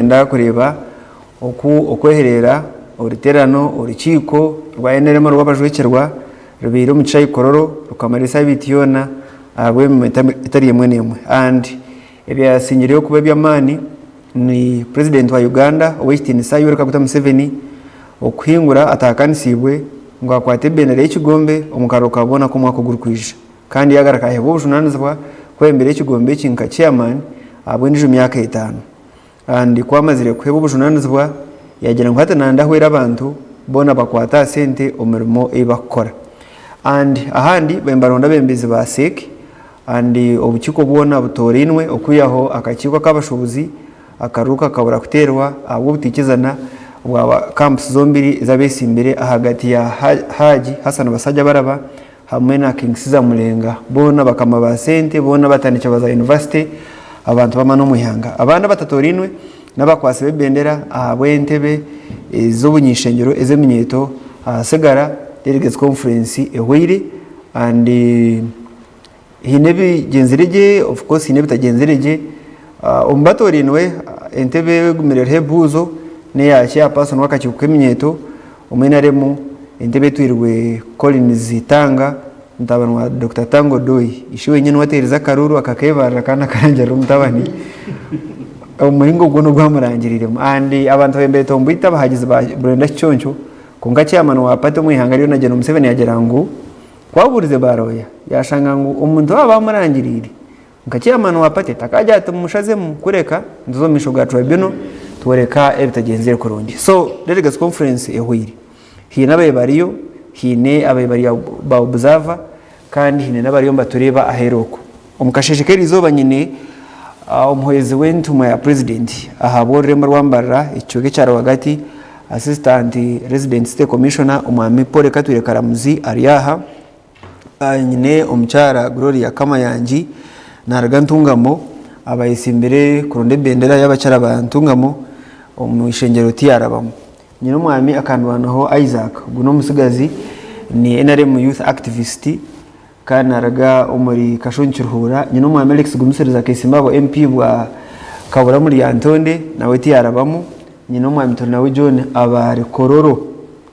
Nitwenda kureeba oku okwehereera oruteerano orukiiko rwa NRM orw'abajwekyerwa rubaire omu kishaayi Kololo rukamara esaabiiti yoona ahabw'emirimo etari emwe n'emwe. And ebyasingireyo kuba eby'amaani ni Purezidenti wa Uganda Ow'ekitiinisa Yoweri Kaguta Museveni okuhingura atahakanisiibwe ngu akwate ebendera y'ekigombe omu karuru ka boona ak'omwaka ogurikwija. Kandi yaagaruka yaheebwa obujunaanizibwa kwebembera ekigombe eki nka chairman ahabw'endiijo myaka etaano. Kandi ku amazire kuheebwa obujunaanizibwa, yaagira ngu hati naayenda ahwere abantu boona bakwate aha sente omu mirimo ei barikukora. And ahandi bariyo nibaronda abeebembezi ba CEC and obukiiko bwona butoorainwe okwihaho akakiiko ak'abashuubuzi akaruru kakabura kuteerwa ahabw'obutaikirizana bwa camps zombiri ez'abeetsimbire ahagati ya Hajji Hassan Basajjabalaba hamwe na King Caesar Mulenga boona bakama ba sente boona abatandikye ba za university abantu b'amaani omu ihanga. Abandi abatatorainwe n'abakwasi b'ebendera ahabw'entebe ez'obunyishengyero ez'eminyeeto ahasigara Delegates Conference ehweire and haine ebigyenzire gye of course haine ebitagyenzire gye. Omu batorainwe entebe egumire eriho ebibuuzo n'eya chairperson w'akakiiko k'eminyeeto Omu NRM entebe etwirwe Collins Tanga mutabani wa Dokita Tanga Odoi. Ishe wenyine niwe ateerize akaruuru akakeebarira kandi akarangirira omutabani omu muringo gwona ogu amurangiriremu. And abantu ababaire nibetomboita abahagizi ba Brenda Kiconco kwonka chairman wa party omu ihanga ryona Gen Museveni yaagira ngu ku abuurize ba lawyer yaashanga ngu omuntu waaba amurangiriire Nka chairman wa party takagira ati mumushazemu kureka nituza omu maisho ga tribunal tworeka ebitagyenzire kurungi. So delegates conference ehweire. Haine ababaire bariyo, haine ababaire bari ba observer kandi haine n'abariyo nibatureeba aheeru okwo. Omu kasheeshe k'erizooba nyine omuhwezi w'entumwa ya president ahabw'orurembo rwa Mbarara ekicweka ekya rwagati assistant resident city commissioner omwami Paul Katwire Karamuzi ari aha. Nyine omukyara Gloria Kamayangi naruga Ntungamo abayetsimbire kuronda ebendera y'abakyara ba Ntungamo omu ishengyero tiyarabamu. Nyine omwami akandwanaho Isaac ogu n'omutsigazi ni NRM youth activist kandi naruga omuri Kashongi Kiruhura. Nyine omwami Alex Gumisiriza aketsimba aha bwa MP bwa Kabura omuri Lyantonde nawe tiyarabamu. Nyine omwami Turinawe John aba ari Kololo.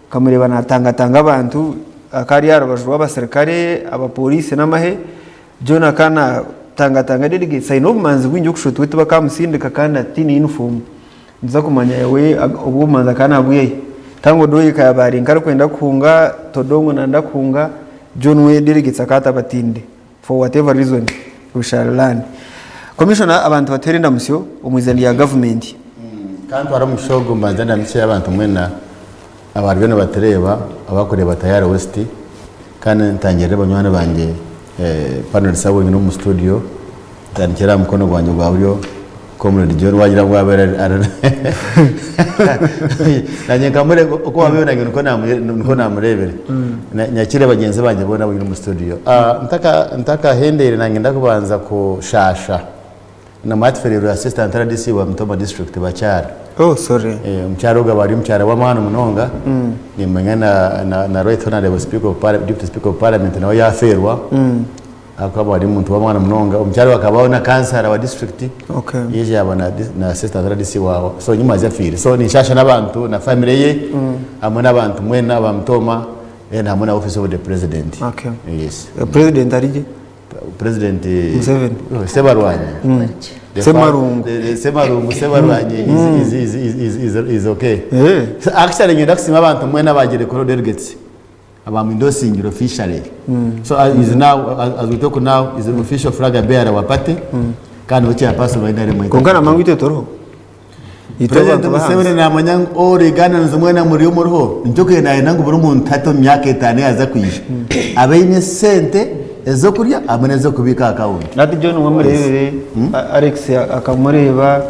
Nkamureeba naatangatanga abantu, akaba ari aha rubaju rw'abaserukare, abapooriisi n'amahe. John akaba naatangatanga delegates aine obumanzi bwingi okushusha oti we tibakamutsindika kandi ataine yunifoomu. Nituza kumanya we obwo obumanzi akaba naabwiha hi. Tanga Odoi yaaba ari nk'arikwenda kuhunga, Todongo naayenda kuhunga, John we delegates akaba atabatiinire for whatever reason we shall learn. Commissioner abantu batuheere endamutsyo omu eiziina rya gavumenti. Ka ntware omugisha ogu mbanze ndamukye abantu mwena abariyo nibatureeba abarikureeba Tayari West kandi ntangirire banywani bangye panelists abu nyine omu studio ntandikire aha mukono gwangye gwa buryo Comrade John wagira ngu abaire ari nanye nkamureeba oku wabaire nanye nikwo namureebire nyakire bagyenzi bangye boona abu nyine omu studio ntakahendeire nanye ndakubanza kushaasha Na mwatufereirwe assistant rdc wa Mitooma district bakyara. Oh sorry. Eh, omukyara ogu aba ari omukyara w'amaani munonga. Nimanya na, na, na right honorable speaker of parliament, deputy speaker of parliament nawe yafeerwa. Ahabw'okuba aba ari omuntu w'amaani munonga. Omukyara ogu akabaho na kansara wa district. Okay. Yaija yaba na, dis- na assistant rdc wa, so nyuma aza afiire. So ninshasha n'abantu na family ye hamwe n'abantu mwena aba Mitooma then hamwe na office of the president. Okay. Yes. President ari gye? President Museveni. Sebarwanyi. The Semarungu. Semarungu Sebarwanyi is, is, is, is, is, is okay. Eh. So actually ngenda kusima abantu mwena abagire kuri delegates abamwendosingire officially. So is now as, as we talk now is an official flag bearer wa party kandi we chairperson wa NRM. Kwonka namanya itwe turiho. Itwe President abantu Museveni b'ahansi. namanya ngu all Ugandans mwena muri omuriho nikyo kare nayenda ngu buri muntu hati omu myaka etaano eyaza kwija abe aine esente ez'okurya hamwe n'ez'okubiika aha akawunti. Hati John wamureebire, Alex akamureeba,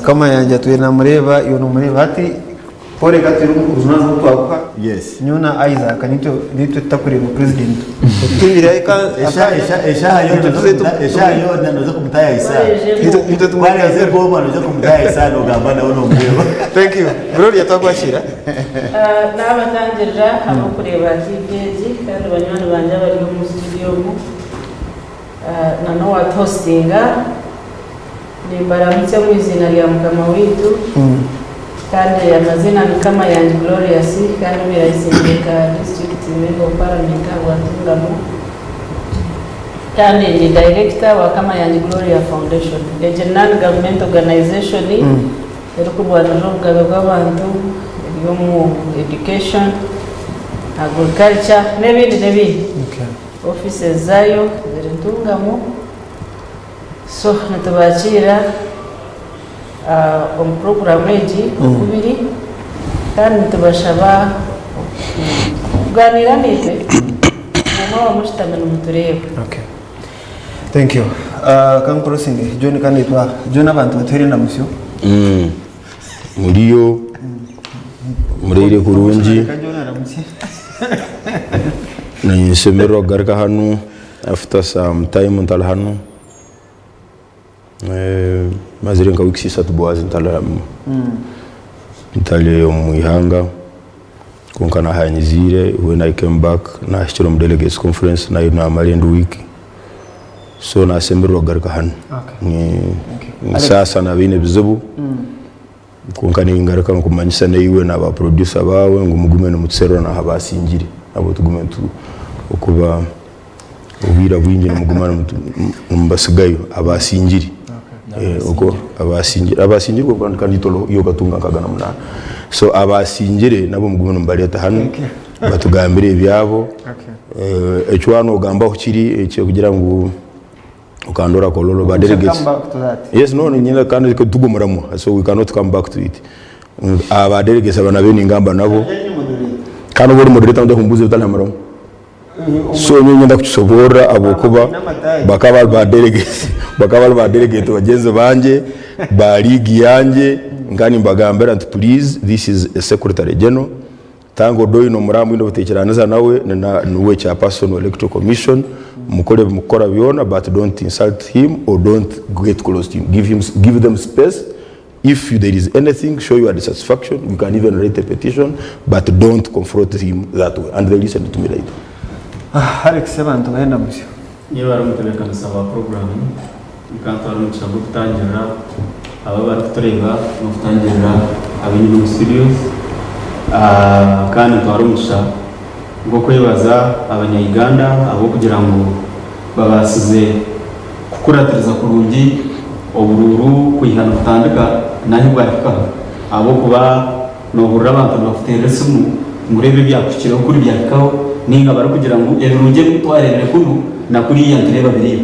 Kamayanja atwire namureeba, iwe nomureeba hati Kworeka turi obujunanizibwa obu twakuha. Yes. Nyowe na Isaac nitwe nitwe tutakureeba president. Otutumire aka Esha esha eshaha yoona Nitwe tuze noza eshaha yoona noza kumutayayisa. Nitwe nitwe Kwareze tumwikazira. goma noza kumutayayisa nogamba nawe nomureeba. Thank you. Gloria twakwakira. Naabatangirira ahabw'okureeba TV egi kandi banywani bangye abari omu studio omu na n'owaatuhositinga. Nimbaramutsya omu iziina rya Mukama waitu, kandi amaziina ni Kamayangi Glorious kandi obaire nka District Member of Parliament ahabwa Ntungamo kandi ndi Director wa Kamayangi Gloria Foundation. Egi ni Non Government Organization erikurwanirira obugabe bw'abantu, eri omu education, agriculture n'ebindi n'ebindi. Offices zaayo ziri Ntungamo. So nitubakiira omu puroguraamu egi okubiri kandi nitubashaba kugaaniira naitwe obwo mwaba mushutami nimutureeba. Okay. Thank you. Uh, kankurosinge John kandi twa John abantu batuhere endamusyo. Muriyo mureire kurungi. Reka John aramutsye. Ninshemererwa kugaruka hanu. After some time ntari hanu, mazire nka weeks ishatu Boaz ntari omu ihanga kwonka nahanyiziire when I came back nahikire omu delegates conference nayo namara endi week so nashemererwa kugaruka hanu. Ninsaasa nabaine ebizibu kwonka ningaruka nkumanyisa naiwe na ba producer baawe ngu mugume nimutuserura naha basingire nabo tugume okuba obwira bwingi nimuguma nimubasigayo abasingire abasingire kandi itwe okatunga nkaga na munaana so abasingire nabo mugume nimubareeta hanu batugambire ebyabo eki waaba nogambaho kiri ekyokugira ngu Okandora Kololo ba delegates. Come back to that. Yes, no, nyina kandi tugumuramwa so we cannot come back to it. Aba delegates aba nabe ningamba nabo. Kandi obu ori moderator nda kumbuza ebitari So nyowe nyenda kukisoborra ahabwokuba bakaba bari ba delegates bakaba bari ba delegate bagyenzi bangye ba league yangye nkaba nimbagambira nti please this is a secretary general Tanga Odoi n'omurambwine obuteikiraniza nawe niwe chairperson wa electoral commission mukore ebimukukora byona but don't insult him or don't get close to him give him give them space if there is anything show your dissatisfaction you can even write a petition but don't confront him that way and they listened to me right. Alex abantu bahenda musyo. Niiwe ari omutebeekanisa wa puroguraamu, nkantwara omugisha gw'okutangirira abo abarikutureeba n'okutangirira ab'enyima omu studios. Kandi ntwara omugisha gw'okwebaza abanya Uganda ahabw'okugira ngu babaasize kukuratiriza kurungi oburuuru kwiha nibutandika n'ahu bwahikaho ahabw'okuba Noohurira abantu nibakuteerera esimu ngu reeba ebyakuhikireho kuri byahikaho nainga barikugira ngu ebirungi ebi twareebire kunu na kuriya nitureeba biriyo.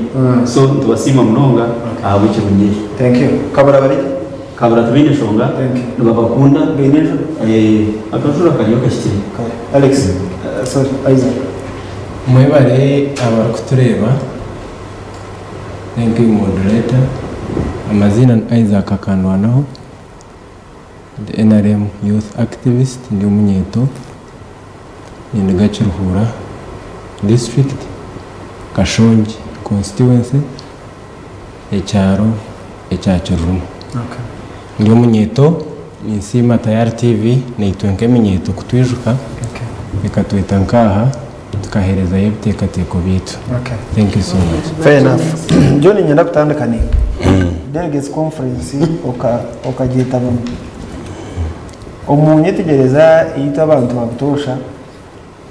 So nitubasiima munonga ahabw'ekirungi ekyo. Thank you. Kabura bari gye? Kabura tibaine nshonga, Thank you. nibabakunda. Baine enjura? Akajura kariyo kahikire. Kare. Alex, sorry, Isaac. Mwebare abarikutureeba. Thank you moderator. Amaziina ni Isaac Akandwanaho. Ndi NRM youth activist, ndi omunyeeto, ninduga Kiruhura district, Kashongi constituency, ekyaro ekya Kiruruma. Ndi omunyeeto, ninsiima Tayari TV naitwe nk'eminyeeto kutwijuka ekatweta nk'aha tukaheerezayo ebiteekateeko byaitu. Thank you so much. Fair enough. John niinyenda kutandika naiwe. Delegates conference okagyetabamu. Omu nyetegyereza itwe abantu ba butoosha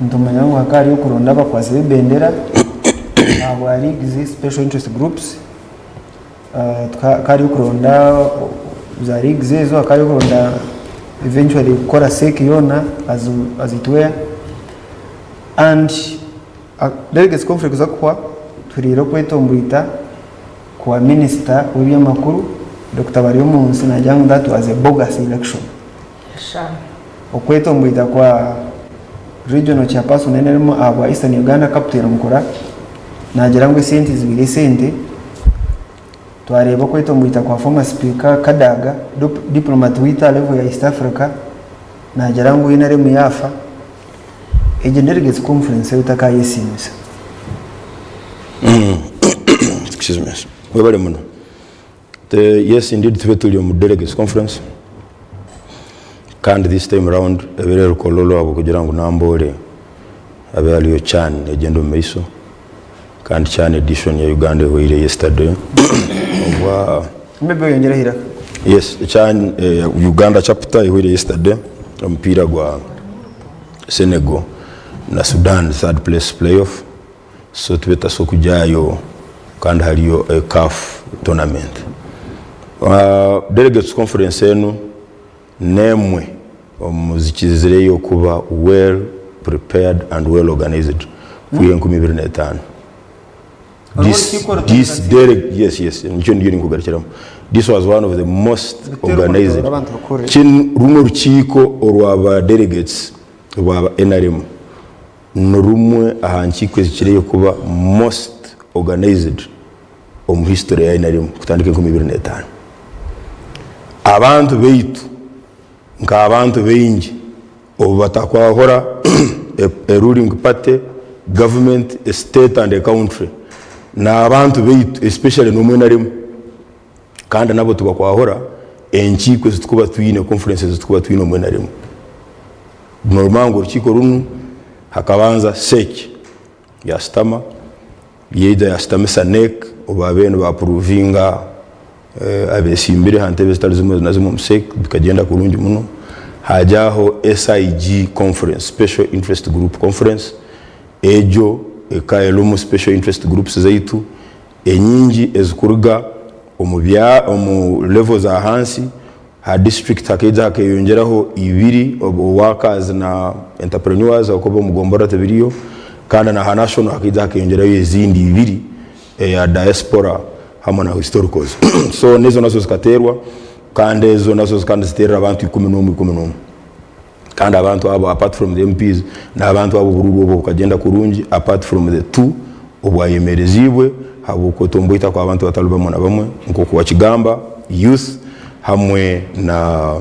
nitumanya ngu hakaba hariyo okuronda abakwatsi b'ebendera ahabwa leagues, special interest groups, hakaba hariyo okuronda za leagues ezo, hakaba hariyo okuronda eventually kukora CEC yoona as it were and delegates conference kuza kuhwa tuhuriire okwetomboita kwa minisita w'eby'amakuru Dokita Baryomunsi naagira ngu that was a bogus election. Okwetomboita kwa regional chairperson NRM ahabwa Eastern Uganda Captain Mukura naagira ngu esente zibaire esente. Twareeba okwetomboita kwa former speaker Kadaga, diplomat waitu aha level ya East Africa naagira ngu NRM yaafa. Egyo delegates conference ei otakayesiimisa. Excuse me. Webale muno. Yes indeed tube turi omu delegates conference kandi this time round ebeire eri Kololo ahabw'okugira ngu Namboole habe hariyo CHAN negyenda omu maiso kandi CHAN edition ya Uganda ehweire yesterday obwa. Maybe oyongyereho eiraka. Yes, ekya Uganda chapter ehweire yesterday omupiira gwa Senegal na Sudan third place play off so tube tutasobola kugyayo kandi hariyo CAF tournament. Delegates conference enu N'emwe omu zikizireyo kuba well prepared and well organized kwiha 2005. This, this dele, yes, yes, nikyo ndiyo ninkugarukiramu. This was one of the most organized. Kinu rumwe rukiiko orwa ba delegates rwa ba NRM ni rumwe aha nkiiko ezikireyo kuba most organized omu history ya NRM kutandika 2005. Abantu baitu nk'abantu baingi obu batakwahura a ruling party, government, a state and a country n'abantu baitu especially n'omu NRM kandi nabo tibakwahura enkiiko ezitukuba twine, conferences ezitukuba twine omu NRM. Noromanya ngu orukiiko runu hakabanza CEC yasitama, Yaija yashutamisa NEC obu baabaire nibapuruvinga abeesimbire aha ntebe zitari zimwe na zimwe omu CEC bikagyenda kurungi muno. Haagyaho SIG conference, Special Interest Group Conference, egyo ekaba erimu Special Interest Groups zaitu enyingi ezikuruga omu bya omu level za hansi. Aha district hakaija hakeyongyeraho ibiri workers na entrepreneurs ahabw'okuba omu gomborora tibiriyo kandi na aha national hakaija hakeyongyerayo ezindi ibiri eya diaspora hamwe na historicals so nezo nazo zikateerwa kandi ezo nazo zikaba niziteerera abantu 11 11 kandi abantu abo apart from the MPs n'abantu abo oburuuru obwo bukagyenda kurungi apart from the two obwayemereziibwe ahabw'okwetomboita kw'abantu batari bamwe na bamwe nk'oku wakigamba youth hamwe na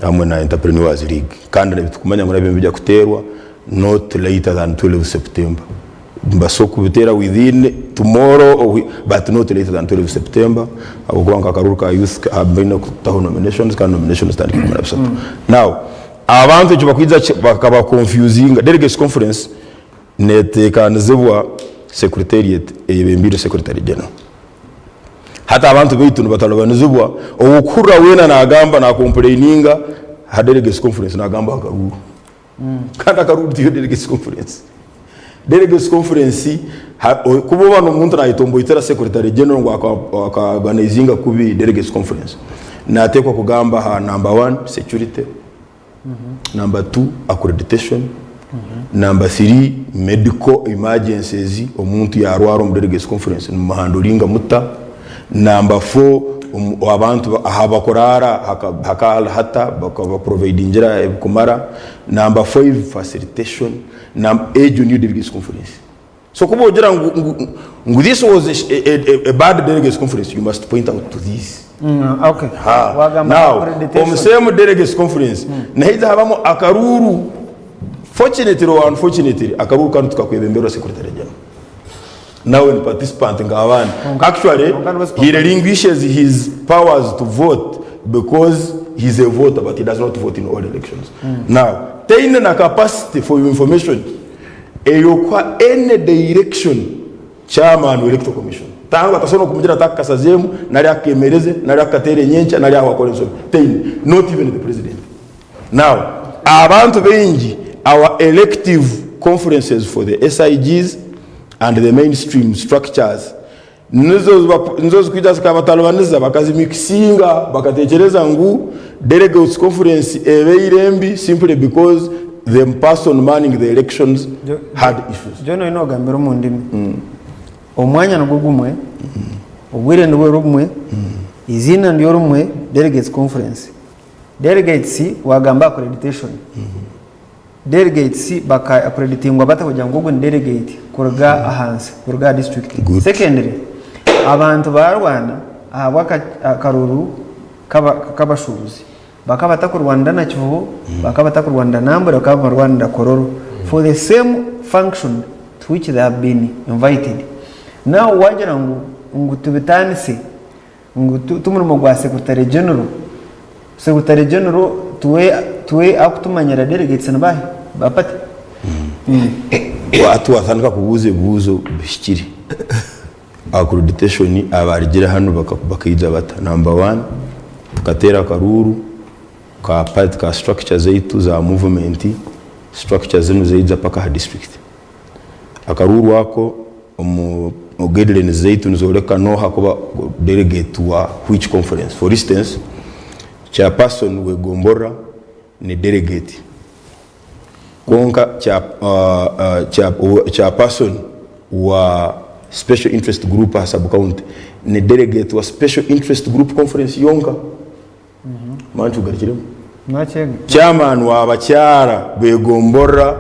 hamwe na entrepreneurs league kandi nibitukumanya ngu nabyo nibija kuteerwa not later than 12 September Nibabaasa kubiteera within tomorrow or but not later than 12 September ahabw'okuba nka akaruru ka youth baine kutaho nominations kandi nominations zitandika 13. Now abantu ekyo bakwija bakaba confusinga delegates conference neteekanizibwa secretariat eyebembeirwe secretary general. Hati abantu baitu nibatalibanizibwa ow'okuhurira weena nagamba na complaininga aha delegates conference nagamba aha karuru. Kandi akaruru tiyo delegates conference. Delegates conference ha- o- kuba oba n'omuntu nayetomboitera secretary general ngu aka- aka organizinga kubi delegates conference nateekwa kugamba aha number one security, number two accreditation, number three medical emergencies omuntu yarwara omu delegates conference nimumuhandoringa muta, number four omu abantu aha bakuraara haka hata bakabaprovidingira ebikumara, number five facilitation, egyo niyo delegates conference. So kuba ogira ngu, ngu, ngu this was a, a, a, a bad delegates conference you must point out to this. Okay. Ha. Wagamba Now, accreditation. omu same delegates conference nihaija habamu akaruuru fortunately or unfortunately akaruuru kanu tukakwebemberwa secretary general. Nawe ni participant nka abandi. Actually, Kwonka niwe he relinquishes his powers to vote because he's a voter but he does not vote in all elections. Now, taine na capacity for your information eyokuha any direction chairman wa electoral commission. Tangwa tasobola nokumugira ati aka kasazeemu nari aka kemereze nari aka kateere nyenkya nari aho wakora ensobi. Taine. Not even the president. Now, abantu baingi our elective conferences for the SIGs and the mainstream structures nizo nizo zikwija zikabatalibaniza bakazimikisinga bakatekyereza ngu delegates conference ebeire mbi simply because the person manning the elections had issues. John oine ogambira omu ndimi. Omwanya nigwo gumwe, obwire nibwo bumwe, eiziina niryo rimwe, delegates conference. Delegates wagamba accreditation. Delegates baka accreditingwa bata kugira ngu ogu ni delegate kuruga ahansi kuruga aha district. Good. Secondly, abantu barwana ahabwa akaruru kabashubuzi. Bakaba batakurwanira Nakivubo, bakaba batakurwanira Nambole, bakaba nibarwanira Kololo for the same function to which they have been invited. Now wagira ngu ngu tubitanise Ngu ti murimo gwa Secretary General. Secretary General tiwe tiwe akutumanyira delegates ni baahi ba party. Hati watandika kubuuza ebibuuzo bihikire. Accreditation abarugire hanu bakaija bata? Number one, tukateera akaruuru ka party ka structure zaitu za movement, structure zinu zaija paka aha district. Akaruuru ako omu guidelines zaitu nizoreka noha kuba delegate wa which conference. For instance, chairperson w'egomborora ni delegate. Kwonka chairperson wa Special Interest Group aha sub county ni delegate wa Special Interest Group Conference yonka. Manya nkigarukiremu. Chairman wa bakyara begomborora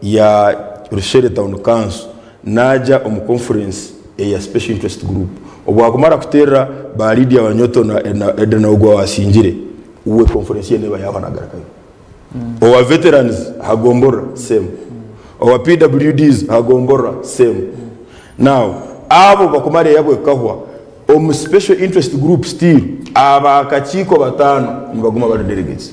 ya Rushere Town Council naja omu conference eya Special Interest Group. Obwakumara kuterera ba Lydia Wanyoto na Edna ogu owasingire, uwe conference ye neba yahwa nagarukayo. Owa veterans aha gomborora same, owa PWDs aha gomborora same. Now abo bakumara eyabo ekahwa, omu special interest group still aba kakiiko batano nibaguma bari delegates.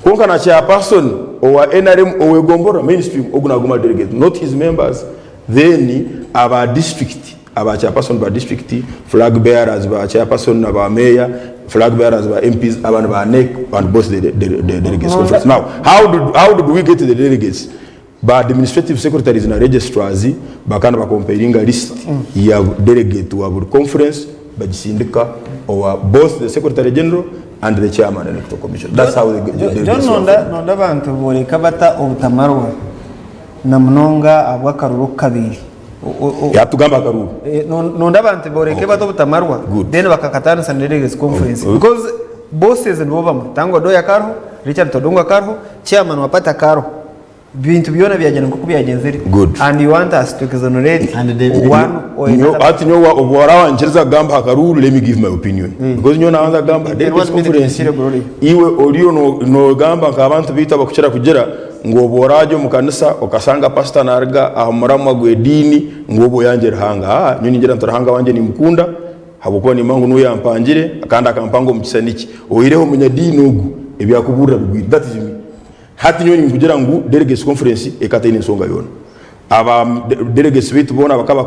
Kwonka na chairperson owa nrm owe gomborora mainstream ogu naguma ari delegate not his members. Then aba district Aba chairperson ba district, flag bearers ba chairperson na ba mayor, flag bearers ba MPs, abandi ba NEC and both the, the, the delegates conference. Now, how did, how did we get the delegates? Ba administrative secretaries na registrars bakaba nibakompeeringa list ya delegate wa buri conference bagisindika owa both the secretary general and the chairman electoral commission. That's how the, the John delegates were nonda formed. nonda abantu boreka bata obutamarwa na munonga ahabw'akaruru oku kabaire. Yatugamba akaruuru. Nonda abantu boreke bata obutamarwa then bakakatanisa na delegates conference because bosses nibo bamwe Tanga Odoi akariho, Richard Todwong akariho, chairman wa party akariho bintu byona byagyenda nkoku byagyenzire and you want us to exonerate one or another. Hati nyowe obu orawankiriza kugamba aha karuuru let me give my opinion because nyowe nabanza kugamba aha delegates conference iwe oriyo nogamba nk'abantu baitu abakukira kugira Ngu obu oraagye omu kanisa okashanga pasita naaruga aha muramwa gw'ediini ngu obu oyangye Ruhanga. Aa, nyowe ningira nti Ruhanga wangye nimukunda ahabw'okuba nimanya ngu niwe yampangire kandi akampanga omu kisani kye. Oihireho omunyadiini ogu ebi arikubuurira bigwire. That is me. Hati nyowe ninkugira ngu Delegates Conference ekaba teine nshonga yoona. Aba delegates baitu boona bakaba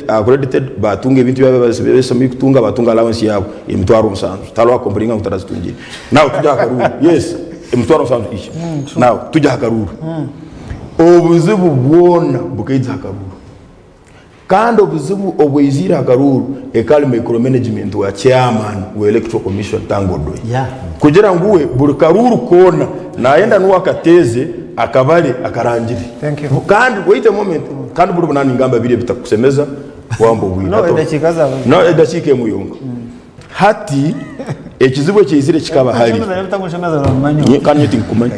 accredited baatunga ebintu ebi bashemereire kutunga, baatunga allowance yaabo emitwaro nsanju. Tihariho owaakompureininga ngu tarazitungire. Now tugye aha karuuru. Yes, emitwaro nsanju each. Now tugye aha karuuru. Obuzibu bwona bukaija aha karuuru. Kandi obuzibu obwaiziire aha karuuru ekaba ari micromanagement wa chairman wa electoral commission Tanga Odoi. Kugira ngu we buri karuuru koona nayenda niwe akateeze, akabare, akarangire. Thank you. Kandi wait a moment, kandi buri obu ningamba biri ebitakusemeza wamba obwire. No, edakiika zaawe. No, edakiika emwe yonka. Hati ekizibu ekyaizire kikaba hari. Nyowe kandi nyowe tinkumanya.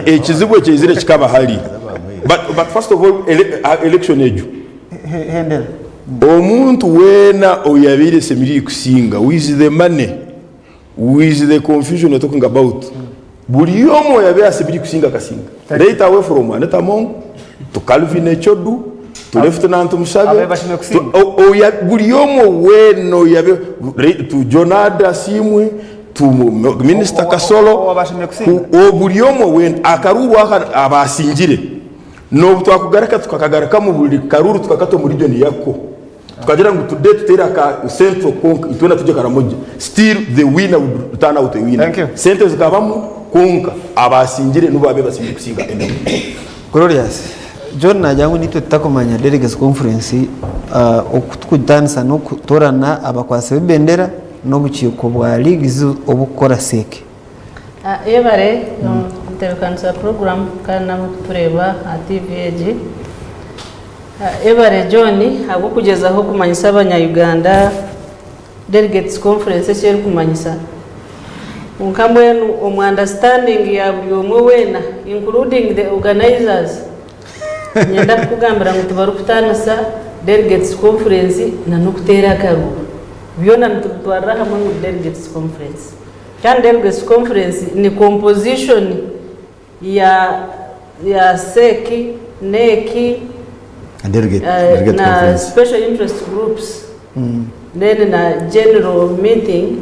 Ekizibu ekyaizire kikaba hari. But, but first of all, ele, election egyo. Hendera. Omuntu weena oyabaire asemeriire kusinga with the money, with the confusion you're talking about, buri omwe oyabaire asemeriire kusinga akasinga. Right away from Anita Among, to Calvin Echodu, to Lieutenant Mushabe, Ababe bashemereire kusinga. to, o, oya, buri omwe weena oyabe, re- to Jonard Asiimwe, to Minister O- o- Kasolo, o- owabashemereire kusinga. ku- o, buri omwe weena akaruuru aka abasingire. N'obu twakugaruka tukakagarukamu buri karuuru tukakata omu region yako tukagira ngu today tuteire aka central kwonka itwena tugye Karamoja still the winner would turn out a winner. Thank you. Sente zikabamu kwonka abasingire nibo babaire basingire kusinga anyway. Glorious, John nagira ngu nitwe tutakumanya Delegates Conference oku tukugitandisa n'okutoorana abakwatsi b'ebendera n'obukiiko bwa leagues obukukora CEC. Yebare kutebekanisa puroguramu kandi n'abarikutureeba aha TV egi. Yebare John ahabw'okugyezaho kumanyisa abanya Uganda Delegates Conference eki erikumanyisa. Kwonka mbwenu omu understanding ya buri omwe weena including the organizers, niinyenda kukugambira ngu tibarikutaanisa Delegates Conference n'okuteera akaruuru. Byona nitubitwarira hamwe ngu Delegates Conference. Kandi Delegates Conference ni composition ya ya CEC, NEC, Delegate, delegate na conference. special interest groups then na general meeting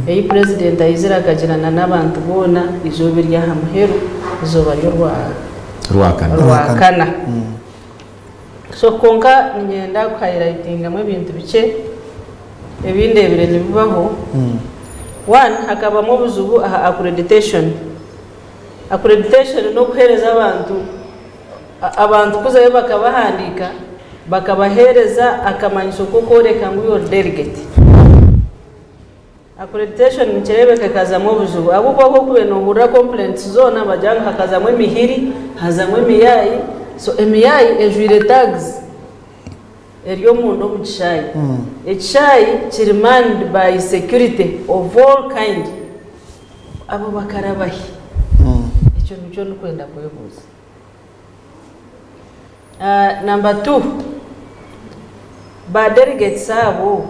ei president aizire akagirana n'abantu boona eizooba eryaha muheru eizooba ry'orwa Rwakana. Rwakana. So kwonka niinyenda ku highlightingamu ebintu bikye ebi ndeebire nibibaho. One, hakabamu obuzibu aha accreditation. Accreditation n'okuheereza abantu, abantu kuzayo bakabahandiika, bakabaheereza akamanyiso k'okworeka ngu iwe ori delegate. Accreditation nikireebeka ekazamu obuzibu ahabw'okuba ku orikuba noohurira complaints zoona nibagira ngu hakazamu emihiri, hazamu emiyaayi, so emiyaayi ejwaire tags eri omunda omu kishaayi. Ekishaayi kiri manned by security of all kind, abo bakaraba hi? Ekyo nikyo ndikwenda kwebuuza. Number two, ba delegates abo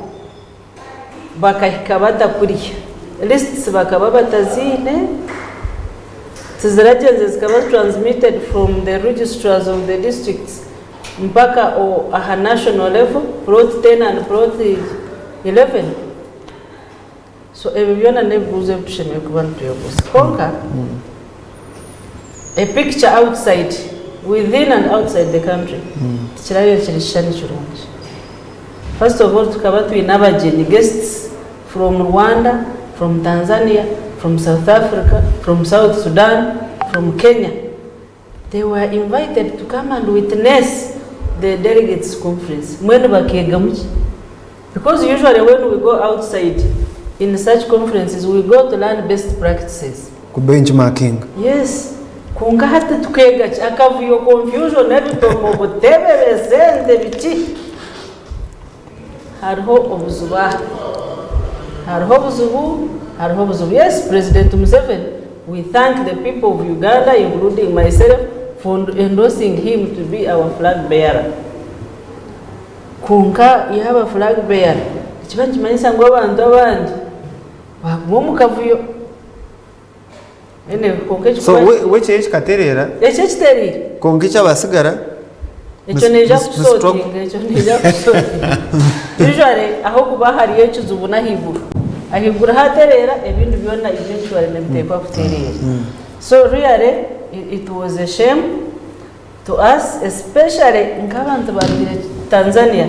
bakahika bata kuriya? Lists bakaba bataziine, tiziragyenze zikaba transmitted from the registrars of the districts mpaka aha national level, plot 10 and plot 11? So ebyo byona n'ebibuuzo ebi tushemereire kuba nitwebuuza. Kwonka a picture outside, within and outside the country tikirabaire kiri kishushani kirungi. First of all tukaba twine abagyenyi, guests, from Rwanda, from Tanzania, from South Africa, from South Sudan, from Kenya. They were invited to come and witness the delegates conference. Mbwenu bakeegamu ki? Because usually when we go outside in such conferences we go to learn best practices. Ku benchmarking. Yes. Kwonka hati tukeega ki? Akavuyo, confusion, ebitomo, obutebe, esente, biki? Hariho obuzibu aha. Hariho obuzibu, hariho obuzibu. Yes, President Museveni, we thank the people of Uganda including myself for endorsing him to be our flag bearer. Kwonka yaaba flag bearer, nikiba nikimanyisa ngu abantu abandi baaguma omu kavuyo. Anyway, kwonka So ekikuba we we ekyo kikatereera ekyo ekitereire. kwonka ekyabasigara Ekyo neija kukisotinga, ekyo neija kukisotinga. Usually ahokuba hariyo ekizibu n'ahaiguru. Ahaiguru hatereera ebindi byona eventually nibiteekwa kutereera. So really it was a shame to us especially nk'abantu barugire Tanzania,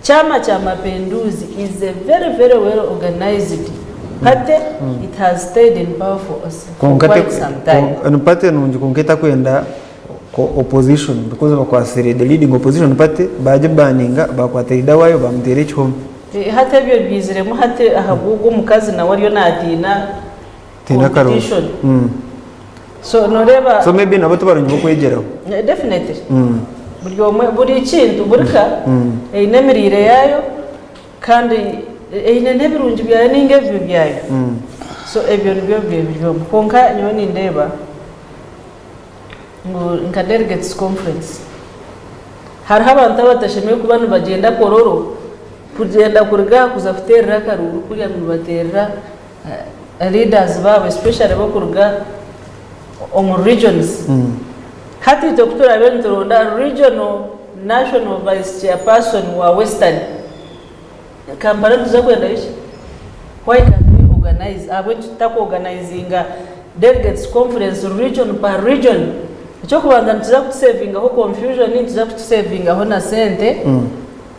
Chama cha Mapinduzi is a very very well organized party, it has stayed in power for for quite some time. Ni party nungi kwonka etakwenda opposition because bakwasire the leading opposition party bagibaninga bakwata leader wayo bamuteera ekihome. Hati ebyo byiziremu hati ahabw'ogwo omukazi nawe ariyo natiina competition. So noreeba. So maybe nabo tibarungi b'okwegyeraho. Definitely. Buri omwe buri kintu buri ka eine emiriire yaayo kandi eine n'ebirungi byayo ninga ebibi byayo. So ebyo nibyo bibaire biri omwo. Kwonka nyowe nindeeba ngu nka delegates conference hariho abantu abatashemereire kuba nibagyenda Kololo kugyenda kuruga aha kuza kuteerera akaruuru kuriya ngu nibateerera leaders baabo especially abarikuruga omu regions. Hati itwe ku turaabe nituronda regional national vice chairperson wa Western, Kampala nituza kwendayo ki? Why can't we organize? Ahabw'enki tutakuorganizinga delegates conference region per region? Eky'okubanza nituza kutusevingaho confusion, nituza kutusevingaho na sente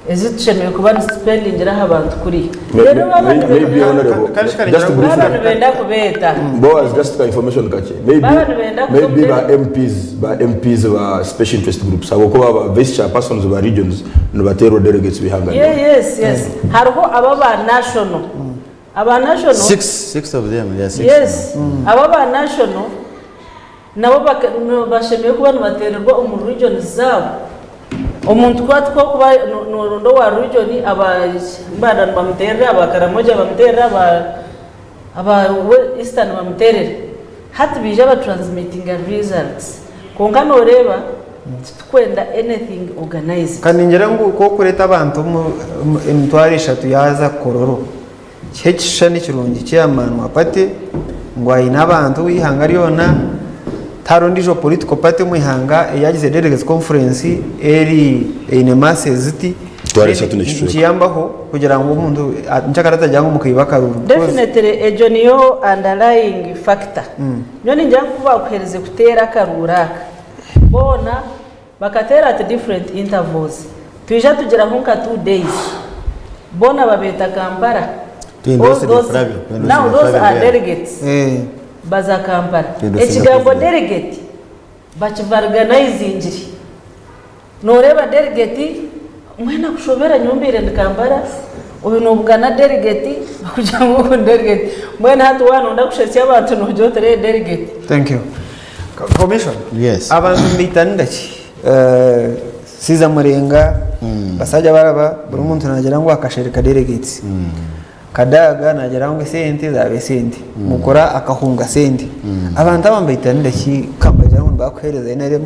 ezi tushemereire kuba nituspendingira aha bantu kuriya. Reero baaba Maybe honorable, just briefly. baaba nibenda kubeeta. Boaz, just ka information kakye. Maybe, Baaba nibenda kuza maybe ba omu MPs, ba MPs ba special interest groups ahabw'okuba ba vice chairpersons ba regions nibateerwa delegates b'eihanga Yeah, ryona. yes. Hariho aba aba national. Aba national. Six, six of them, there are six. Yes. Aba aba national nabo bashemereire kuba nibateererwa omu regions zaabo. Omuntu ku atuka kuba noronda owa region aba Mbanda nibamuteerera, aba Karamoja bamuteerera, aba Eastern bamuteerere. Hati baija ba transmittinga results. Kwonka noreeba titukwenda anything organized. Ka ningira ngu ku orikureeta abantu emitwaro eshatu yaaza Kololo, kihe ekishushani kirungi chairman wa party ngu aine abantu eihanga ryona, tihariho endiijo political party omu ihanga eyagize delegates conference eri eine masses ziti. Emitwaro eshatu n'ekicweka. Nikiyambaho kugira ngu omuntu nkyakare atagira ngu mukaiba akaruru. Definitely egyo niyo underlying factor. Nyowe ningira ngu ku baakuherize kuteera akaruuru aka, boona. Bakateera at different intervals. Twija tugiraho nka 2 days. Boona babeeta Kampala. To All endorse the those, Flavio, to endorse now the those Flavio are there. delegates. Baza Kampala. To endorse the Ekigambo president. delegate bakivarganizingire. Nooreeba delegate mwena kushobera nyowe mbaire ndi Kampala, oyu nobugana delegate bakugira ngu ogu ni delegate. Mbwenu hati waaba noyenda kushetsya abantu noogira oti reero delegate. Thank you. Commission. Yes. Abantu mbitanira ki? Siza Murenga, basajja baraba buri muntu nagira ngu akashereka delegates. Kadaga nagira ngu esente zaba esente. Mukura akahunga sente. Abantu aba mbitanira ki kambagira ngu nibakuhereza NRM?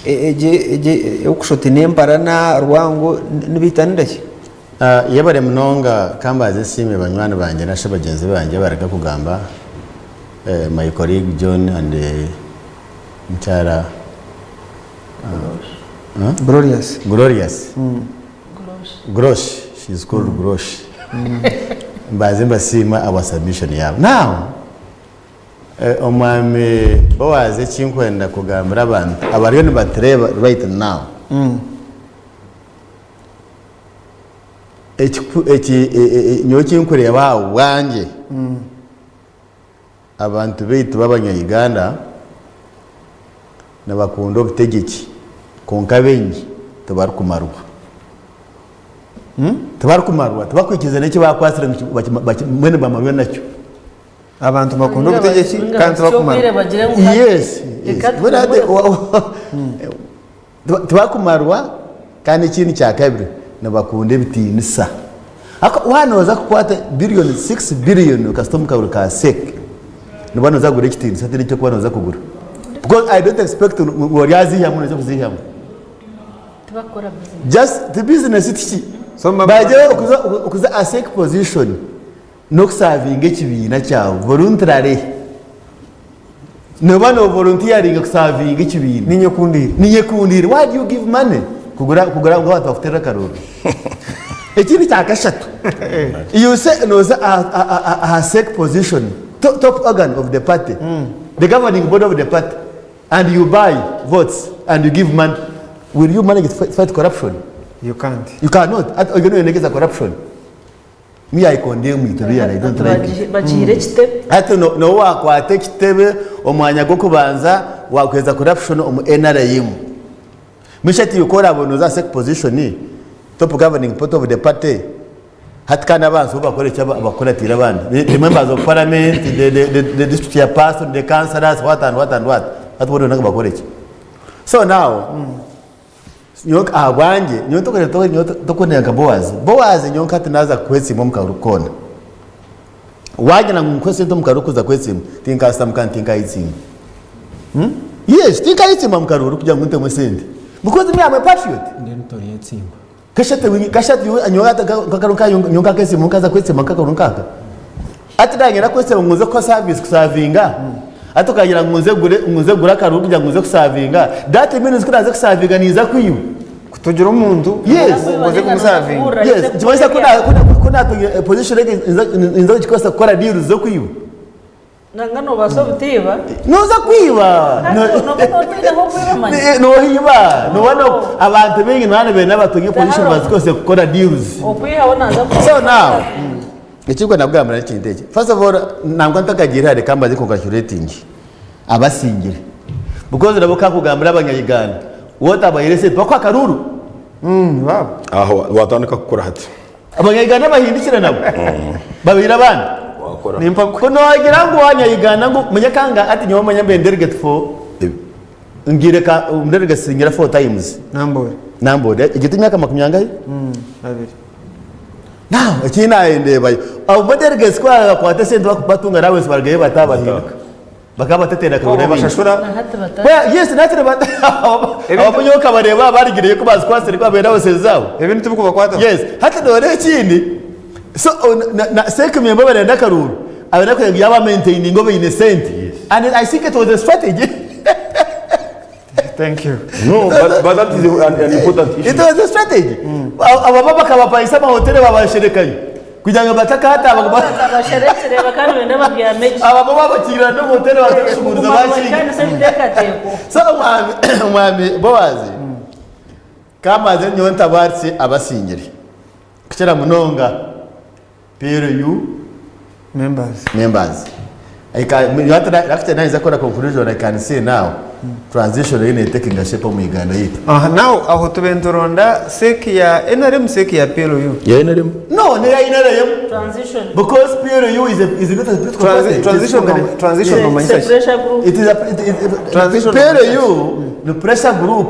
Egi egi okushota n'emparana rwango nibitanira ki? Yebare munonga. Kambaze nsiime banywani bangye nasha bagyenzi bangye abarega kugamba, my colleague John and mukyara Glorious. Glorious. Grosh, she is called Grosh. Mbaze mbasiima ahabwa submission yaabo. Now, omwami Boaz, ekinkwenda kugambira abantu abariyo nibatureeba right now, eki nyowe ekinkureeba aha bwangye, abantu baitu b'abanya-Uganda nibakunda obutegyeki, kwonka baingi tibarikumarwa. Tibarikumarwa, tibakwikiriza n'eki baakwatsire ngu mbwenu bamarwe nakyo. Abantu bakunda obutegyeki kandi tibakumarwa. Bagire ngu Yes. Mbwenu hati, tibakumarwa. Kandi ekindi kya kabiri, nibakunda ebitiinisa. Waaba nooza kukwata biliyoni, 6 billion, okasita omu karuru ka CEC, noba nooza kugura ekitiinisa, tihaine ekyokuba nooza kugura. Because I don't expect ngu oryaziihamu, noija kuziihamu. Tibakukora business. Just the business tiki. So, Bagira okuza a CEC position n'okusavinga ekibiina kyawe voluntarily. Noba no volunteeringa kusavinga ekibiina. Ninyekundiire. Ninyekundiire. Why do you give money? Kugura ngu abantu bakuteerere akaruru. Ekindi kya kashatu. You say noza aha CEC position, top organ of the party, the governing body of the party, and you buy votes and you give money. Will you manage to fight corruption? You can't. You cannot. At ogyo noyenegeza corruption. Me, I condemn it really, I don't like it. Bagihire ekitebe. Hati no wakwata ekitebe omwanya gw'okubanza wakweza corruption omu NRM. Mishati yukora abo noza CEC position, top governing part of the party. Hati kandi abantu bo bakora eki abakuratira abandi. The members of parliament, the district chairperson, the councillors, what and what and what. Hati bo nabo bakora eki. So now, nyowe ahabwangye, nyowe nyowe tokunenga nka Boaz. Boaz nyowe nkati naza kwesiima omu karuru koona. Wagira ngu nkuhe sente omu karuru kuza kwesiima, tinkasitamu kandi tinkayesiima. Yes, tinkayesiima mu karuru kugira ngu ntemu esente. Because me, I'm a patriot. Then toryetsimba. Kashati nyowe nkakaruru nka nyowe nkakesiima nkaza kwesiima nkakaruru nkaka. Ati nagenda kwesiima ngu nze kuha service kusavinga. Ati okagira ngu nze gure akaruru kugira ngu nze kusavinga. That means ku naze kusavinga ninza kwiba. Kutugira omuntu Yes. ngo oze kumusavinga. Yes, nikimanyisa ku natunga position egi ninza kugikozesa kukora deals z'okwiba. Nanga nobaasa obutiiba. Noza kwiba. Noba notiineho okwiba manya. Nohiba. Nobona abantu baingi nibaba nibenda batunge position bazikozese kukora deals. Okwihaho naza. So now, ekikwenda kugambira n'ekintu eki. First of all, nangwa ntakagiire hare, kambaze congratulating abasingire. Because nabo kakugambira abanya-Uganda, wotabaire sente bakuha akaruru. Babo. Aho watandika kukora hati. Abanya-Uganda bahindukire nabo. Babaire abandi. Wakora. Nimpa. Ko nogira ngu wanya-Uganda ngu munyakanga ati nyowe manya mbe delegate for ngire ka delegate singira four times. Nambore. Nambore egyo emyaka makumi angahe? Abiri. Now, ekindi nayendebayo. Abo ba delegates ko bakwata sente batunga allowance barugayo batabahinduka. Bakaba batatenda kabura bingi. Bashashura. Hati bata. Well, yes, natwe abamunyoka bareba barigiriye ko bazikwasire ko babera abasezi zabo. Ebintu tibikubakwata. Yes, hati nore ekindi. So na CEC member barenda akaruru. Abena kugira ngu yaba maintaining obaine sente. And I think it was a strategy. Thank you. No, but that is an important issue. It was a strategy. Ababa bakabapayisa amahoteli babasherekayo. Kugira ngu batakataba Basherekire bakaba nibenda babyame gye. Abamwe babakingirira n'omu hoteri batabishuguruza Kuguma bakinga. nibahikanisa ebiteekateeko. So omwami omwami Boazi kamaze nyowe ntabaatse abasingire kukira munonga PLU Members. members. I can, you have to, actually nayeza kukora conclusion I can say now transition eriyo netekinga shape omu Uganda yaitu. Aha, now aho tube nituronda sec ya NRM sec ya PLU. Ya NRM. No, ni ya NRM. Transition. Because PLU is a is not a political party. Transi- transition It is no- transition Yes. nomanyisa It's a ki? pressure group. It is a it, it, Transition PLU ni pressure group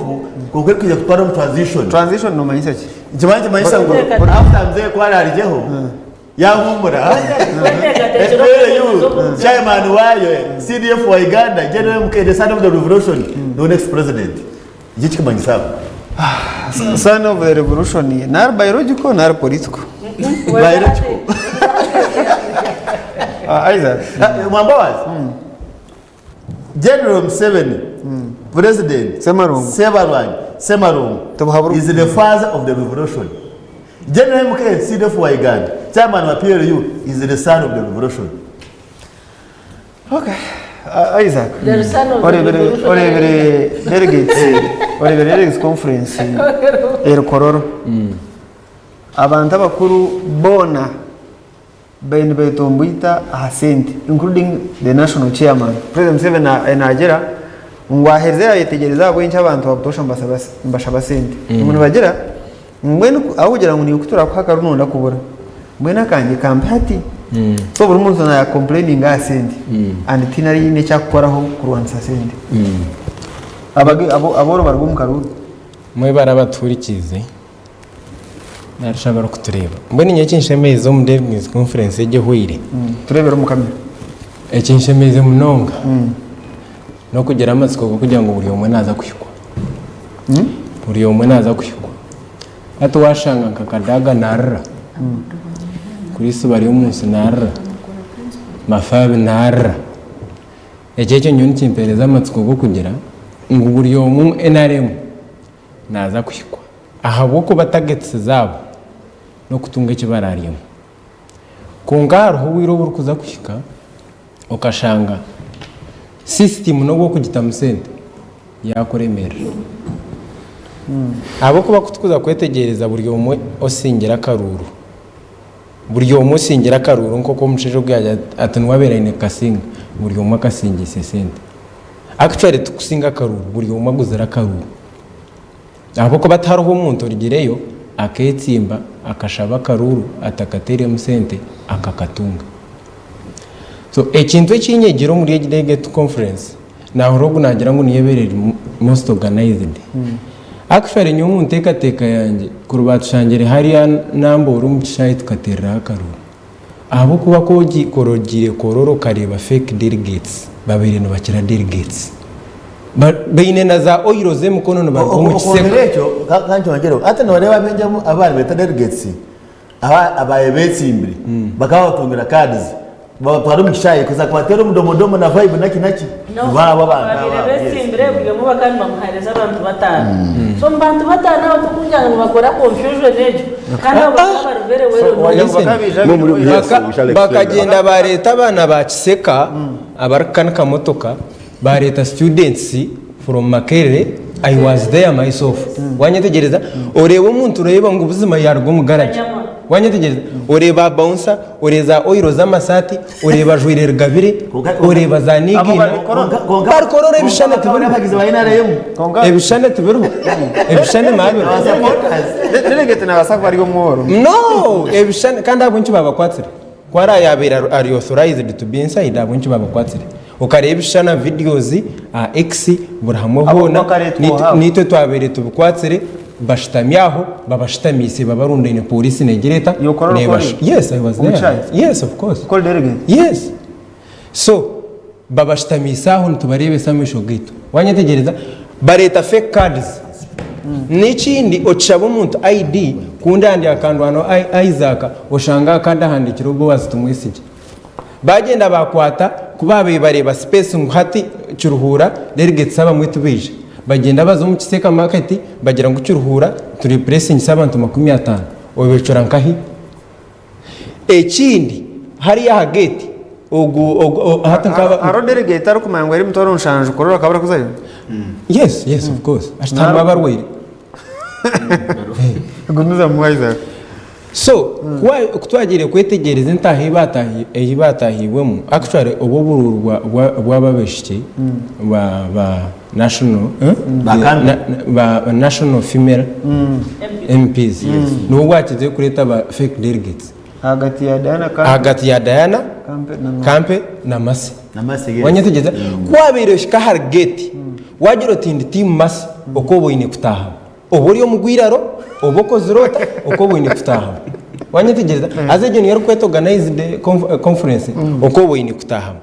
kwonka erikwija kutwara omu transition. Transition nomanyisa ki? Nikimanya nikimanyisa ngu after mzee ku ararugyeho yahuumura PLU chairman waayo CDF wa Uganda General MK the son of the revolution niwe next president. Nikyo ekirikumanyisa aho. Son of the revolution nari biological nari political. Biological. Ah, Isaac. Mwambabazi. General Museveni, President Semarungu. Sebarwanyi, Semarungu Tubuhaburu- is the father of the revolution. General MK CDF wa Uganda, chairman wa PLU is the son of the revolution. Okay. Ah, Isaac. The son of the Orebere revolution. orebere delegates orebere delegates conference erukororo. Abantu abakuru boona Babaire nibetomboita aha sente including the national chairman. President Museveni nagira ngu aherize yayetegyereza ahabw'enki abantu babutoosha nibashaba sente. Ngu nibagira ngu mbwenu ahabw'okugira ngu niiwe ku turakuha akaru noyenda kubura, mbwenu akangye kampe hati. So buri muntu naya complaininga aha sente and tihaine ariine eki arikukoraho kurwanisa sente. Abooro bari omu karuuru. Mwebare abatuhurikiize. Narishi abarikutureeba. Mbwenu nyowe ekinshemeize omu Delegates Conference egi ehweire. Tureebere omu kamera. Ekinshemeize munonga n'okugira amatsiko g'okugira ngu buri omwe naaza kuhikwa. Buri omwe naaza kuhikwa. Hati waashanga nka Kadaga naarira, Chris Baryomunsi naarira, Mafabi naarira. Ekyo ekyo nyowe nikimpeereza amatsiko g'okugira ngu buri omwe omu NRM naaza kuhikwa. Ahabw'okuba targets zaabo n'okutunga eki baraaryemu. Kwonka hariho obwire oburikuza kuhika okashanga system n'obu orikugitamu sente yaakuremerera. Ahabw'okuba ku turikuza kwetegyereza buri omwe osingire akaruuru, buri omwe osingire akaruuru nk'oku omushaija ogu yaagira ati niwe abaire aine kukasinga, buri omwe akasingiise sente. Actually tikusinga akaruuru, buri omwe aguzire akaruuru. Ahabw'okuba tihariho omuntu orugireyo akeetsimba akashaba akaruuru atakateiremu sente akakatunga. So ekintu eki nyegire omuri egi Delegate Conference, naahurira ogu naagira ngu niyo ebaire eri most organized. Actually nyowe omu nteekateeka yangye kuri baatushangire hariya Namboori omu kishaayi tukateereraho akaruuru. Ahabw'okuba ku ogiire Kololo okareeba fake delegates babaire nibakira delegates. Baine na za oil z'emikono nibaruga omu Okwongyera kiseka. ekyo ka nkyongyereho hati nooreeba abaingi abu nibeeta delegates abaabaire beetsimbire bakaba babatungira cards babatwara omu kishaayi kuza kubateera omudomodomo na vibe naki naki nibo abo abantu abo Ababaire abo, yes. betsimbire buri omwe bakaba nibamuhereza abantu bataano. So omu bantu bataano abo tokungira ngu nibakora confusion egyo kandi abo bakaba bari very well known. Listen, No, muri- yes, we shall explain that. Bakagenda bareeta abaana ba Kiseka abarikukanika motoka Bareeta students from Makerere, I was there myself. Wanyetegyereza? Oreeba omuntu oreeba ngu buzima yaruga omu garage. Wanyetegyereza? Oreeba bouncer, oreeba za oil z'amasaati, oreeba ajwaire rugabire, oreeba za nigiina. Barikorora ebishushani tibiriho. Abagizi ba NRM. Ebishushani tibiriho. Ebishushani maabiriho. Delegate nabaasa kuba ari omworo. No! Ebishushani kandi ahabw'enki baabakwatsire? Ku araabe yaabaire ari authorized to be inside ahabw'enki baabakwatsire? Okareeba ebishushani aha videos, aha X, buri hamwe Abo hoona. bakareetwa Naitwe oha? naitwe twabaire tubikwatsire, bashutami aho, babashutamiise babarundaine pooriisi neegira eta? Yookora Neebash- recording? Yes, I was Omu there. kishayi? Yes, of course. Okora delegate? Yes. So, babashutamiise aho nitubareebesa amaisho gaitu. Waanyetegyereza? Bareeta fake cards. N'ekindi okishaba omuntu ID ku ndahandiika Kandwanaho Isaac oshanga aha card ahandiikireho Boaz Tumwesigye. Baagyenda baakwata ku baabaire bareeba space ngu hati Kiruhura delegates abamwe tibaija. Bagyenda baza omu Kiseeka market bagira ngu Kiruhura turi replacingisa abantu 50. Obeecura nkahi? Ekindi hariya aha gate ogu ogu o- hati nkaba Hariho delegate arikumanya ngu eri emitwaro nshanju Kololo akaba arikuzayo? Yes, yes of course. Ashutami abarwaire. Gumizamu Isaac. So ku twagiire kwetegyereza entaaha ei baataahiibwemu, actually obu oburuuru bw'aba abaishiki ba national ba national female MPs nibwo bwakizireyo kureeta ba fake delegates Ahagati ya Diana Kampe ahagati ya Diana Kampe na Mercy. Wanyetegyereza? Ku waabaire ohika ahari gate waagira oti ndi team Mercy okooba oine kutaahamu. Oba ori omu rwiraro, oba okozire ota, okooba oine kutaahamu. Wanyetegyereza? Haza egyo niyo erikwetwa organized conference, okooba oine kutaahamu.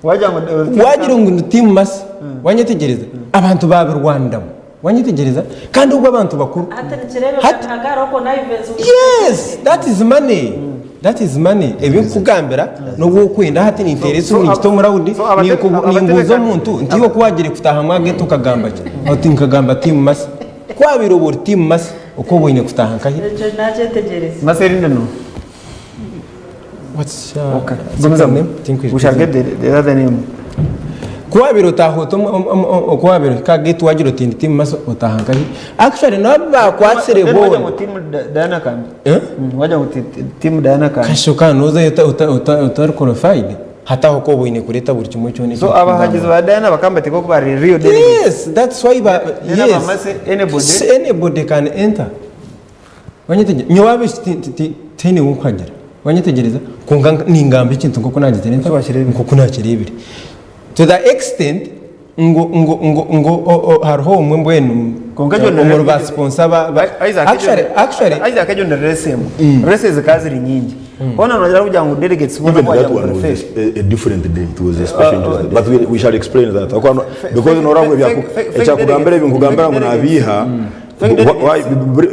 Waagira ngu ni team Mercy, wanyetegyereza? Abantu baabirwaniramu. Wanyetegyereza? Kandi obwo abantu bakuru. Hati nikireebeka Hati- nka hariho connivance omu Yes, that is money. That is money. Ebi nkukugambira n'obu okwenda hati ninteera esimu ningita omu rawundi so abate- nimbuuza abatebeekani- omuntu nti iwe ku waagire kutaaha mu ageti okagamba ki? Oti nkagamba team Mercy. Ku waabaire oba ori team Mercy, okooba oine kutaaha nkahi? Ekyo nakyetegyereza. Mercy erindi no. What's uh, Okay. what's her Gumizamu. name? Tinkwija We shall izina. get the other name. Ku waabaire otaaha ota omu- omu- omu- oku waabaire ohika aha gate waagira oti ndi team Mercy otaaha nkahi? Actually nabo baakwatsire Then wagira boona. ngu team Diana Kambi. Eh? Wagira ngu team Diana Kambi. Kashoka nozayo otari qualified hati aho kooba oine kureeta buri kimwe kyona So abahagizi ba Diana bakaba nibateekwa kuba bari real delegates. Yes, that's why ba Then yes. aba Mercy, anybody. Anybody can enter. Wanyetegyereza? Nyowe abeishiki ti- ti- ti- tihaine ou nkuhagira. Wanyetegyereza? Kwonka ningamba ekintu nk'oku naagizire nta? Nk'oku naakireebire. To the extent ngu ngu ngu ngu o- o- hariho omwe mbwenu Kwonka egyo omuri ba sponsor ba ba Isaac, actually actually Isaac egyo ni race emwe. Races zikaba ziri nyingi. Hoona noogira kugira ngu delegates boona Even wagira that ngu one bari was fake. a different day. It was a special interest. But we shall explain that. Because norangwa Fake ekyakugambira ebi delegates. nkugambira ngu Fake nabiiha Fake delegates. Why,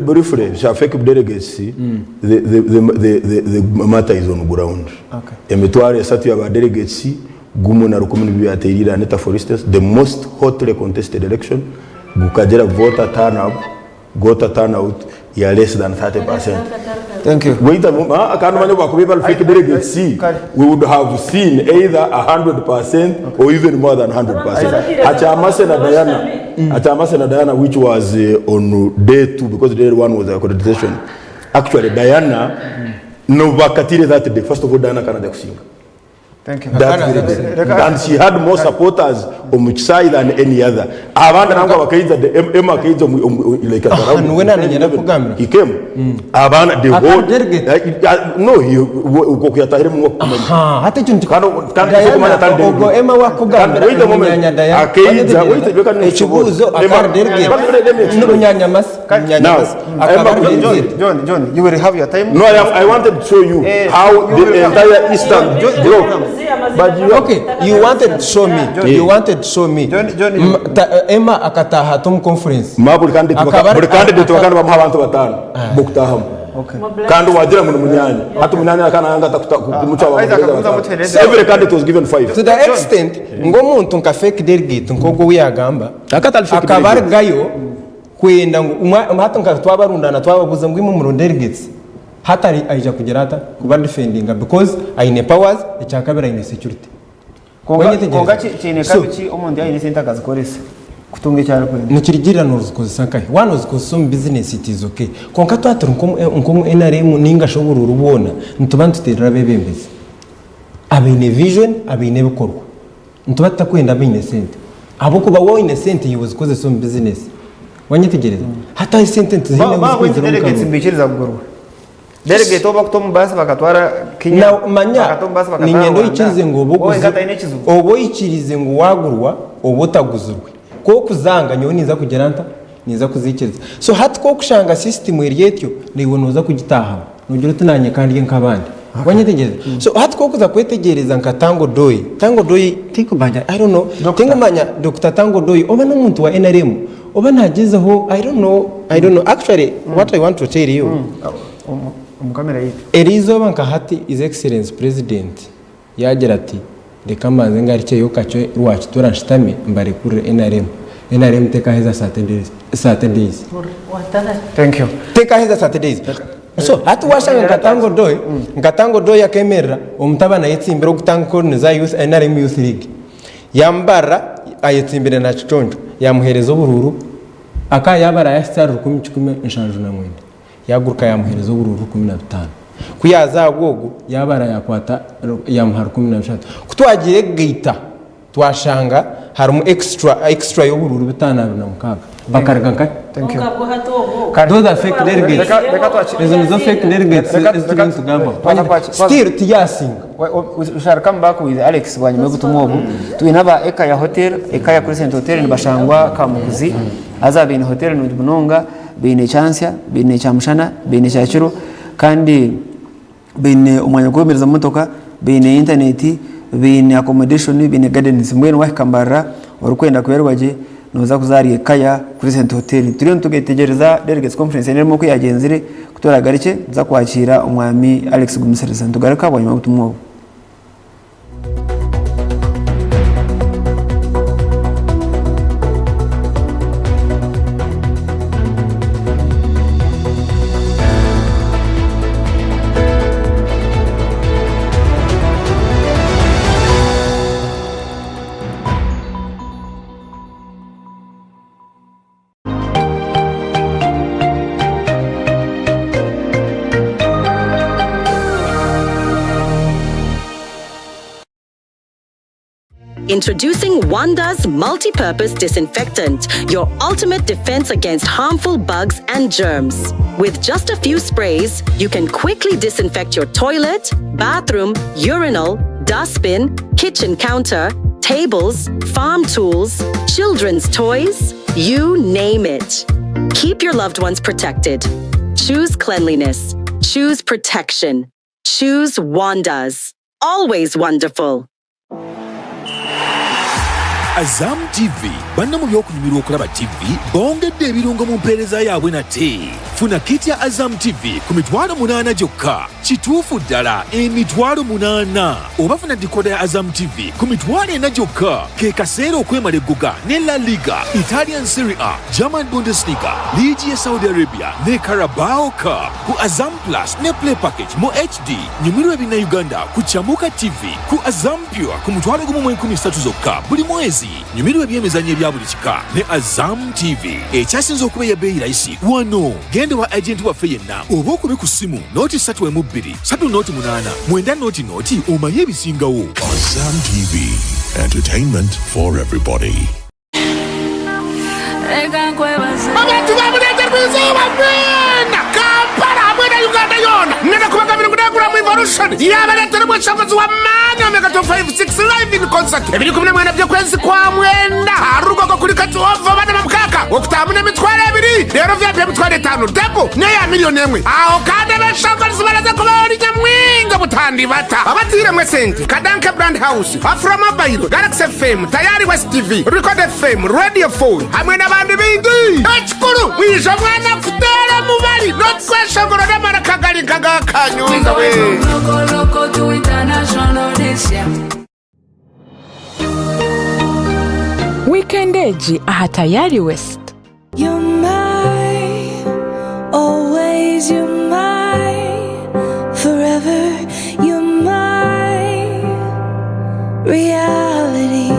briefly, sha fake delegates, the matter is on ground. Okay. Emitwaro esatu ya ba delegates, gumwe na rukumi nibyo byateire Anita for instance, the most hotly contested election, gukagira voter turn up, voter turnout ya less than 30%. Thank you. Wait a moment, ah, kandi manya bakuba bari fake delegates, we would have seen either 100% or even more than 100%. Akyamase na Diana, Akyamase na Diana which was on day 2 because day 1 was accreditation. Actually Diana no bakatire that day. First of all Diana kanajja kusinga. Thank you. That very day. And she had more supporters omu kisaayi than any other. Abandi nangwa bakaija the Emma akaija omu omu like at around niwe naaniinyenda kukugambira. He came. Abaana the Akaba whole delegate. No he okwo kuyatahiremu niwe kukumanya. Aha, hati ekyo Kandi kandi Diana, tikumanya atari ogwo delegate. Emma wakugambira Kandi wait a moment. munyanya Diana. Akaija wait reka Ekibuuzo Emma, akaba ari delegate. but let me explain. N'omunyanya Mercy, munyanya Now, Mercy, akaba ari Emma, John, delegate. John, John, you will have your time. No, I wanted to show you Eh, how you the will- entire Eastern John, bloc. John, But you Okay, you wanted to show me. You wanted to show me. John, John, Emma akataaha ata omu conference? Ma buri candidate Akaba baka, ari- buri candidate aka- bakaba nibamuha abantu bataano b'okutaahamu. Okay. Kandi wagira ngu ni munyaanya. Hati munyaanya akaba nayanga ata kuta- kumucwa Isaac, bamuhereza akaguza bataano. mutuhereze. Every candidate was given 5. To the extent ngu omuntu nka fake delegate nk'ogwo ou yaagamba Akatari fake akaba delegate. arugayo kwenda ngu hati nka twabarundaana twababuuza ngu imwe muri delegates hati aija kugira ata kuba defendinga because aine powers ekyakabiri aine security. Kwonka Wanyetegereza? kwonka ki- kiine So, kabi ki omuntu yaine esente akazikoresa kutunga eki arikwenda? Nikirugirira nozikozesa nkahi. Waaba nozikozesa omu bizinesi it is okay. Kwonka twaba turi nk'omu NRM ninga shi oburuuru bwona, nituba nituteerera abeebembezi abaine vision, abaine ebikorwa. Nituba tutakwenda abaine sente. Ahabw'okuba waaba oine sente iwe ozikozesa omu bizinesi. Wanyetegyereza? Hati ahu esente nituziine Ba- ahu Baaba zirikwizira omu delegates karuuru. nibaikiriza kugurwa. Delegate ou bakuta omu baasi bakatwara Kenya, Na manya bakata omu baasi bakatwara niinyenda Rwanda, oikirize ngu oba we wenka oguzi ataine ekizibu. oba oikirize ngu waagurwa oba otaguzirwe. Ku okuzanga nyowe ninza kugira nta? Ninza kuziikiriza. So hati ku okushanga system eri etyo, naiwe nooza kugitaahamu. Noogira oti naanye ka ndye nk'abandi. Wanyetegyereza? So hati ku okuza kwetegyereza nka Tanga Odoi, Tanga Odoi tinkumanya, I don't know, tinkumanya Dokita Tanga Odoi oba n'omuntu wa nrm oba naagyezaho, I don't know, I don't know. Actually what I want to tell you, Omu kamera yaitu. Eriizooba nka hati His Excellency President yaagira ati reka mbanze ngarukyeyo kakye Rwakitura nshutame mbarekurire nrm. Nrm tekaheza 30 days. Thank you. Tekaheza 30 days. So hati washanga nka Tanga Odoi, nka Tanga Odoi akemerera omutabani ayetsimbire ogu Tanga Kori niza youth NRM Youth League. Yamubarira ayetsimbire na Kiconco yamuhereza oburuuru aka yabara yahitsya ahari 1,179 yaguruka yamuhereza oburuuru 15. Ku yaza ahabwa ogu yabara yakwata yamuha 13. Ku twagiire kugaita Twashanga harimu extra extra y'oburuuru 526 bakaruga nkahi? Thank you. Kwonka bwo hati obwo Those are fake delegates. Reka- reka twaki- Ezo nizo fake delegates Reka- ezi turiyo nitugamba. Twaza kwaki- twaza- Still tiyasinga. We shall come back with Alex bwanyima y'obutumwa obu. Twine aba Ekaya Hotel, Ekaya Crescent Hotel nibashangwa Kamukuzi. Haza baine hotel nungi munonga, baine ekyansya, baine ekyamushana, baine ekyakiro kandi baine omwanya gw'okwemereza motoka, baine intaneti, baine accommodation, baine gardens. Mbwenu wahika Mbarara orikwenda kubeerwa gye, nooza kuza ahari Ekaya Crescent Hotel. Turiyo nitwetegyereza Delegates Conference erimu oku yaagyenzire, ku turaagarukye nituza kwakiira Omwami Alex Gumisiriza. Nitugaruka bwanyima y'obutumwa obu. Introducing Wanda's multi-purpose disinfectant, your ultimate defense against harmful bugs and germs. With just a few sprays, you can quickly disinfect your toilet, bathroom, urinal, dustbin, kitchen counter, tables, farm tools, children's toys, you name it. Keep your loved ones protected. Choose cleanliness. Choose protection. Choose Wanda's. Always wonderful. Azam TV banna mu by'okunyumirwa okulaba TV bongedde ebirungo mu mpeereza yaabwe nate. Funa kit ya Azam TV ku 800,000 gyokka. Kituufu ddala 800,000. Oba funa dikoda ya Azam TV ku 400,000 gyokka. Ke kaseera okwemala eggoga ne La Liga, Italian Serie A, German Bundesliga, liigi ya Saudi Arabia ne Carabao Cup ku Azam Plus ne Play Package mu HD. Nyumirwa Ebinnauganda ku Chamuka TV ku Azam Pure ku 13,000 zokka buli mwezi. Nyumirwa ebyemizannyo ebya buli kika ne Azam TV ekyasinze okuba eya bbeeyi layisi wano. Genda wa agenti waffe yenna oba okube ku ssimu nooti ssatu emu bbiri ssatu nooti munaana mwenda nooti nooti omanye ebisingawo. Azam TV, entertainment for everybody. Abantu ba Burengyerwa Izooba mwena, Kampala hamwe na Uganda yoona, nenda kubagambira ngu Nagura Revolution yaabareetera omweshangozi w'amaani Omega 256 Live in Concert ebiri 14 by'okwezi kwa mwenda aha Rugogo kuri Kati Oval bana ba mukaaga okutaahamu n'emitwaro ebiri reero VIP 50,000 debo n'eya miriyoni emwe. Aho kandi abeshongorizi baraza kuba bari nyamwingi obutandibata abatairemu esente Kadanke Brand House, Afro Mobile, Galaxy FM, Tayari West TV, Record FM, Radio 4 hamwe n'abandi baingi. Ekikuru mwije mwana kuteera omubari n'okweshongora n'amaraka gari nka Kanyonza we. Weekend egi aha Tayari West. You're my, always you're my, forever you're my reality.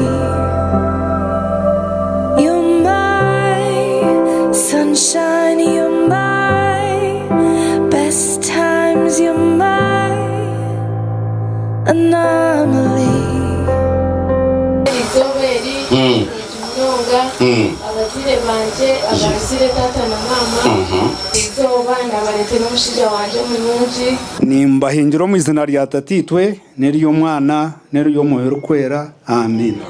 You're my sunshine, you're my best times, you're my anomaly. Erizooba eri rirungi munonga abazaire bangye abaruzire taata na maama erizooba nabareetera omushaija wangye murungi. Nimbahingira omu izina rya Tataitwe n'ery'Omwana n'ery'Omwoyo Orikwera. Amiina.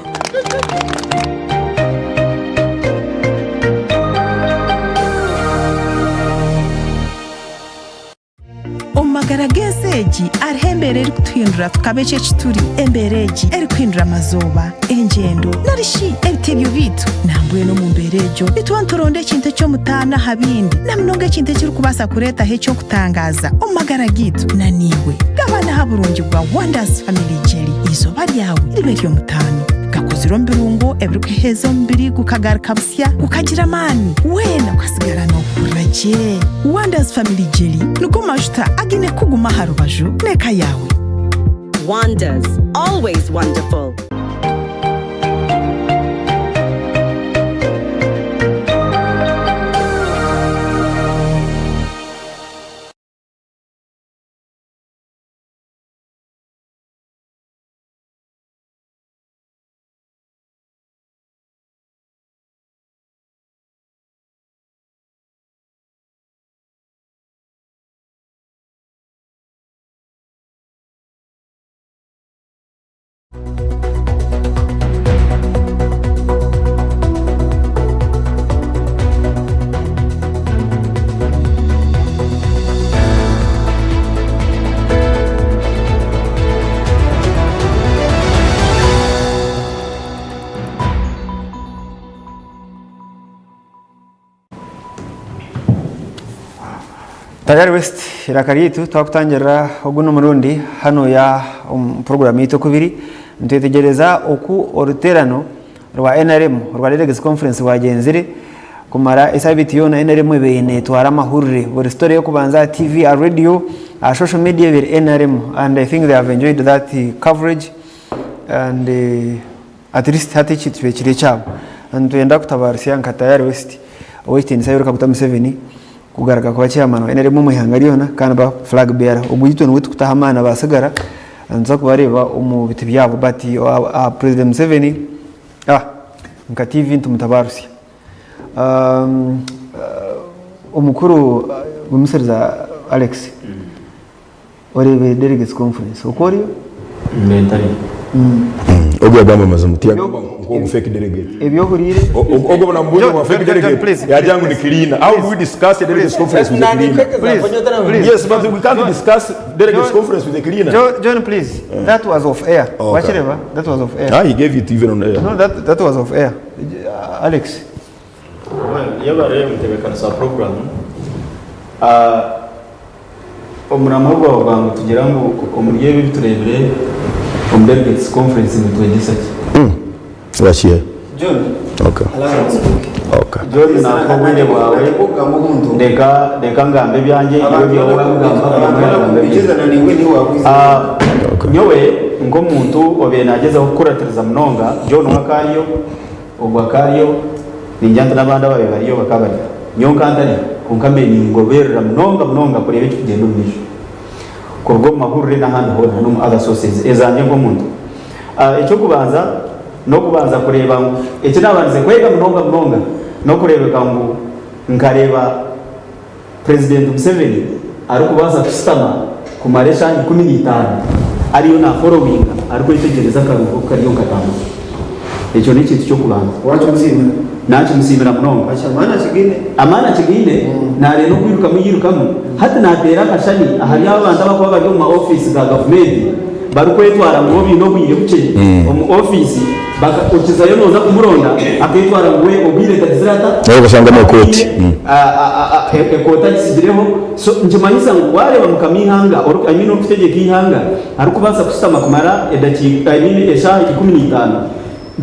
Omu magara g'ensi egi hariho embeera erikutuhindura tukaba eki eki turi. Embeera egi erikuhindura amazooba, engyendo, nari shi ebitebyo byaitu. Nambwenu omu mbeera egyo nituba nituronda ekintu eky'omutaano aha bindi, na munonga ekintu ekirikubaasa kureetaho eky'okutangaaza omu magara gaitu. Na naiwe gabana aha burungi bwa Wonders Family Jelly. Eizooba ryawe ribe ery'omutaano. Gaijuuzire omu birungo ebirikuheeza omubiri gukagaruka busya, gukagira amaani, weena okasigara noohurira gye. Wanda's Family Jelly nigo majuta againe kukuguma aha rubaju n'eka yaawe. Wanders, always wonderful. Tayari West iraka ryaitu twakutangirira ogu n'omurundi hanu ya omu puroguramu yaitu okubiri nitwetegyereza oku oruteerano rwa NRM orwa Delegates Conference rwagyenzire kumara esabiiti yoona NRM ebaire netwara amahurire buri story ey'okubanza aha TV, aha radio, aha social media ebaire NRM and I think they have enjoyed that coverage and at least hati ekintu kibaire kiri ekyabo. Nitwenda kutabaarusya nka Tayari West Ow'ekitiinisa Yoweri Kaguta Museveni kugaruka kuba chairman wa NRM omu ihanga ryona kandi aba flag bearer. Ogu itwe niwe turikutaho amaani abaatsigara nituza kubareeba omu biti byabo but President Museveni nka TV nitumutabaarusya. Omukuru Gumisiriza Alex, oreebire Delegates Conference okwo oriyo? Mentally. Ogu yagamba amazima tiyagamba nkogu fake delegate. Ebi ohuriire? Ogu obu namubuuza ngu fake delegate yagira ngu ni cleaner. How do we discuss a delegates conference with a cleaner? Please. Yes, but we can't discuss delegates conference with a cleaner. John, John please. That was off air. Okay. Wakireba? That was off air. Ah, he gave it even on air. No, that was off air. Alex. Well, yebare mutebeekanisa wa puroguraamu. Omuramwa gwawe gwa ngu tugira ngu omuri ebi ebi tureebire omu Delegates Conference nitwegyesa ki? Wakiha? John, Okay. allow me to speak. Okay. John nakuha obwire bwawe reka reka ngambe ebyangye iwe ebyawe wabigamba buri omwe yagamba ebye. Ah, Nyowe nk'omuntu obaire nagyezaho kukuratiriza munonga John we akaba ariyo Ogwo akaba ariyo, ningira nti n'abandi abaabaire bariyo bakaba bariyo. Nyowe nkaba ntariyo, kwonka mbaire ningoberera munonga munonga kureeba ekirikugyenda omu maisho kuruga omu mahurire n'ahandi hoona n'omu other sources ezangye nk'omuntu. Eky'okubanza n'okubanza kureeba ngu eki naabandize kwega munonga munonga n'okureebeka ngu nkareeba Purezidenti Museveni arikubaasa kushutama kumara eshaaha 15 ariyo naforowinga arikwetegyereza akaruubi oku kariyo nikatambura. Ekyo n'ekintu ky'okubanza. Wakimusiimira? Nakimusiimira munonga. Amaani akigaine? Amaani akigaine, naarenda okwirukamu yairukamu. Hati naateera akashani ahari abo abantu abarikuba bari omu ma ofiisi ga gavumenti barikwetwara ngu bo baine obwire bukye omu ofiisi okizayo nooza kumuronda akeetwara ngu we obwire tagizire ata? Nawe okashangamu ekooti. Ekooti agitsigireho. So nikimanyisa ngu waareeba mukama eihanga, I mean orikutegyeka eihanga arikubaasa kushutama kumara edakiika, I mean eshaaha 15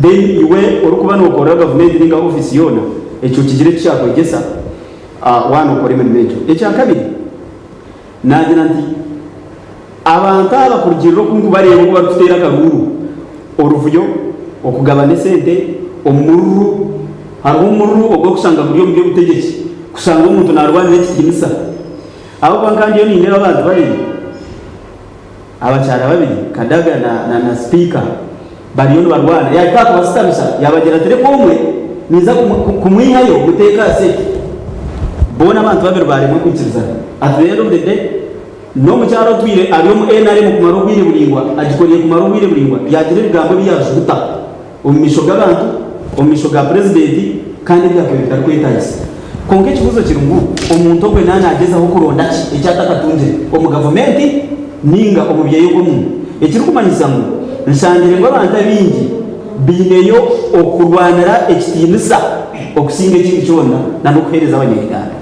then iwe orikuba nookorera gavumenti nainga ofiisi yoona ekyo kigire eki kyakwegyesa waaba nookora emirimo egyo. Ekyakabiri naagira nti Abantu aba kurugiirira oku nkubareeba oku barikuteera akaruuru, oruvuyo, okugabana esente, omururu, hariho omururu ogw'okushanga guri omu by'obutegyeki, kushanga omuntu naarwanira ekitiinisa. Ahabw'okuba nka ndiyo nindeeba abantu babiri, abakyara babiri, Kadaga na, na, na sipiika bariyo nibarwana, yaahika aha kubasitamisa yaabagira ati reka omwe ninza kumwihayo muteeke aha seeti. Boona abantu babiri baaremwa kwikirizana. At the end of the day, N'omukyara otwire ari omu nrm kumara obwire buraingwa agikoriire kumara obwire buraingwa yaagira ebigambo ebi yaajuguta omu maisho g'abantu, omu maisho ga Purezidenti kandi ebyakabaire bitarikwetaagisa. Kwonka ekibuuzo kiri ngu omuntu ogwe naaba naagyezaho kuronda ki eki atakatungire omu gavumenti nainga omu by'ey'obw'omuntu? Ekirikumanyisa ngu nshangire ngu abantu abaingi baineyo okurwanira ekitiinisa okusinga ekindi kyona n'okuheereza abanya-Uganda.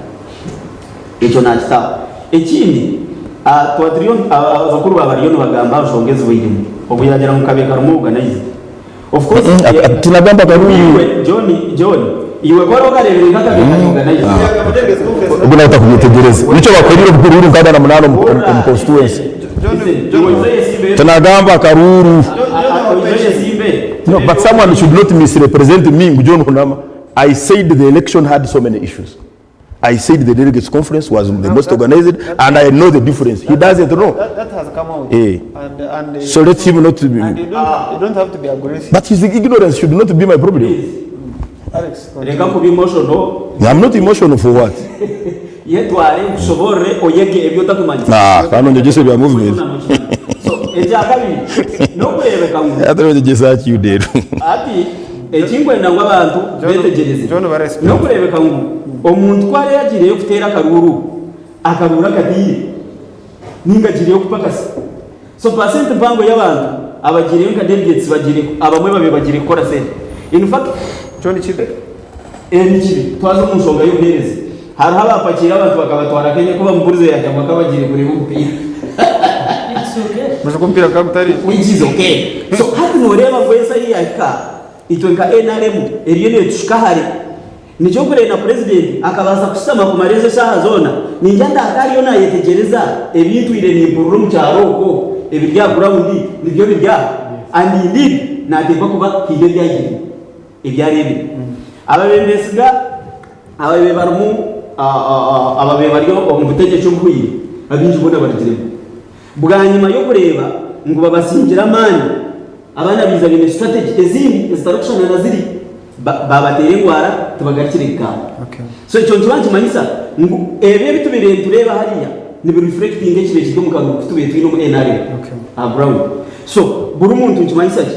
Ekyo naakitaho. Ekindi, twaba turiyo, abakuru baaba bariyo nibagamba aha nshonga ezihweiremu, ogu yaagira ngu kabe karimu organized. Of course, Tinagamba akaruru. Iwe John, John, iwe ku oraba okareebire nk'akabi kari organized. Ogu nawe takubyetegyereza. Nikyo bakorire oburuuru 68 omu constituency. Tinagamba akaruuru. No, but someone should not misrepresent me ngu John Hunama. I said the election had so many issues. I said the delegates conference was the most organized and I know the difference. He doesn't know. That, that has come out. Eh. And So let him not be. And you don't have to be aggressive. But his ignorance should not be my problem. Alex, Reka kuba emotional. I'm not emotional for what? Yetware nkushoboorore oyege ebi otakumanya. Ah, kandi onyegyesa ebya movement. So ekyakabiri n'okureebeka ngu Hati onyegyesa ki rero? Hati ekinkwenda ngu abantu betegyereze n'okureebeka ngu omuntu ku arebe agiireyo kuteera akaruuru, akaruuru akataire ninga agiireyo kupakasa. So percent mpango y'abantu abagiireyo nka delegates bagiire abamwe babaire bagiire kukora sente. In fact, Kyo ni kibi. Eh ni kibi. Twaza omu nshonga y'obuheereza, hariho abaapakiire abantu bakabatwara Kenya ku bamuburize yaagira ngu akaba agiire kureeba omupiira. Muzi omupiira gukaba gutari. Which is okay. So hati nooreeba ngu ensi ahi yaahika, itwe nka NRM eriyo neetushuka hare. Nikyo orikureeba na Purezidenti akabaasa kushutama kumara ezo eshaaha zoona, ningira ndaaka ariyo naayetegyereza ebi ntwire nimpurira omu kyaro okwo, ebiri aha ground nibyo biri aha and indeed naateekwa kuba haine ebi ahiire. Ebi areebire. Ababaire nibeesiga ababaire barimu ababaire bari omu butegyeki obuhweire, abaingi boona barugiremu. Bwanyima y'okureeba ngu babasingire amaani, abaana baija baine strategy ezindi ezitarikushushana na ziri, baabateera engwara tibagarukire bigambo. So ekyo nikiba nikimanyisa ngu ebi ebi tubaire nitureeba hariya nibi reflectinga ekibaire kiri omu karuuru ku tubaire twine omu NRM aha ground. So buri muntu nikimanyisa ki?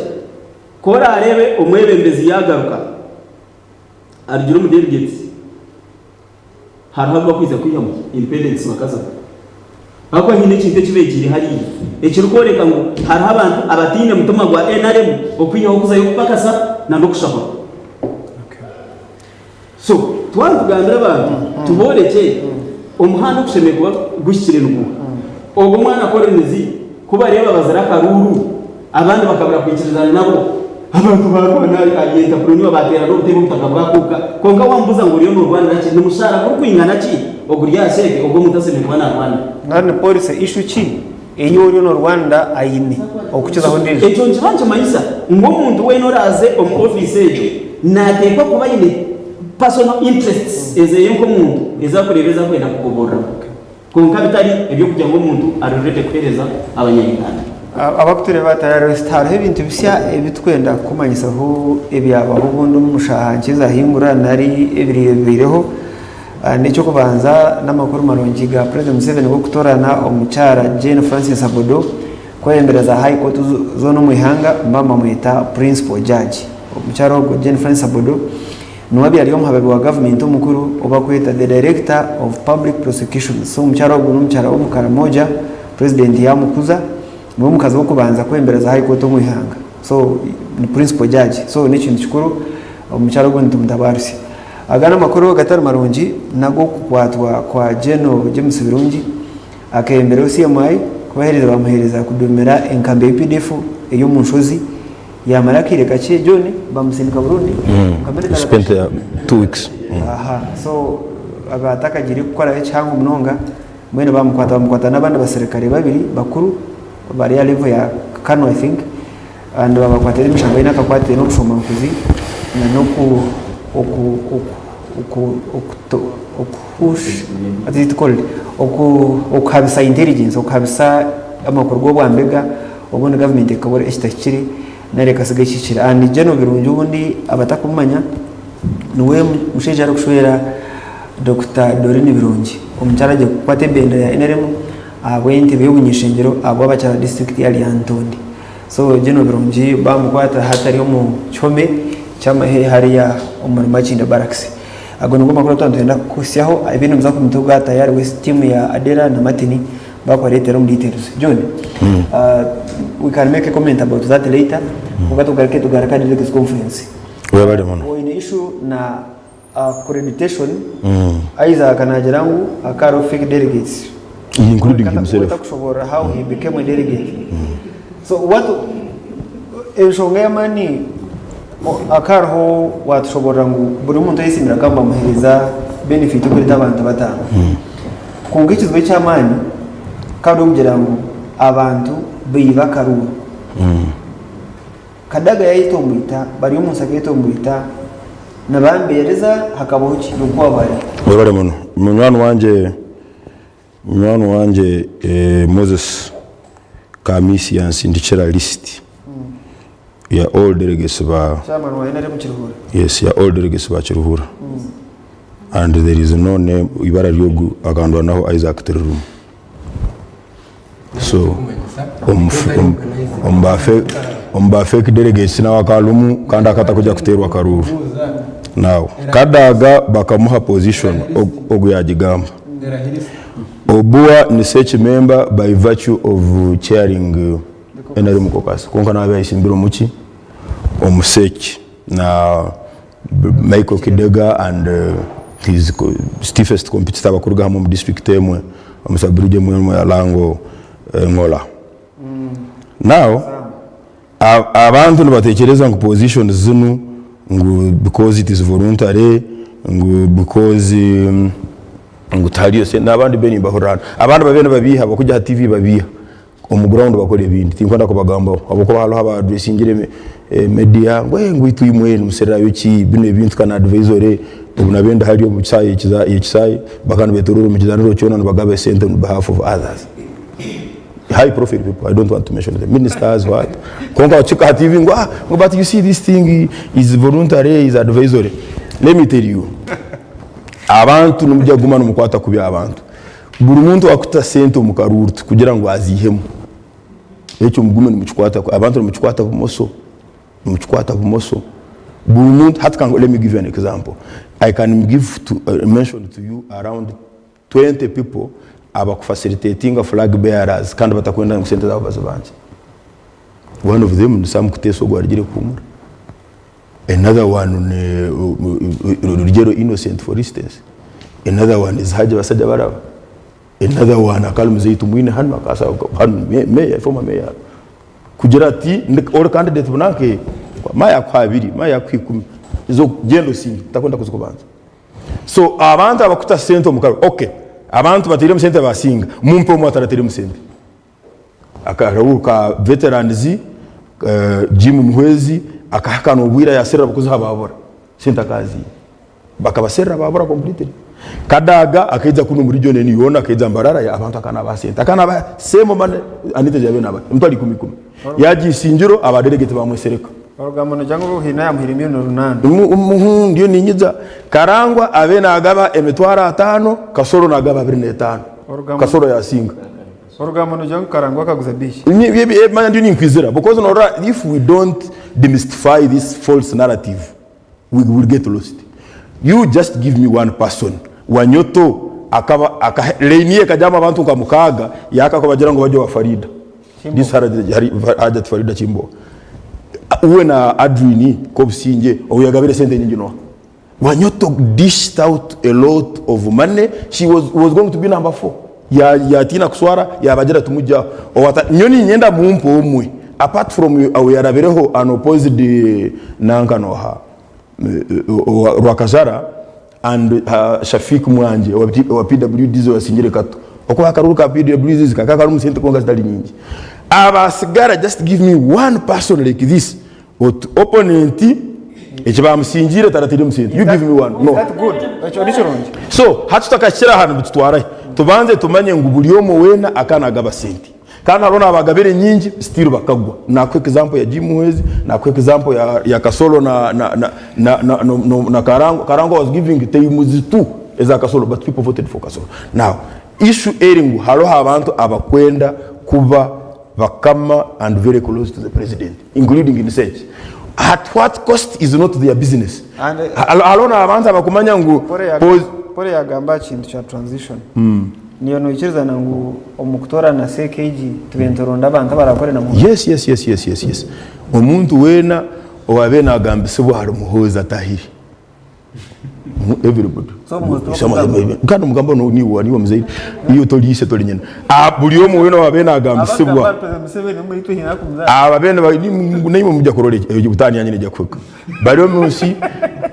Ku oraareebe omwebembezi yaagaruka arugire omu delegates, hariho abu bakwija kwihamu independents bakazamu. Ahabw'okuba haine ekintu eki beegiire hariya ekirikworeka ngu hariho abantu abataine mutima gwa nrm okwihaho kuzayo kupakasa n'okushahura. So twaba nitugambira abantu tuboorekye omuhanda ogushemereire kuba guhikire niguuha. Ogwo omwana Collins ku bareeba bazire akaruuru abandi bakabura kwikirizana nabo, abantu baarwana ari entrepreneur baateerana obuteebe obutaka bwakuuka. Kwonka waamubuuza ngu oriyo noorwanira ki? Ni mushaara gurikwingana ki oguri aha sheeke ogu omuntu ashemereire kuba naarwanira? Nari ni policy issue ki ei oriyo noorwanira aine okukizaho endiijo? Ekyo nikiba nikimanyisa ngu omuntu weena oraaze omu ofiisi egyo naateekwa kuba aine personal interests ezeye nk'omuntu ezi arikureeba ezi arikwenda kugoboreramu kwonka bitari eby'okugira ngu omuntu ari ready kuheereza abanya-Uganda. Abarikutureeba tayari hariho ebintu bisya ebi turikwenda kukumanyisaho ebyabaho obundi omu shaaha nkye ezahingura nari ebiriyo bibaireho. N'eky'okubanza n'amakuru marungi ga Purezidenti Museveni g'okutoorana omukyara Jane Frances Abodo kwebembera za High Court zoona omu ihanga bamweta Principal Judge. Omukyara ogwo Jane Frances Abodo niwe abaire ari omuhababi wa gavumenti omukuru ou barikweta the Director of Public Prosecutions. So omukyara ogwo n'omukyara w'omu Karamoja, Purezidenti yaamukuza niwe mukazi w'okubanza kwebembera za High Court omu ihanga. So ni Principal Judge. So n'ekintu kikuru omukyara ogwo nitumutabaarusya. Aga n'amakuru agatari marungi n'ag'okukwatwa kwa General James Birungi akebembera OCMI kubaheereza bamuheereza kudumira enkambi ya UPDF eri omu nshozi yamara akaire kakye John bamusindika Burundi He spent there 2 weeks. Aha so aba atakagiire kukorayo kihango munonga mbwenu bamukwata bamukwata n'abandi baserikare babiri bakuru bari aha level ya Colonel I think and babakwatira emishango eine akakwate n'obushomankuzi na n'oku oku oku oku okuto okuhush what is it called oku okuhabisa intelligence okuhabisa amakuru g'obwambega obundi gavumenti ekakora ekitahikire nari ekasiga ekihikire and General Birungi obundi abatakumumanya niwe mushaija arikushwera Dokita Doreen Birungi omukyara agiire kukwata ebendera ya NRM ahabw'entebe y'obuny'ishengyero ahabw'abakyara disiturikiti ya Lyantonde. So General Birungi bamukwata hati ari omu kihome ky'amahe hariya omuri Makindye Barracks. Ago nigo makuru agu twaba nitwenda kukuhitsyaho, ebindi nimuza kubituga tayari with team ya Adera na Martin bakubareetera omu details. John, we can make a comment about that later, kwonka tugaruke tugaruke aha Delegates Conference. Webale muno. Oine issue na Accreditation, Isaac naagira ngu hakaba hariho fake delegates. Including himself. Otakushoboorora how he became a delegate. So what enshonga y'amaani Hakaba hariho waatushoboorora ngu buri muntu oyetsimbire akaba nibamuheereza benefit y'okureeta abantu bataano. Kwonka ekizibu eky'amaani ka ari okugira ngu abantu baiba akaruuru. Kadaga yaayetomboita, Baryomunsi akeetomboita, nibambeereza hakabaho ki? N'oku waaba ari. Webare muno. Munywani wangye munywani wangye Moses Kamiisi yansindikira list ya all delegates ba Chairman wa NRM Kiruhura. Yes, ya all delegates ba Kiruhura. And there is no name, ibara ryogu akandwanaho Isaac tiririmu. So omu ba fake delegates nawe akarumu kandi akatakuja kuterwa akaruuru. Now Kadaga bakamuha position ogu yagigamba. Obua ni sec member by virtue of chairing NRM caucus kwonka nawe yayesimbire omuki? Omu sec na Michael Kidega and his stiffest competitor abakuruga hamwe omu district emwe omu sub region emwe ya Lango Ngola. Now abantu nibatekyereza ngu positions zinu ngu because it is voluntary ngu because ngu tihariyo sente nabandi be nimbahurira hanu abandi babaire nibabiiha bakujya aha TV babiiha. Omu ground bakora ebindi tinkwenda kubagambaho ahabw'okuba hariho aba addressingire media ngu eh ngu itwe imwe nimusererayo ki binu ebintu ka na advisory obu nabyo ndi hariya omu kisaayi ekisaayi bakaba nibetorora omu kizaniro kyona nibagaba esente on behalf of others high profile people I don't want to mention them ministers what kwonka wakihika aha TV ngu ah ngu but you see this thing is voluntary is advisory let me tell you abantu nimujya kuguma nimukwata kubi abantu. Buri muntu owaakuta sente omu karuuru tikugira ngu aziihemu. Ekyo mugume nimukikwata, abantu nimukikwata bumoso, nimukikwata bumoso. Buri muntu, hati ka let me give you an example. I can give to, mention to you around 20 people abakufacilitatinga flag bearers kandi batakwenda ngu sente zaabo bazibangye. One of them ni Sam Kuteesa ogwo arugire kuhuumura. Another one ni Rugyero Innocent for instance. Another one is Haji Basajjabalaba. Another one akaba ari muzeeyi tumwine hanu akasa hanu mayor, former mayor. Kugira ati ori candidate bunanka maya akuha abiri, maya akuha ikumi. Izo gyenda osinge, takwenda kuzikubanza. So abantu abakuta sente omu karuru, okay, abantu batairemu sente basinga, mumpe omwe ataratairemu sente. Akaruuru ka veterans, Jim Muhwezi akahakana obwire yaserera abakozi babura sente akaziiha. Bakabaserera babura completely. Kadaga akaija kunu omu region enu yoona akaija Mbarara abantu akaba nabaha sente. Akaba nabaha same money Anita ezi yabaire nabaha emitwaro ikumi ikumi. Yaija Isingiro aba delegate bamwesereka. Orugambo nogira ngu Ruhiina yamuhaire milioni runaana. Ndiyo niinyija. Karangwa abe nagaba emitwaro ataano, Kasolo nagaba abiri n'etaano. Kasolo yasinga. Orugambo nogira ngu Karangwa akaguza biiki? Manya ndiyo ninkwizira because norora if we don't demystify this false narrative we will get lost. You just give me one person Wanyoto akaba aka line ye ekajyamu abantu nka mukaaga yakakubagira ngu bajye owa Farida. This Hajat Farida Kimbowa. Uwe na Adrine Kobusingye ou yagabire sente nyingi noha? Wanyoto dished out a lot of money, she was, was going to be number 4. Ya yatiina kuswara yabagira ati mugye aho. Owata nyowe niinyenda mumpe omwe apart from awu yarabireho unopposed nanka noha Rwakajara and uh, Shafiq Mwanje owa, owa PWDs owasingire Kato. Okuba akaruru ka PWDs kakaba karimu sente kwonka zitari nyingi. Abasigara just give me one person like this Oti opponent eki bamusingiire taratairemu sente. You give me one. No. That good. Ekyo ni kirungi. So hati tutakakira aha nibitutwara hi? Tubanze tumanye ngu buri omwe weena akaba nagaba sente. Kandi hariho n'abagabire nyingi still bakagwa. Nakuha example ya Jim Muhwezi, nakuha example ya, ya Kasolo na, na, na, na, na, no, no, na Karangwa. Karangwa was giving times two eza Kasolo but people voted for Kasolo. Now issue eri ngu hariho abantu abakwenda kuba bakama and very close to the president including in search at what cost is not their business hariho n'abantu abakumanya ngu Paul yagamba aha kintu kya transition niiwe noikirizana ngu omu kutoorana CKG tube nituronda abantu abarakore na Muhoozi? Yes yes yes yes yes yes omuntu weena owaabaire naagambisibwa ahari Muhoozi atahire. Everybody. So omuhoozi tibakugamba? Kandi omugamba no niiwe niiwe muzaire iwe tori ise tori nyina. Ah, buri omwe weena owaabaire naagambisibwa Abagamba President Museveni omuri itwe hiine akumuzaara. aba beena bari- naimwe mujja kurora ekyo butaani yanyu neija kuhika. Bari omu nsi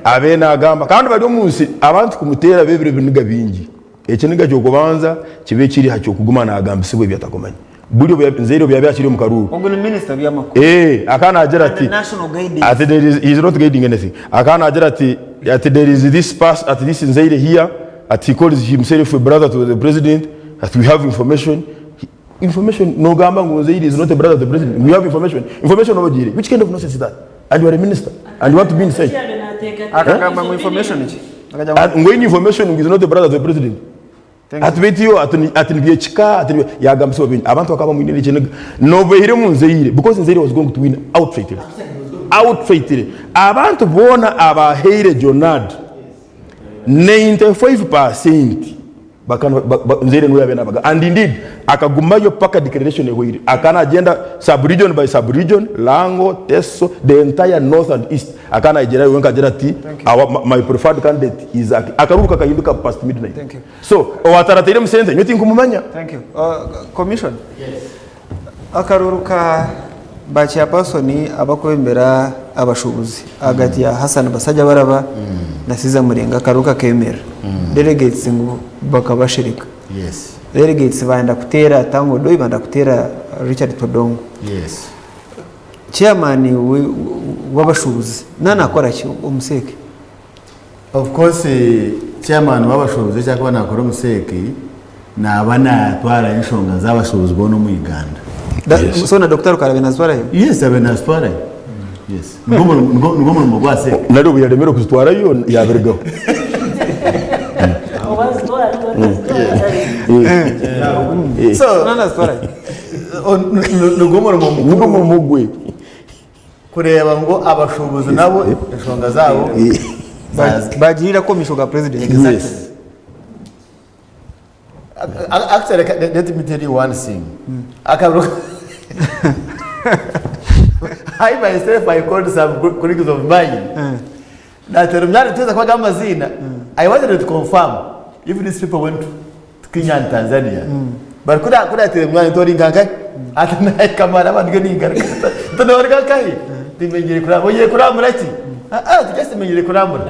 abe naagamba kandi bari omu nsi abantu kumuteera bebire ebiniga bingi. Ekiniga ky'okubanza kibe kiri ha ky'okuguma naagambisibwa ebi atakumanya. Buri obu Nzeire obu yaabaire akiri omu karuuru. Ogu ni minisita w'eby'amakuru. Ee, akaba naagira And ati, national guidance. ati there is, he is not guiding anything. Akaba naagira ati, ati there is this pass, ati this Nzeire here, ati he calls himself a brother to the president, ati we have information. He, information, noogamba ngu Nzeire is not a brother to the president, we have information. Information oba ogiire? Which kind of nonsense is that? And you are a minister, and you want to be inside. Akagamba ngu information ki? Akagira ngu- Ati ngu oine information ngu is not a brother to the president. Ati beitu yo ati ati nibyekika ati yagambisa bingi abantu bakaba bamwinire ekiniga nobeire omu nzaire because nzaire was going to win outrightly outrightly abantu boona abahaire Jonard 95% bakaba nzaire niwe yabaire nabaga and indeed akagumayo paka declaration ehweire akaba nagyenda sub region by sub region Lango, Teso the entire north and east akaba nayegyerayo wenka agira ati our, my preferred candidate is akaruru kakahinduka past midnight. Thank you. So owaataratairemu sente nyowe tinkumumanya. Thank you. Commission. Akaruru ka ba chairperson abakwebembera abashubuzi ahagati ya Hassan Basajjabalaba na Caesar Murenga akaruru kakemerera. Delegates ngu bakabashereka. Yes. Delegates banda kuteera Tanga Odoi banda kuteera Richard Todongo. Yes. Chairman w'abashubuzi na nakora ki omu CEC? Of course chairman w'abashuubuzi eki arikuba naakora omu CEC naaba naatwara enshonga z'abashuubuzi boona omu Uganda. So na Dokita Rukara abe naazitwarayo? Yes, abe naazitwarayo. Yes. Nigwo nigwo murimo gwa CEC. Nari obu yaremire kuzitwarayo yabirigaho. So, nigwo murimo mukuru. Nigwo murimo gwe. Kureeba ngu abashuubuzi nabo enshonga zaabo Bagirira komisho ga president. Exactly. Actually, let me tell you one thing. Akaruru I myself, I called some colleagues of mine. Natera omyanya tuza kubaga amaziina. I wanted to confirm if these people went to Kenya and Tanzania. But kuri kuri atera omwanya tori nkankahi? Ati nakamara abandi go ningaruka. Tonori nkankahi? Timenyire kurambura. Ogiye kurambura ki? Ah ah, just menyire kurambura.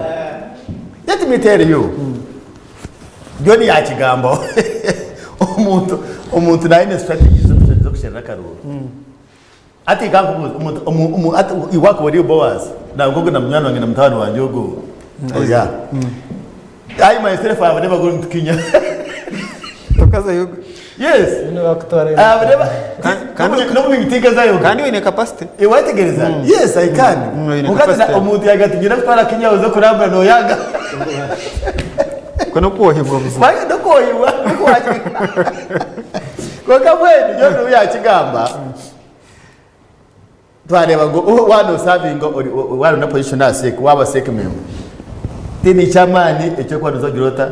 Let me tell you. John yakigambaho. Omuntu omuntu nayine strategies z'okusherura akaruuru. Hati kankubuuze, omuntu omu omu hati iwe akaba ori Boaz, nangwa ogu na munywani wangye na mutabani wangye ogu oya. I myself I have never gone to Kenya. Tokazayo? Yes. I have never. N'obu ninteekazayo. Kandi oine capacity. Wategereza? Yes, I can. Oine Kwonka hati capacity. omuntu yaagira ati nyine kutwara Kenya oze kurambura noyanga. Kwe n'okwohibwa buzima. Kwanga n'okwohibwa. Kwonka mbwenu nyowe n'obu yaakigamba, twareeba ngu oh, waaba noosavinga ori waaba na position aha CEC, waaba CEC member, tihaine eky'amaani eky'okuba nooza kugira ota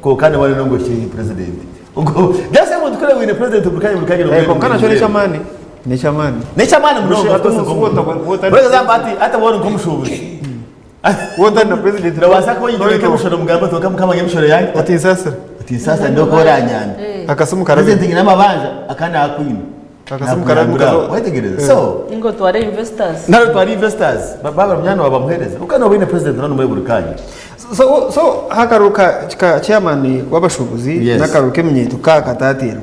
kwonka niwe ngu oshushe president. Ogwo just omuntu kureeba ngu oine president buri kanya buri kanya Eh, kwonka nakyo n'eky'amaani. N'eky'amaani. N'eky'amaani munonga of course Hati omuntu For example, hati hati waaba ori nk'omushuubuzi Wotari na president. Nobaasa kuba oine nk'emishoro omugambe oti kwonka mukama nyowe emishoro yange Otinsasira. Otinsasira ndi oku oranyambe. Akasimu karabe. President nyine amabanja aka nakwine. Akasimu karabe Nakuyambira. mukazi. Wategereza. So Ninga otware investors. nari otware investors baba munywani wawe bamuhereze. Kwonka noba oine president noba nomureeba buri kanya. So, so h'akaruru ka, ka chairman w'abashuubuzi Yes. n'akaruru k'eminyeeto ka katateerwa.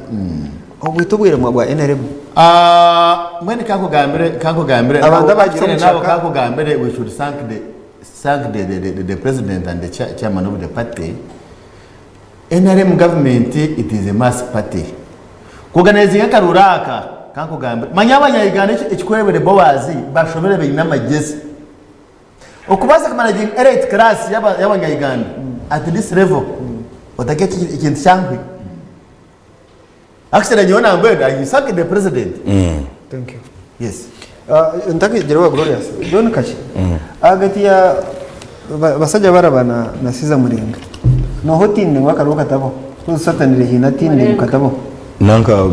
Obwo obweremwa bwa nrm. Mbwenu kankugambire kankugambire Abantu abagiire omu naabo kishaka. kankugambire we should thank the thank the, the, the, the president and the chair, chairman of the party. NRM government it is a mass party. Kuorganizinga akaruru aka kankugambire manya abanya-Uganda ekikurebire Boaz bashomire baine amagyezi. Okubaasa kumanaginga elite class y'abanya-Uganda at this level otarya ekintu kyanguhi. Actually nyowe nambwenu I thank the president. Thank you. Yes. Ntakegire wa Glorious. John Kaki. Ahagati ya Basajja Baraba na na Caesar Murenga. Noha otiinire ngu akaruru katabaho? Coz certainly haine atiinire ngu katabaho. Nanka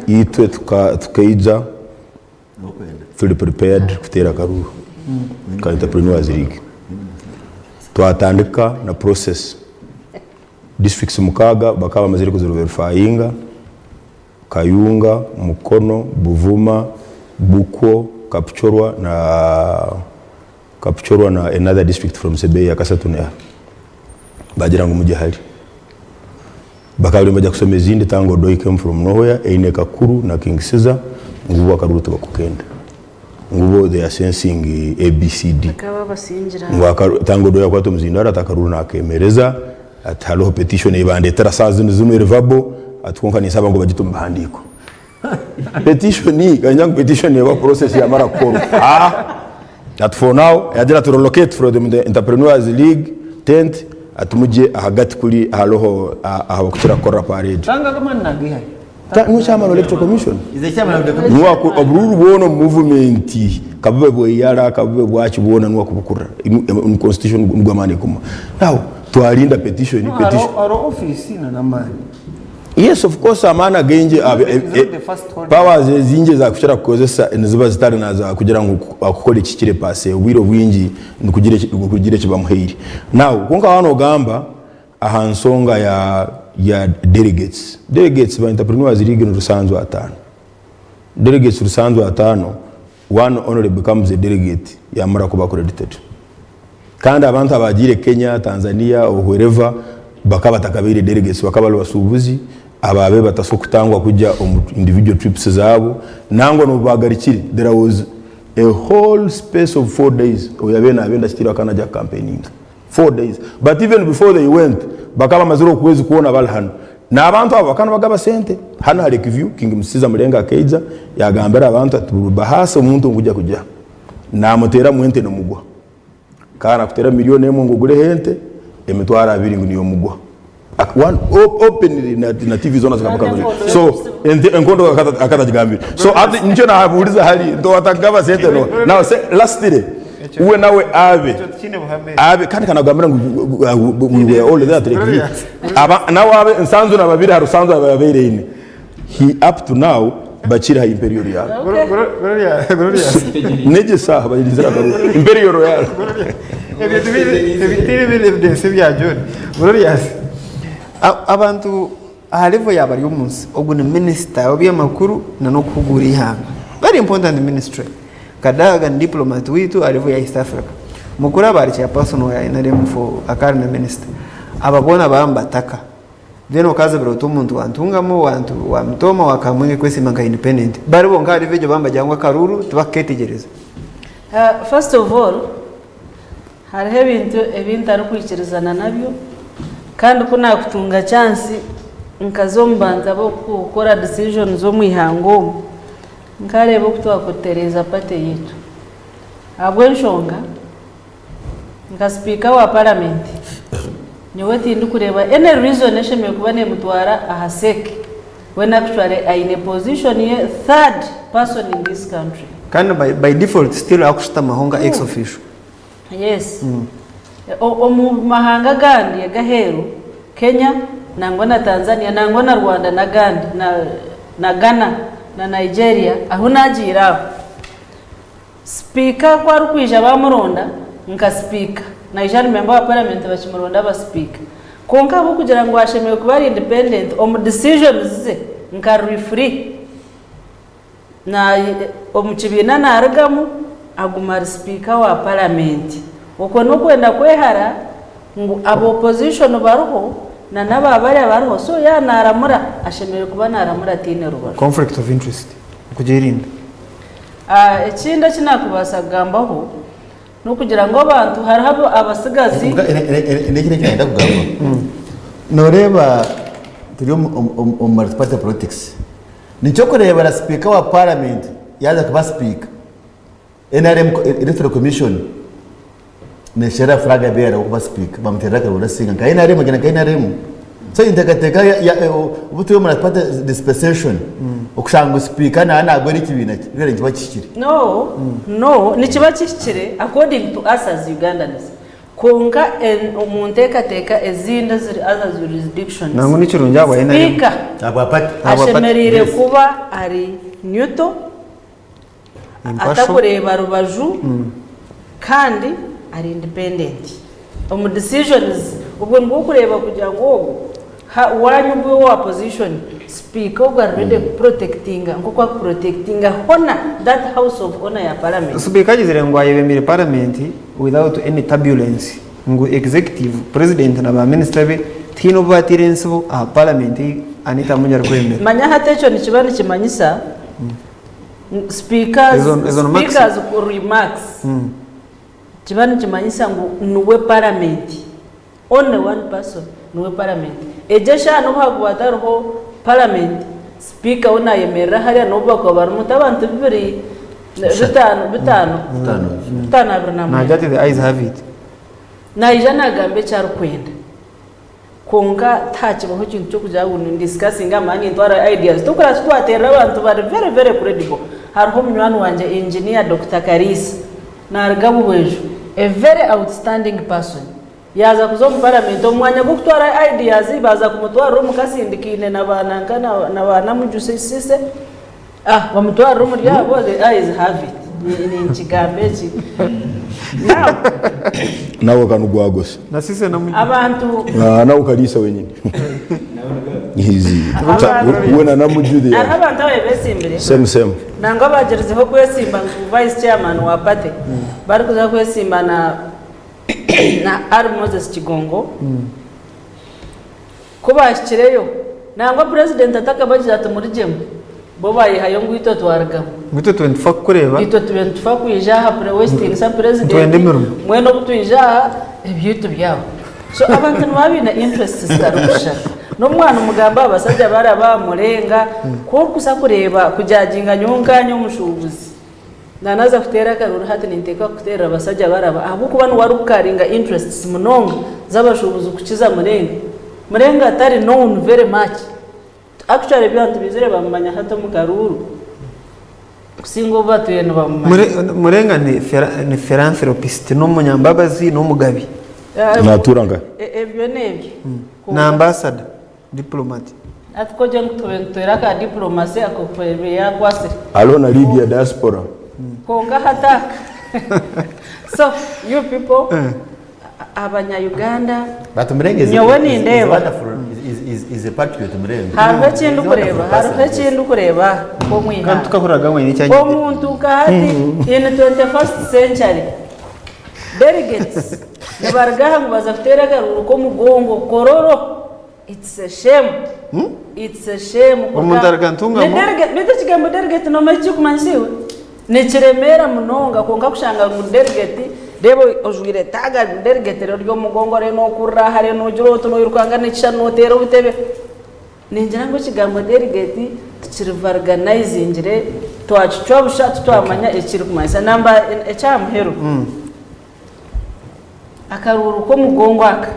itwe tukaija turi prepared kuteera akaruru ka Entrepreneurs League. Twatandika na process. Districts mukaaga bakaba bamazire kuziverifyinga, Kayunga, Mukono, Buvuma, Bukwo, Kapchorwa na Kapchorwa na another district from Sebei yakasatu neha. Bagira ngu mugye hare. Bakaba bariyo nibagya kushoma ezindi Tanga Odoi came from nowhere eine Kakuru na King Caesar ngu bo akaruru tibakukenda. Ngu bo they are sensing ABCD. Bakaba babasingira. Ngu akaru Tanga Odoi akwata omuzindaaro ati akaruru nakemereza ati hariho petition ei bandetera saaha zinu zinu eri verbal ati kwonka ninsaba ngu bagite omu bihandiiko. Petition kanyine ngu petition eba process yamara kukorwa. Haa ati for now yagira ati relocate from the entrepreneurs league tent ati mugye ahagati kuri hariho ahabakukira kukorera parade. Tanga amani nagaihayo. Niwe chairman wa electoral commission. Niwe obururu bwona omu movement kabube bweyara kabube bwaki bwona niwe akubukurira omu constitution nigwo amaani guma. Now twarinda petition petition. Hariho office na n'amaani. Yes of course amaani againgi powers ezingi ezakukira kukozesa niziba zitari naza kugira ngu akukore ekihikire per se obwire obwingi nikugira ekibamuhaire. Now kwonka waaba nogamba aha nsonga ya ya delegates, delegates ba entrepreneurs league ni rusanju ataano, delegates rusanju ataano one only becomes a delegate yamara kuba accredited. Kandi abantu abaagiire Kenya, Tanzania or wherever bakaba batakabaire delegates bakaba bari basuubuzi abaabaire batasobola kutangwa kujya omu individual trips zaabo nangwa n'obu baagarukire there was a whole space of 4 days oyabaire nabenda kitiirwe akaba najya kucampaigninga 4 days but even before they went bakaba bamazire okwezi kwona bari hanu n'abantu abo bakaba nibagaba sente hanu ha Lake View King Musiza Mulenga akaija yagambira abantu ati buri bahaasi omuntu nkujya kujya Namuteeramu ente nomugwa. Ka nakuteera milioni emwe ngu ogureho ente, emitwaro abiri ngu niyo mugwa. One openly na, na TV zoona zikaba kabiri. So ente enkondo akatagigambire. So ati nikyo nabuuriza hali nti owatakugaba sente no. Now say lastly uwe nawe abe abe kandi kanagambira ngu we were all there at Lake Aba nawe abe nsanzu na babiri ha rusanzu ababeire ine. He up to now bakiri aha Imperial Royal. N'egi esaaha barinzire akaruru. Imperial Royal. Ebyo tibiri evidence ebya John. Glorious. Abantu aha level ya bari omu nsi, ogu ni minisita w'ebyamakuru na n'okuhuguura eihanga. Very important ministry. Kadaga ni diplomat waitu aha level ya East Africa. Mukuru aba ari chairperson wa NRM for akaba ari na minisita. Aba boona baba nibataka. Then okazibira oti omuntu wa Ntungamo, wa Mitooma, wa Kamwenge kwesiima nka independent. Bari bonka ahari egyo bambagira ngu akaruuru tibakuketegyereza. First of all, hariho ebintu ebi ntarikwikirizana nabyo kandi ku naakutunga chance nkaza omu bantu ab'okukora decisions omu ihanga omu, nkaareeba oku twakutereeza party yaitu. Ahabw'enshonga. Nka sipiika wa paramenti, nyowe tindikureeba any reason eshemereire kuba nemutwara aha sec when actually aine position ye third person in this country. Kandi by default still akushutamaho nka ex officio. Yes. Omu mahanga agandi agaheeru, Kenya nangwa na Tanzania nangwa na Rwanda nagandi na Ghana na Nigeria ahu nagiire aho, Sipiika ku arikwija bamuronda nka sipiika, naija ari memba wa paramenti bakimuronda aba sipiika. Kwonka ahabw'okugira ngu ashemereire kuba ari independent omu decisions ze nka referee, omu kibiina narugamu aguma ari sipiika wa paramenti. Okwo n'okwenda kwehara ngu aba opposition bariho na n'aba bariya bariho so yaaba naramura ashemereire kuba naramura ataine rubaju. Conflict of interest, okugyerinda. Ekindi eki naakubaasa kugambaho n'okugira ngu abantu hariho abatsigazi. N'ekindi eki naayenda kugamba, nooreeba turi omu multi-party politics, nikyo okureeba na sipiika wa paramenti yaaza kuba sipiika, NRM Electoral Commission Nesherura flag bearer wokuba speaker bamuterera akaruru asinga nka NRM agyenda nka NRM so enteekateeka obu turi omu party dispensation okushanga ngu speaker naaba nagwera ekibiina kye really nikiba kihikire. No, no, nikiba kihikire according to us as Ugandans kwonka omu nteekateeka ezindi eziri other jurisdictions, Nangwa nikirungi ahabwa NRM. speaker Ahabwa party. ashemereire kuba ari neutral, Impartial. Atakureeba rubaju kandi ari independent. Omu decisions obwo nibwo orikureeba kugira ngu ogu ha waanya ogu owa position sipiika ogu ari ready ku protectinga nk'oku aku protectinga honour that house of honour ya parliament. Sipiika agizire ngu ayebembeire parliament without any turbulence ngu executive, president na ba minisita be tihaine obu bateire entsibo aha parliament ei Anita Among arikwebembera. Manya hati ekyo nikiba nikimanyisa ngu sipiika's Ezo ni marks. speaker's remarks Kiba nikimanyisa ngu niwe paramenti, only one person niwe paramenti. Egyo eshaaha nobu hakuba hatariho paramenti, sipiika we nayemerera hariya nobu bakuba barimu nta abantu bibiri, bitaano, bitaano, bitaano 29. Naagira ati the ayes have it. Naija nagamba eki arikwenda. Kwonka tihakibaho ekintu ky'okugira ngu ni discussinga mara nintwara ideas. Tokora titwaterera abantu bari very very credible. Hariho munywani wangye Engineer Dokita Kariisa naruga Buhweju, a very outstanding person. Yaaza kuza omu parliament omu mwanya gw'okutwara ideas baaza kumutwarira omu kasindikaine na ba nanka na ba Namuju Cissy, ah bamutwarire omuri abo the ayes have it. Ninkigamba eki now. Nawe ka nigwagose. Na Cissy na Mugisha. Abantu. Ah, nawe Kariisa wenyini. Hizi. We na Namuju they Hariho are abantu ababaire besimbire. same same. Nangwa abagyerizeho kwesimba ngu vice chairman wa party barikuza kwesimba na na R Moses Kigongo. Ku baahikireyo, nangwa purezidenti atakabagira ati murugyemu, bo baayehayo ngu itwe twarugamu. Ngu itwe tube nitufa kukureeba. Itwe tube nitufa kwija aha wesitinisa purezidenti. Nitwenda emirimo. Mbwenu obu twija aha, ebyaitu byahwa. So abantu nibaba baine interests zitarikushushana. N'obu mugamba abashaija baraba, murenga, ku orikuza kureeba kujaginga nyowe nkaanye omushuubuzi, Nanaza kuteera akaruuru hati ninteekwa kuteerera abasajja baraba ahabw'okuba niwe arikukaringa interests munonga z'abashuubuzi kukiza Murenga. Murenga tari known very much. Actually abantu baizire bamumanya hati omu karuuru kusinga obu batwire nibamumanya. Murenga ni philanthropist, n'omunyambabazi, n'omugabi. Naatuura nkahi? Ebyo n'ebye. Ni ambassador. Diplomat. Hati ku ogire ngu tube nituteera aka diplomacy ako ku yaakwatsire. Hariho na league ya diaspora. Kwonka hati aka so you people abanya Uganda But Murenge is, nyowe is, is, nindeeba wonderful, is, is, is a patriot Murenge. hariho Is a ekindi wonderful kureeba hariho person, yes. ekindi kureeba nk'omu Kandi ihanga tukahuriraga ngu aine eki anyigire. omuntu nka hati in 21st century delegates nibaruga aha ngu baza kuteera akaruuru k'omugongo kororo It's a shame. It's a shame. Omuntu aruga Ntungamo. Ni delegate, beitu ekigambo delegate nomanya eki kirikumanyisa iwe? Nikiremeera munonga kwonka kushanga ngu delegate reeba ojwaire taaga ngu delegate reero ori omu mugongo reero nokurura aha reero nogira oti noirukanga n'ekishushani noteera obutebe. Ningira ngu ekigambo delegate tukirivarganizingire twakicwa busha titwamanya eki kirikumanyisa. Namba eky'aha muheru, akaruuru k'omugongo aka.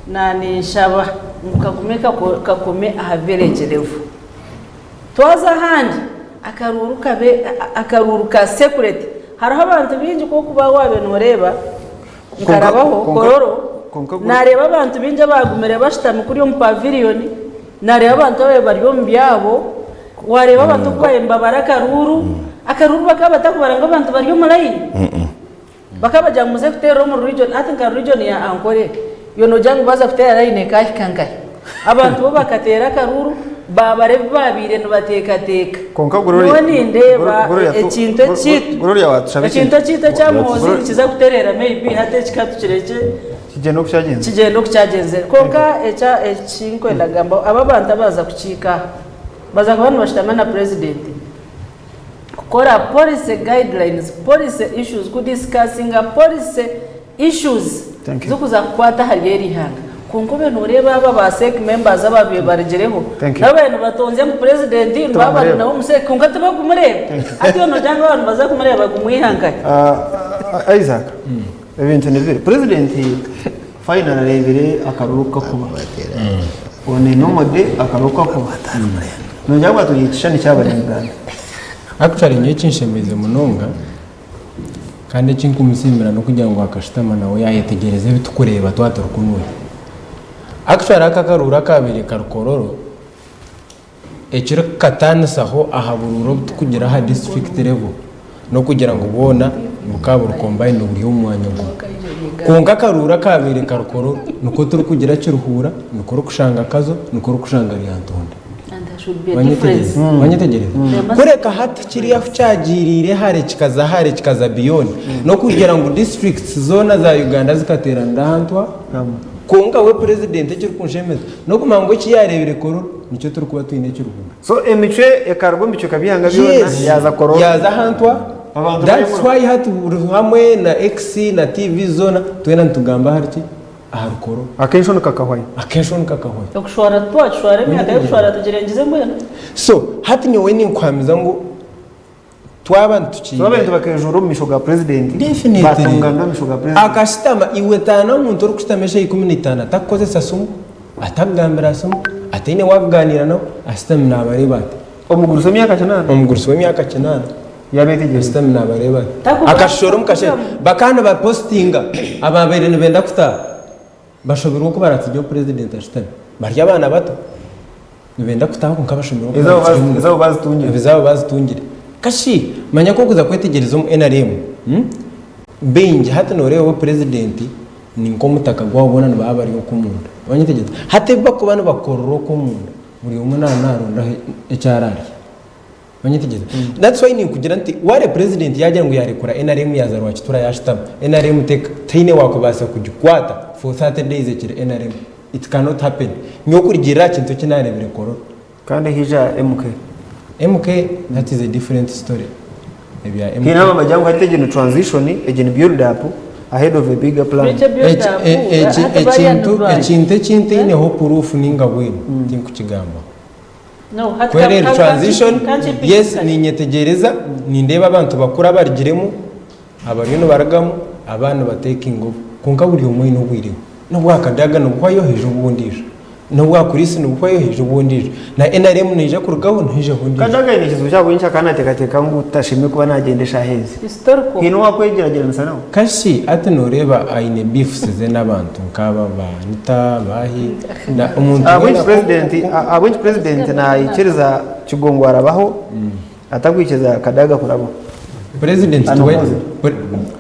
Naninshaba ngu kagume kakome aha village level. Twaza ahandi akaruuru kabe akaruuru ka security. Hariho abantu baingi ku orikuba waaba noreeba nkarabaho Kololo nareeba abantu baingi abagumire bashutami kuriya omu pavilion, nareeba abantu ababaire bari omu byabo, wareeba abantu oku babaire nibabara akaruuru, akaruuru bakaba batakubara ngu abantu bari omu layini. Bakaba bagira ngu muze kuteerera omuri region, hati nka region ya Ankole yo nogira ngu baaza kuteera layini ekaahika nkahi? Abantu bo bakateera akaruuru baabara ebi baabaire nibateekateeka. Kwonka Nyowe nindeeba Gloria tu- ekintu ekiitu Gloria waatushaba ekintu ekiitu ekya Muhoozi Gloria- nikiza kutereera maybe hati eki ka tukirekye Kigyende oku kyagyenzire. kigyende oku kyagyenzire. Kwonka ekya eki nkwenda kugambaho aba abantu abaaza kukiika aha baza kuba nibashutama na purezidenti. Kukora policy guidelines, policy issues, ku discussinga policy issues Thank you. zikuza kukwata ahari eri ihanga. Kwonka obe noreeba aba ba sec members ababaire barugireho Thank you. nabo babaire nibatonzya ngu president ngu aba Tibamureba. nawe omu sec kwonka tibakumureeba. Hati iwe nogira ngu aba nibaza kumureeba bagumwiha nkahi? Ah, Isaac, ebintu ni bibiri. President finally areebire akaruru kakuba. On a normal day akaruru kakuba. Nogira ngu aturiire ekishushani ky'abanyarwanda. Actually nyowe ekinshemeize munonga kandi ekinkumusiimira n'okugira ngu akashutama nawe yayetegyereza ebi tukureeba twaba turi kunuya. Actually aka akaruuru akabaire kari Kololo, ekirikukataanisaho aha buruuru obu tukugira aha district level n'okugira ngu bwona bukaba buri combined buri omu mwanya gumwe. Kwonka akaruuru akaabaire kari Kololo nikwo turikugira Kiruhura, nikwo orikushanga Kazo, nikwo orikushanga Lyantonde. Difference. Wanyetegyereza? Kureka hati kiriya ahu kyagiiriire hare kikaza hare kikaza beyond n'okugira ngu districts zoona za Uganda zikateeranira ahantu hamwe. Kwonka we president ekirikunshemeza n'okumanya ngu eki yaareebire Kololo nikyo turikuba twine Kiruhura. So emicwe ekaruga omu bicweka by'eihanga byona Yes. yaaza Kololo. Yaaza ahantu aha. Abantu That's baremura. why hati buri hamwe na X na TV zoona twena nitugamba ahari ki? Ahari Kololo. Akenshoni kakahwayo. Akenshoni kakahwayo. Okushwara twakishwara emyaka y'okushwara tugirengize mbwenu. So hati nyowe ninkuhamiza ngu twaba nitukiine. So abantu bakejuura omu maisho ga president. Definitely. Batongana omu maisho ga president. Akashutama iwe taana omuntu orikushutama eshaaha 15 atakukozesa simu, atakugambira simu, ataine wakuganiira nawe, ashutami nabareeba ati. Omugurusi w'emyaka kinaana. Omugurusi w'emyaka kinaana. Yabeetegyereza. Ashutami nabareeba ati. Takubaasa Akashusha ori omu kasheeshe. kuzamu. Bakaba nibapositinga ababaire nibenda kutaaha. Bashoberwa oku baratsigyeho purezidenti ashutami. Bari abaana bato nibenda kutaaha kwonka bashoberwa oku Ezaabo baratsigyeho omuntu. ezaabo bazitungire. Ezaabo bazitungire. Kashi manya ku orikuza kwetegyereza omu NRM, baingi hati nooreeba we purezidenti ni nk'omutaka gwabo boona nibaba bari okwo omunda. Wanyetegyereza? Hati ebi barikuba nibakorera okwo omunda, buri omwe naaba naarondaho eki araarye. Onyetegyereza? That's why ninkugira nti ware president yagira ngu yarekura nrm yaza Rwakitura yashutama, nrm teka tihaine wakubaasa kugikwata for 30 days ekiri nrm. It cannot happen. Nyowe kurugirira aha kintu eki narebire Kololo. Kandi haija MK. MK that is a different story. Ebya MK. Haine ababagira ngu hati egi ni transition, egi ni build up ahead of a bigger plan. Beitu build up, hati bariya nibari. Ekintu eki ntaineho proof ninga bwino tinkukigambaho. No, hati Kwera eri ka- ka- transition, kanki- yes ninyetegyereza, nindeeba abantu bakuru abarugiremu, abariyo nibarugamu, abaana nibatekinga over. Kwonka buri omwe aine obwire bwe. N'obwa Kadaga nibuhwayo haija obw'ondiijo. N'obwa Chris nibuhwayo haija obw'ondiijo. Na NRM neija kurugaho nihaija ondiijo. Kadaga aine ekizibu ky'ahabw'enki akaba naateekateeka ngu tashemereire kuba naagyenda eshaaha ezi. Historical. Haine owaakwegyeragyeranisa nawe? Kashi hati nooreeba aine beefs ze n'abantu nk'aba ba Anita, baahi, na omuntu Ahabw'enki weena. purezidenti ahabw'enki purezidenti naikiriza Kigongo arabaho atakwikiriza Kadaga kurabaho? Purezidenti tuwe Anokoze.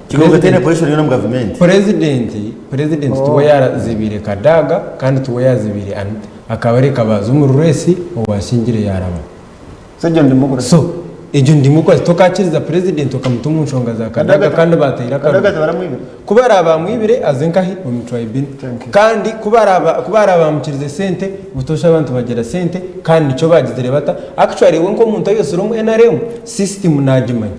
Kigongo taine position yoona omu gavumenti. Purezidenti purezidenti tuwe yarazibiire Kadaga kandi tuwe yazibiire Anita akabareka baaza omu ruresi owasingire yaarabaho. So egyo ni democracy. So egyo ni democracy tokakiriza president okamuta omu nshonga za Kadaga kandi bataire Kadaga akaruru. tibaramwibire. Ku baraba bamwibire aze nkahi omu tribunal. Kandi ku baraba ku baraba bamukirize sente butoosha abantu bagira sente kandi nikyo bagizire bata actually we nk'omuntu ayosire omu NRM system nagimanya.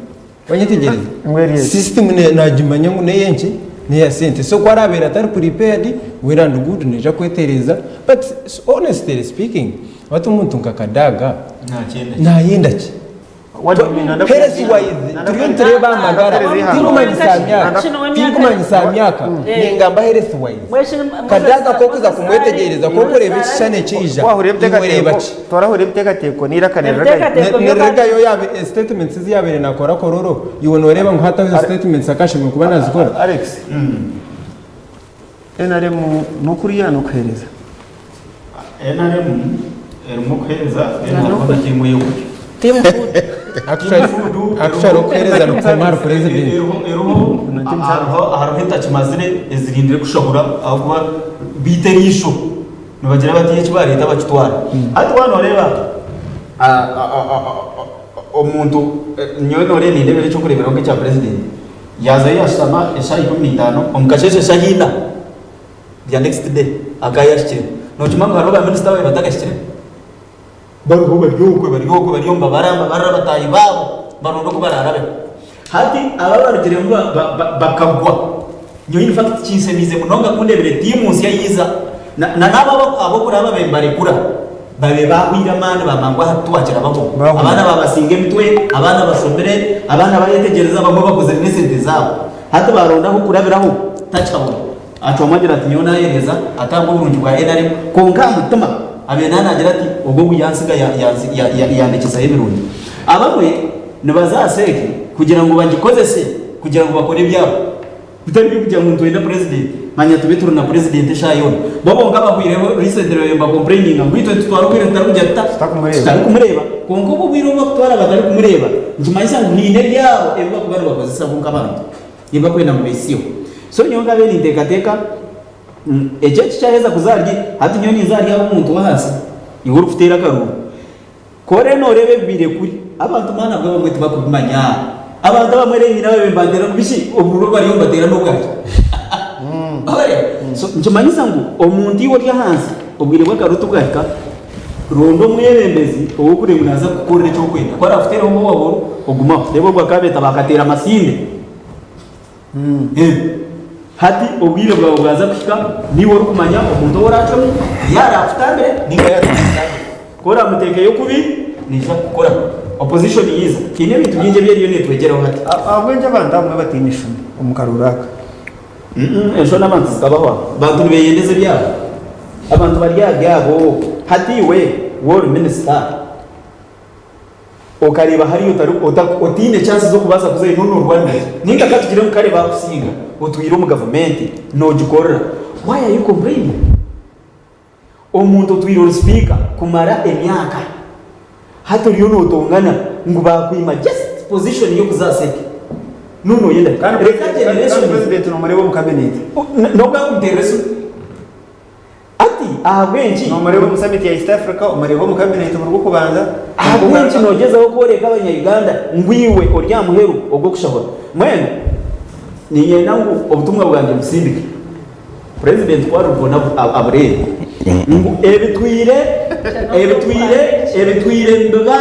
Wanyetegyereza? System nagimanya ngu neyenki neya sente so ku arabeire atari prepared well and good naija kwetereza but honestly speaking hati omuntu nka Kadaga nayenda ki? Health wise turiyo nitureeba aha magara tinkumanyisa aha myaka tinkumanyisa aha myaka ningamba health wise Kadaga ku orikuza kumwetegyereza ku orikureeba ekishushani ekiija iwe oreeba ki? Twarahura ebiteekateeko n'eiraka nirirugayo. Nirirugayo yaaba statements ezi yaabaire naakora Kololo, iwe nooreeba ngu hati ezo statements akashemereire kuba naazikora? Alex, nrm n'okurya n'okuheereza. NRM erimu okuheereza then hariho na tiimu ey'okurya. Team food. Actually okuheereza nikukoma ahari president. Eriho hariho entakimazire ezirindire kushahura ahabw'okuba baita eriisho. Nibagira bati eki baareeta bakitware. Hati waaba nooreeba omuntu, nyowe nooreeba nindeebera eky'okureeberaho nk'ekya purezidenti, yaazayo yaashutama eshaaha 15, omu kasheeshe eshaaha ina bya next day akaba yaahikiremu. Nookimanya ngu hariho baaminisita abaabaire batakahikiremu? Bariho bari okwe bari okwe bariyo nibabara nibabarira bataahi baabo nibaronda oku baraarabeho. Hati aba abarugiremu bakagwa, nyowe in fact kinshemiize munonga ku ndeebire tiimu nsya yaija na n'abo ab'okuri ababaire nibarekura babaire baahwaire amaani baamanya ngu aha titwakirabaho. Abaana baabasinga emitwe, abaana bashomire, abaana bareetegyereza abamwe bakozire n'esente zaabo. Hati baaronda ah'okurabiraho takikabona. Acwamu agira ati, Nyowe naayereeza atanga oburungi bwa nrm, kwonka aha mutima abaire naaba naagira ati, Ogwo ogu yantsiga yandekyesaho ebirungi. Abamwe nibaza aha CEC kugira ngu bagikozese kugira ngu bakore ebyabo bitari by'okugira ngu nitwenda purezidenti. Manya tube turi na purezidenti eshaaha yoona. Bo bonka abahweireho recently babaire nibakompureyininga ngu itwe nitutwara obwire tutarikugira tuta? Tutarikumureba. Kwonka obwo obwire obu bakutwara batarikumureeba nikimanyisa ngu haine ebyabo ebi barikuba nibakozesa bo nk'abantu ebi barikwenda ngu beihitsyeho. So nyowe nkabaire ninteekateeka eki eki kyaheza kuza ahari hati nyowe ninza ahari aho omuntu w'ahansi iwe orikuteera akaruuru. Ku oraabe nooreeba ebibaire kuri, abantu maani abwo abamwe tibakubimanya. Abantu abamwe reero nyine ababaire nibanteera ngu biki oburuuru obu bariyo nibateera n'obwangye. Oreeba? So nikimanyisa ngu omuntu iwe ori ahansi, obwire bw'akaruuru tibwahika, ronda omwebembezi ou orikureeba ngu naaza kukukorera eki orikwenda. Ku araakuteereho ngu owawe ogume aho. Reeba obwo akabeeta baakateera amasinde. Hati obwire bwawe bwaza kuhika, niiwe orikumanya omuntu ou oraacwemu, yaaba araakutambire nainga yaaba atarakutambire. Ku oraamuteekeyo kubi, naija kukukora. Opposition yaija. Haine ebintu bingi ebi eriyo neetwegyeraho hati. Ahabw'enki abantu abamwe bataine eshoni omu karuuru aka? Enshoni abantu zikabahwa. Abantu nibeyendeza ebyabo. Abantu bari aha byabo. Hati iwe waaba ori minisita, Okareeba hariya otari otaine chance z'okubaasa kuzayo noona orwanire ki? Ninga ka tugire ngu kare baakusinga otwire omu gavumenti noogikorera, why are you complaining? Omuntu otwire ori sipiika kumara emyaka hati oriyo nootongana ngu baakwima just position y'okuza aha sente noona oyenda ki? Kandi Reka generation kandi president noomureeba omu cabinet. N'obu baakumutera esimu. Ati, Ahabw'enki? Noomureeba omu summit ya East Africa, omureeba omu cabinet buri Rwokubanza. Ahabw'enki noogyezaho kworeka Abanya-Uganda ngu iwe ori aha muheru ogw'okushahura? Mbwenu niinyenda ngu obutumwa bwangye busindike. Purezidenti ku aribubona abureebe ngu ebitwire ebitwire ebitwire nibiba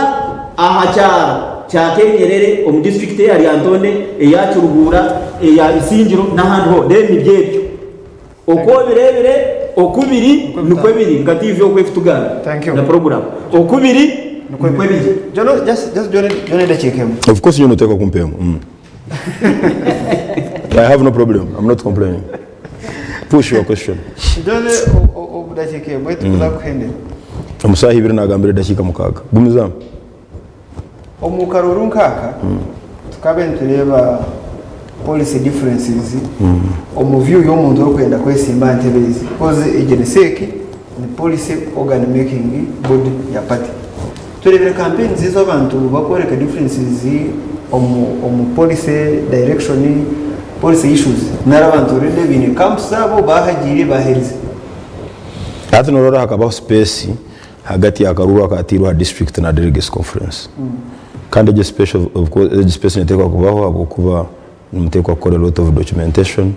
aha kyaro kya Kenyerere omu disiturikiti eya Lyantonde, eya Kiruhura, eya Isingiro n'ahandi hoona, then nibyo ebyo. Oku obireebire, oku biri, nikwo biri. Nka TV oku ekutugamba na puroguraamu. Oku biri, nikwo biri. Of course nyowe noteekwa kumpa emwe. Mm. I have no problem. I'm not complaining. Push your question. John, omu dakiika emwe tukuza kuhendera. Omu saaha ibiri nagambire edakiika mukaaga. Gumizamu. Omu karuuru nk'aka, tukabe nitureeba policy differences omu view y'omuntu orikwenda kwesimba aha ntebe ezi because egi ni CEC ni policy organ making body ya party. Tureebire campaigns ezi abantu barikworeka differences omu omu policy direction, policy issues nari abantu already baine camps zaabo bahagiire baherize. Hati norora hakabaho space hagati y'akaruuru akateirwe aha district na delegates conference. Kandi egyo space of course egyo space neteekwa kubaho ahabw'okuba nimuteekwa kukora a lot of documentation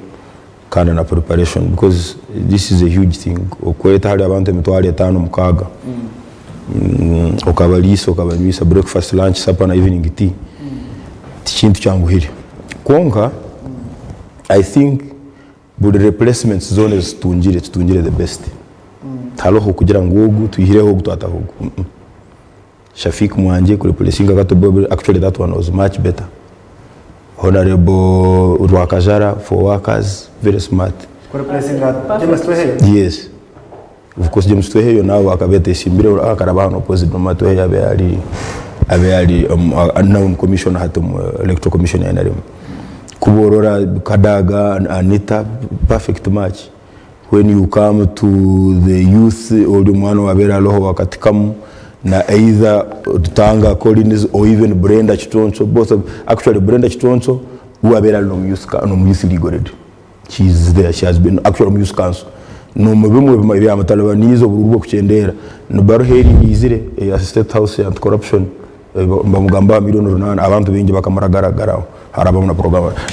kandi na preparation because this is a huge thing okweta hariya abantu emitwaro etaano mukaaga okabariisa okabanywisa breakfast, lunch, supper na evening tea tikintu kyanguhire. Kwonka I think Buri replacements zoona ezi tutungire, tutungire the best. Tihariho kugira ngu ogu twihireho ogu twataho ogu. Mm. Shafiq Mwanje ku replacinga Kato Bobi, actually that one was much better. Honorable Rwakajara for workers, very smart. Ku replacinga James Tweheyo? Yes. Of course James Tweheyo nawe akaba yatesimbire akaraba hanu opposite mama Tweheyo abe ari abe ari um, now commissioner hati omu electoral commission ya NRM. Kuba orora Kadaga Anita perfect match. When you come to the youth ori omwana owabeire aroho wakati kamu na either Rutanga Collins or even Brenda Kitonso both of, actually Brenda Kitonso we abeire ari nomu youth nomu youth league already. She is there, she has been actually omu youth council. N'omu bimwe ebyamutalibaniize obururu bw'okukyendeera ni baruha eri eizire eya State House ya anti-corruption nibamugamba aha million runaana abantu baingi bakamuragaragaraho harabamu na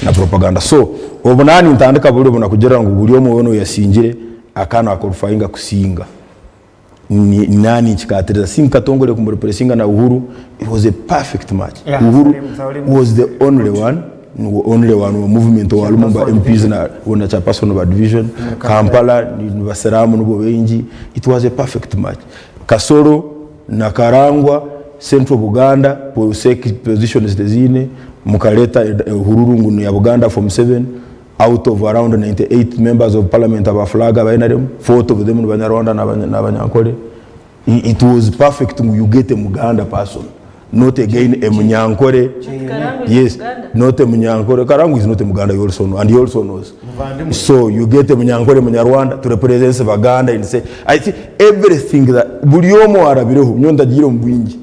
na propaganda. So obu naaba nintandika buri obu nakugira ngu buri omwe weena oyasingire akaba na qualifyinga kusinga. Naaba ninkikaatiriza Singh Katongole kumu replacinga na Uhuru it was a perfect match. Uhuru was the only one only one wa movement owarimu ba MPs na na chairperson ba division Kampala ni basiraamu nibo baingi it was a perfect match. Kasolo na Karangwa Central Buganda positions teziine mukareeta Uhururu ngu neya Buganda for Museveni Out of around 98 members of parliament aba flag aba nrm, 40 of them ni banyarwanda na abanyankore. It was perfect ngu you get a muganda person not again a munyankore. Yes, not a munyankore. Karangu is not a muganda you also know and he also knows. So you get a munyankore munyarwanda to represent baganda in say I think everything that buri omwe owarabireho nyowe ntagiire omu bwingi.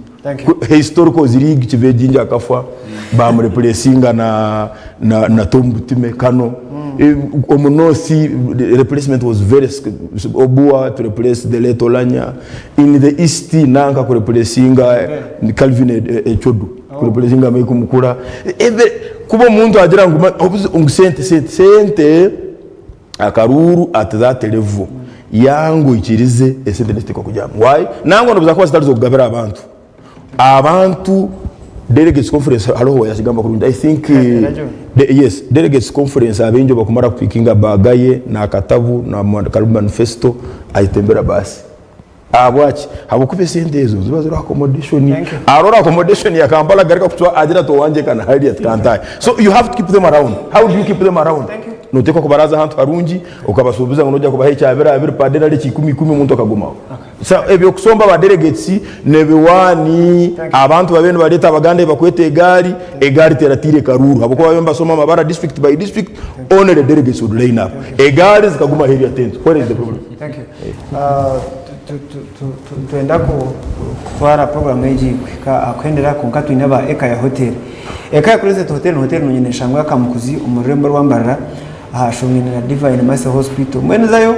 Historical ziri Kivejinja akafa bamureplacinga na na na Tom Butime Kano mm. Omu north replacement was very Obua to replace the late Olanya, in the east nanka ku replacinga Calvin Echodu ku replacinga Mike Mukula. Kuba omuntu agira ngu ngu sente sente sente akaruuru at that level yanga oikirize esente nizitekwa kugyamu. Why? Nangwa nobu zakuba zitari z'okugabira abantu. Abantu delegates conference hariho owayakigamba kurungi I think the, yes delegates conference abaingi obakumara kupikinga bag ye nakatabu na karimu manifesto ayetembera baasi ahabwaki habwokuba esente ezo ziba ziriho accommodation arora accommodation ya Kampala agaruka kucwa agira ati owangye ka nahariya tikantahe so you have to keep them around how do you keep them around notekwa kubaraaza ahantu harungi okabasuubiza ngu noija kubaha ekya biro abiri per day nari ekya ikumi omuntu akagumaho. So ebyokusomba ba delegates nebiwani abantu babe nibareta abaganda ebibakweta egaari, egaari teratiire karuuru habwokuba babe nibasoma amabara district by district only the delegates would line up egaari zikaguma aheeru ya tent where is the problem? Thank you. Nitwenda kutwara program egi kuhika aha kuhendera kwonka twine aba Ekaya Hotel. Ekaya Crescent Hotel ni hotel nungi neshangwa Kamukuzi omu rurembo rwa Mbarara ahashungaine na Divine Mercy Hospital. Mbwenu zayo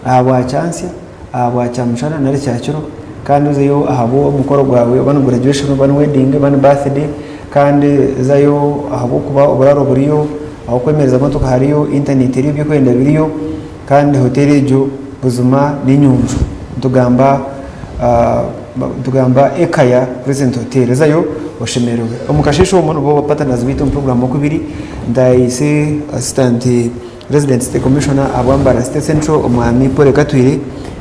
aha bwa kyansya. aha bwa kyamushana nari kyakiro kandi ozeyo ahabw'omukoro gwawe oba ni graduation oba ni wedding oba ni birthday kandi zayo ahabw'okuba oburaaro buriyo, ah'okwemereza motoka hariyo, internet eriyo eby'okwenda biriyo kandi hoteeri egyo buzima n'enyonjo nitugamba nitugamba Ekaya Crescent Hotel zayo oshemererwe. Omu kasheeshe omwo nibo partners baitu omu puroguraamu oku biri ntaayaayise assistant Resident City Commissioner ahabwa Mbarara City Central Omwami Paul Katwire,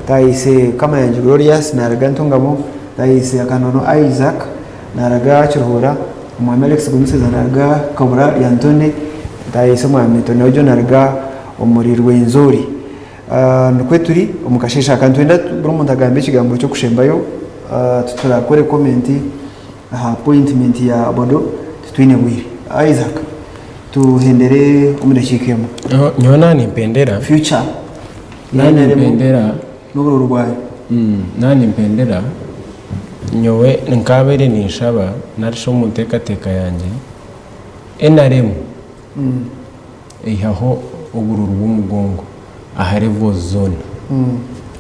Taayise Kamayangi Glorious naaruga Ntungamo, Taayise Akanono Isaac naaruga Kiruhura, Omwami Alex Gumisiriza naaruga Kabura Lyantonde, Taayise Omwami Toneojo naaruga omuri Rwenzori. Nikwo turi omu kasheeshe aka nitwenda buri muntu agambe ekigambo ky'okushembayo titurakore comment aha appointment ya Bodo titwine bwire. Isaac. Tuhendere omu dakiika emwe. Nyowe naaba nimpendera. Future Naaba nimpendera. N'obururu bwayo. Naaba nimpendera, nyowe nkaabaire ninshaba nari shi omu nteekateeka yangye, nrm eihaho obururu bw'omugongo aha levels zoona.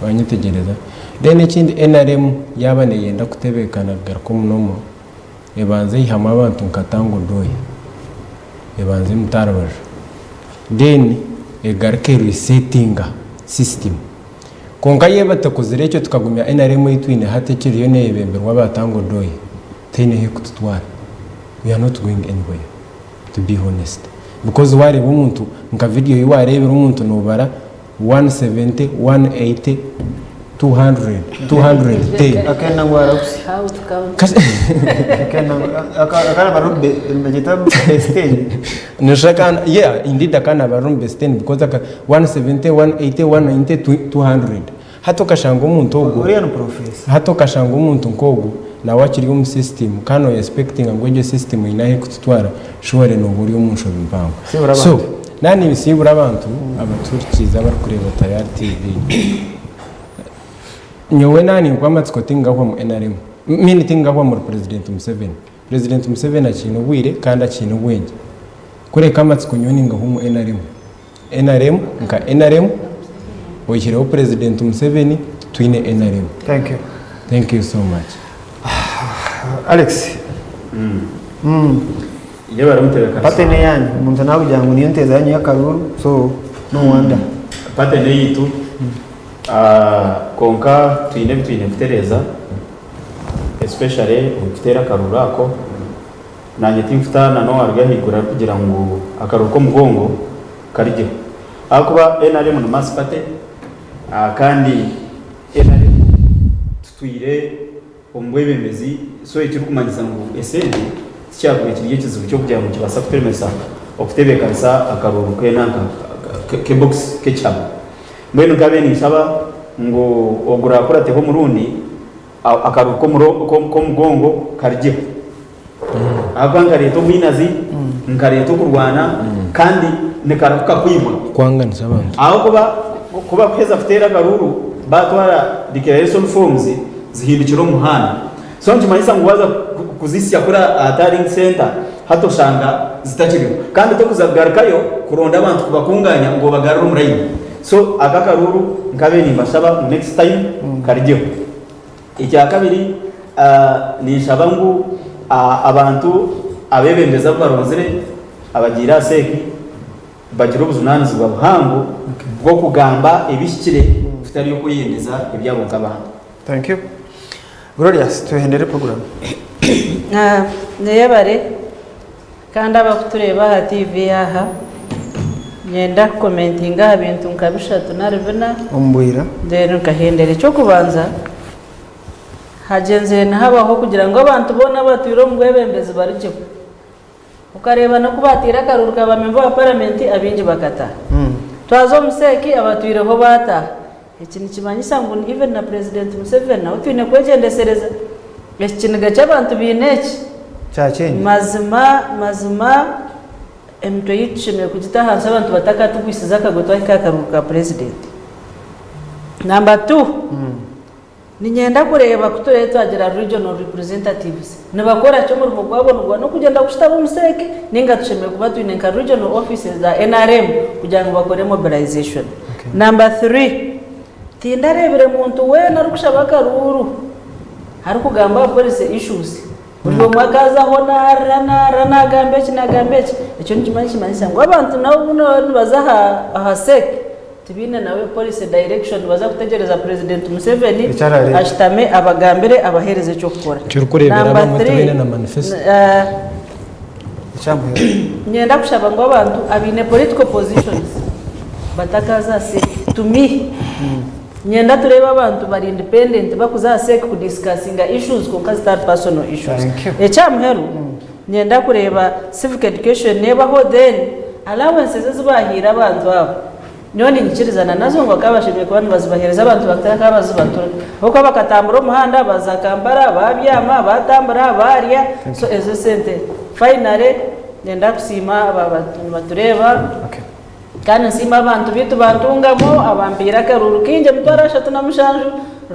Wanyetegyereza? Then ekindi nrm yaaba neeyenda kutebeekana kugaruka omu normal, Ebanze eihamu abantu nka Tango Doya, ebanze emute aha rubaju then egaruke e resetinga system. Kwonka yo eba etakozire ekyo tukagumya nrm ei twine hati ekiriyo neyebemberwa aba Tango Doya, tihaine ahu ekututwara. We are not going anywhere to be honest because wareeba omuntu nka video ei wareebire omuntu nobara 170, 180, 200, 210. Akenda ngu arakusi. How to count. Akenda ngu akana bari nibagyeta besiteni. Noshusha akana yeah indeed akana bari omu besiteni because aka 170, 180, 190, 200. Hati okashanga omuntu ogwo Uriya ni professor. Hati okashanga omuntu nk'ogwo nawe akiri omu system kandi noya expectinga ngu egyo system eine ahu ekututwara surely nooba ori omu nshobi mpango. Sibura So abantu. naaba ninsiibura abantu abatuhurikiize abarikureeba Tayari TV, nyowe naaba ninkuha amatsiko tingahwa mu nrm, mean tingahwa omuri President Museveni. President Museveni akiine obwire kandi akiine obwengye. Kureka amatsiko nyowe ningaha omu nrm. Nrm nka nrm oihireho president Museveni titwine nrm. Thank you. Thank you so much. Alex. Yebare mutebekanisa. Party neyanyu omuntu nakugira ngu niyo nteeza yanyu y'akaruuru so no wonder. Party neyitu kwonka twine ebitwine kutereeza especially omu kuteera akaruuru ako. Naanye tinkutaana n'owaruga ahaiguru arikugira ngu akaruru k'omugongo karugyeho ahakuba nrm ni mass party kandi nrm tutwire omu bwebembezi so ekirikumanyisa ngu esente tikyakubaire kiri ekizibu ky'okugira ngu nikibaasa kuturemesa okutebeekanisa akaruru k'enanka k'ebokisi k'ekihama. Mbwenu nkabaire ninshaba ngu ogurakurateho omurundi akaruru k'omugongo karugyeho. Ahakuba nkareeta obwinazi, nkareeta okurwana, kandi nikarahuka kwibwa. Kwanganisa abantu. Ahakuba ku bakuheza kuteera akaruuru, baatwara declaration forms zihindukire omu muhanda. So nikimanyisa ngu waaza kuzihitsya kuri aha tallying centre, hati oshanga. zitakiriho kandi tokuza kugarukayo kuronda abantu kubakunganya ngu obagarure omu layini. So aka akaruuru nkabaire nimbashaba ngu next time karugyeho. Ekyakabiri ninshaba ngu abantu abebembezi abu baronzire abagiire aha seeki bagire obujunanizibwa buhango bw'okugamba ebihikire kutari okweyendeza ebyabo nk'abantu. Thank you. Glorious, twehendere program. Neyebare kandi abakutureeba aha TV aha nyenda kukomentinga aha bintu nka bishatu nari bina Omu bwira. then nkahendera. Eky'okubanza hagyenzire nihabaho kugira ngu abantu boona abatwire omu bwebembezi barugyeho. Okareeba n'oku baataire akaruuru ka baamemba ba paramenti abaingi bakataaha. Twaza omu seeki abatwireho baataaha. Eki nikimanyisa ngu even na Purezidenti Museveni nawe twine kwegyendesereza. Eki kiniga ky'abantu baine eki? Mazima mazima emitwe yaitu tushemereire kugita ahansi abantu batakatugwisiza akagwe twahika aha karuuru ka Purezidenti. Namba tu. Niinyenda kureeba ku turaabe twagira Regional Representatives nibakora ki, omurimo gwabo niguba n'okugyenda kushutama omu seeki nainga tushemereire kuba twine nka Regional Offices za nrm kugira ngu bakore mobilization. Number three, tindareebire muntu weena arikushaba akaruuru arikugamba aha policy issues. Buri omwe akazaho naarira naarira naagamba eki naagamba eki. Ekyo nikimanya nikimanyisa ngu abantu nabo obu nibaza aha seeki Tibaine nawe policy direction nibaza kutegyereza president Museveni Ekyarareeta. ashutame abagambire abahereze ekyokukora. Ekirikureebera Number abamwe three, tibaine na manifesto. Ekyamuheru. Niinyenda kushaba ngu abantu abaine political positions batakaza aha seeki. To me, niinyenda tureebe abantu bari independent bakuza aha seeki ku discussinga issues kwonka zitari personal issues. Thank you. Ekyamuheru, niinyenda kureeba civic education nebaho then allowances ezi bahaire abantu abo Nyowe ninyikirizana nazo ngu bakaba bashemereire kuba nibazibaheereza abantu bakaba bazibatura. Ahabw'okuba bakatambura omuhanda baza Kampala, babyama, batambura, barya, so ezo esente. Finally, niinyenda kusiima aba nibatureeba kandi nsiime abantu baitu ba Ntungamo abampiire akaruuru kaingi 37,000,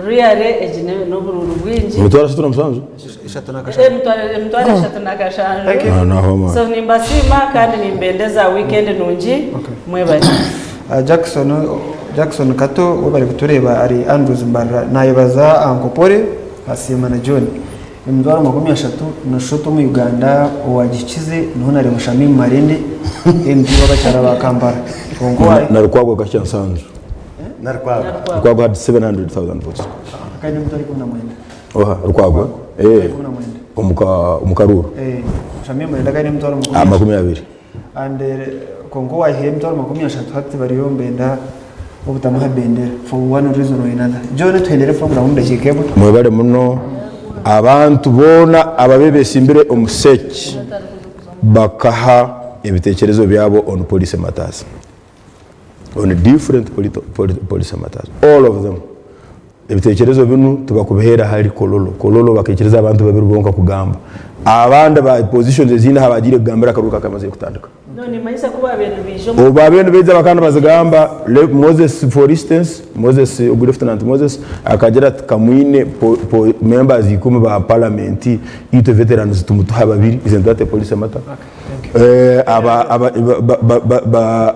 really egi n'oburuuru bwingi. 37,000? 37,000. Ah, naho amaani. So nimbasiima kandi nimbendeza weekend nungi. Mwebare. Ah, Jackson Jackson Kato we bari kutureeba ari Andrews Mbarara nayebaza Ankopore asiima na John 300,000 noshuta omu Uganda owagikize niho nareba Shamim Malende MP w'abakyara ba Kampala kwonka owa Na Lukwago akahikya nsanju. Na Lukwago. Lukwago had 700,000 votes. akaine 119. Oha, Lukwago? Eh. Omuka omukaruuru. Eh, Shamim Malende akaine emitwaro Ah, 20. And kwonka owaihire 300,000 hati bariyo nibenda obutamuha bendera for one reason or another. John tuhendere program omu dakiika emwe. Mwebale muno abantu boona ababe besimbire omu sec bakaha ebitekerezo byabo on policy matters on different policy matters all of them. Ebitekerezo binu tibakubiheera hali Kololo. Kololo bakaikiriza abantu babiri bonka kugamba. Abandi ba positions ezindi aha bagiire kugambira akaruuru kakamazire kutandika. No nimanyisa ku babaire nibaija omu. Obu babaire nibaija bakaba nibazigamba, Moses for instance, Moses ogu Lieutenant Moses akagira ati kamwine members ikumi ba parliament itwe veterans tumutuha babiri, isn't that a policy matter?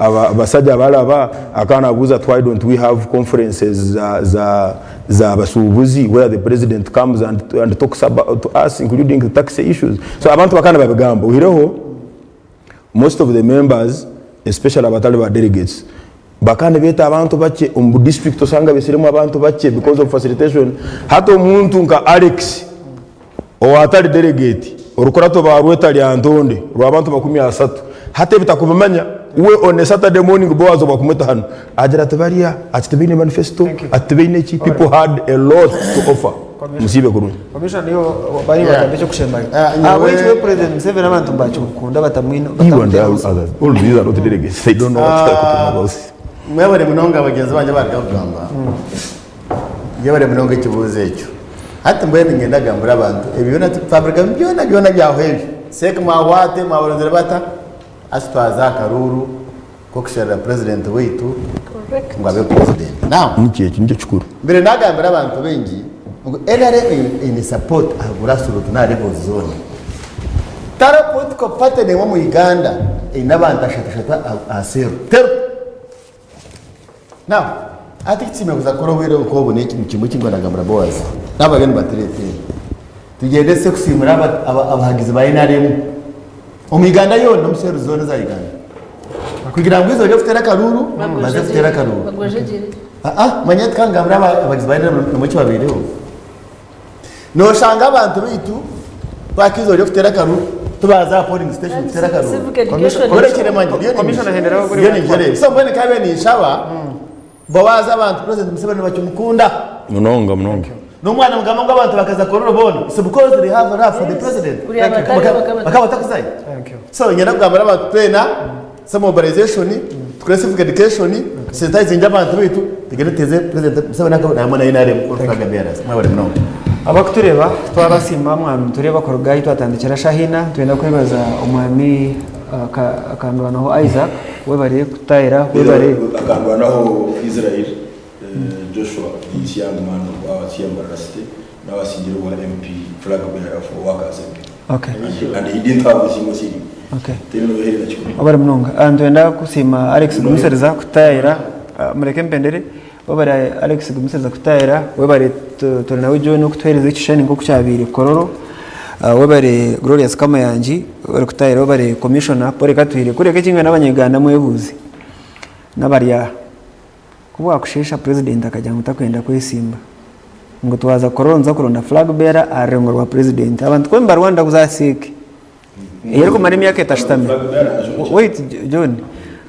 Abasaja abalaba akaba nabuuza ati why don't we have conferences za za basuubuzi where the president comes and, and talks about to us including the tax issues. So abantu bakaba nibabigamba oihireho most of the members especially abatari ba delegates bakaba nibeeta abantu bakye omu district osanga besiremu abantu bakye because of facilitation. Hati omuntu nka Alex Owaatari delegate, orukurato baarweta Lyantonde rw'abantu 30. Hati ebi takubimanya, we on a Saturday morning Boaz obu akumweta hanu, agira ati barya, ati tibaine manifesto, ati tibaine ki, people had a lot to offer. Musiibe kurungi. Commissioner niyo bari bagambe ekyokushembayo. Ahabw'enki we President Museveni abantu nibakimukunda batamwine You and all others, all these are not delegates, they don't know what they are talking about. Mwebare munonga bagyenzi bangye abaruga kugamba. Yebare munonga ekibuuzo ekyo. Hati mbwenu niinyenda kugambira abantu ebi byona twabirugamu byona byona byahwa ebyo. Seeka mwahwa ate mwabaronzire bata? Hati twaza aha karuuru k'okusherura purezidenti waitu ngu abe purezidenti. Now, Nikyo ekyo nikyo kikuru. mbire nagambira abantu baingi ngu NRM eine support aha grassroot n'aha levels zoona. Tihariho political party n'emwe omu Uganda eine abantu ashatu ashatu aha seero. Teriho. Now, hati ekitusemeriire kuza kukora obwire nk'obu n'eki nikimwe eki ndikuba nagambira Boaz n'abariyo nibatureeta enu. Tugyende tuse kusiimura abahagizi ba nrm omu Uganda yoona n'omu seero zoona eza Uganda kugira ngu eizooba ry'okuteera akaruuru baze kuteera akaruuru. Aa manya tukangambira abahagizi ba nrm nimwo ekibabaireho. Noshanga abantu baitu paka eizooba ry'okuteera akaruru tibaaza aha polling station kuteera akaruru. Orekire manya ndiyo ningyereba. So mbwenu nkabiire ninshaba Boaz abantu president Museveni nibakimukunda. Munonga munonga. N'omwana mugamba ngu abantu bakaza Kololo boona it's because they have love for the president. Bakaba batakuzayo. So niinyenda kugambira abantu twena se mobilization, tukore civic education, tusensitizinge abantu baitu tugende tuteeze president Museveni akaruru hamwe na NRM all flag bearers. Mwebare munonga. Abakutureeba twabasiima mwami nitureeba kuruga ahi twatandikira shaaha ina twenda kwebaza omwami Akandwanaho Isaac webare kututahira webare. Akandwanaho Israel Joshua this young man of ours here Mbarara City nawe asingire obwa MP flag bearer for workers MP Okay. and he didn't have a single shilling. Okay. Teri nobuhere na kikumi. Webare munonga. Nitwenda kusiima Alex Gumisiriza kututahira mureke mpendere webare Alex Gumisiriza kututahira webare Turinawe John okutuhereza ekishushani nkoku kyabaire Kololo webare Glorious Kamayangi webare kututahira webare Commissioner Paul Katwire kureka ekindi n'abanya Uganda mwebuuze n'abari aha. Ku bwakusheesha purezidenti akagira ngu takwenda kwesimba ngu twaza Kololo nituza kuronda flag bearer aha rurengo rwa purezidenti. Abantu ku nibarwanira kuza aha seeke ey'erikumara emyaka etashutami. Wait John,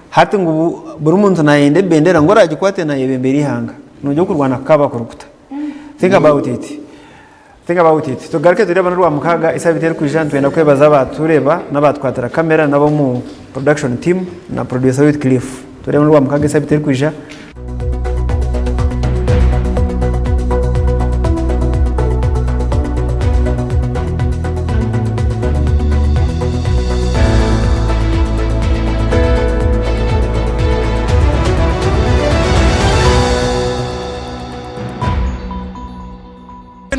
hati ngu buri muntu nayenda ebendera ngu oragikwate nayebembera eihanga. Noija okurwana kukaba kuri kuta? Think about it. Think about it. Tugaruke tureebe n'orwamukaaga esaabiiti erikwija nitwenda kwebaza abatureeba n'abatukwatira kamera n'ab'omu production team na producer waitu Cliff. Tureebe n'orwamukaaga esaabiiti erikwija.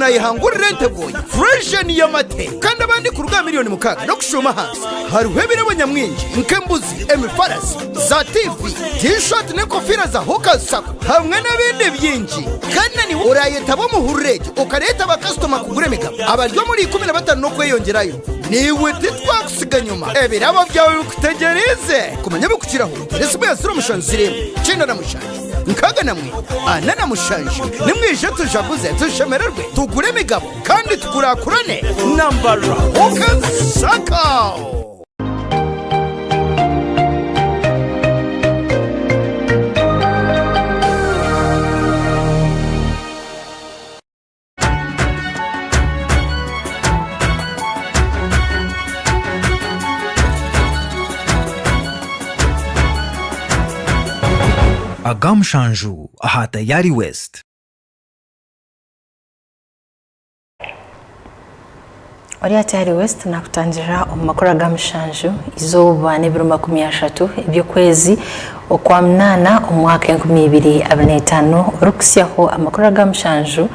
Nayehangurira entegoye Fresian y'amate kandi abandi kuruga aha miriyoni mukaaga n'okushuuma ahansi. Hariho ebirabo nyamwingi nk'embuzi, emifarasi, za tiivi, tiishaati n'enkofiira za Hawkers Sacco hamwe n'ebindi bingi. Kandi na niiwe oraayetaba omu hururu egi okareeta bakasitoma kugura emigabo abari omuri 15 n'okweyongyerayo. Naiwe titwakutsiga nyima, ebirabo byawe bikutegyereize. Kumanya ebirikukiraho, teera esimu ya 070 97 64 47. Nimwije tujaguze, tushemererwe, tugure emigabo kandi tukurakurane na Mbarara Hawkers Sacco. Aga mushanju aha Tayari West. Ori aha Tayari West nakutangirira omu makuru aga mushanju izooba n'ebiro 30 eby'okwezi okwa munaana omu mwaka 2025 orikuhitsyaho amakuru aga mushanju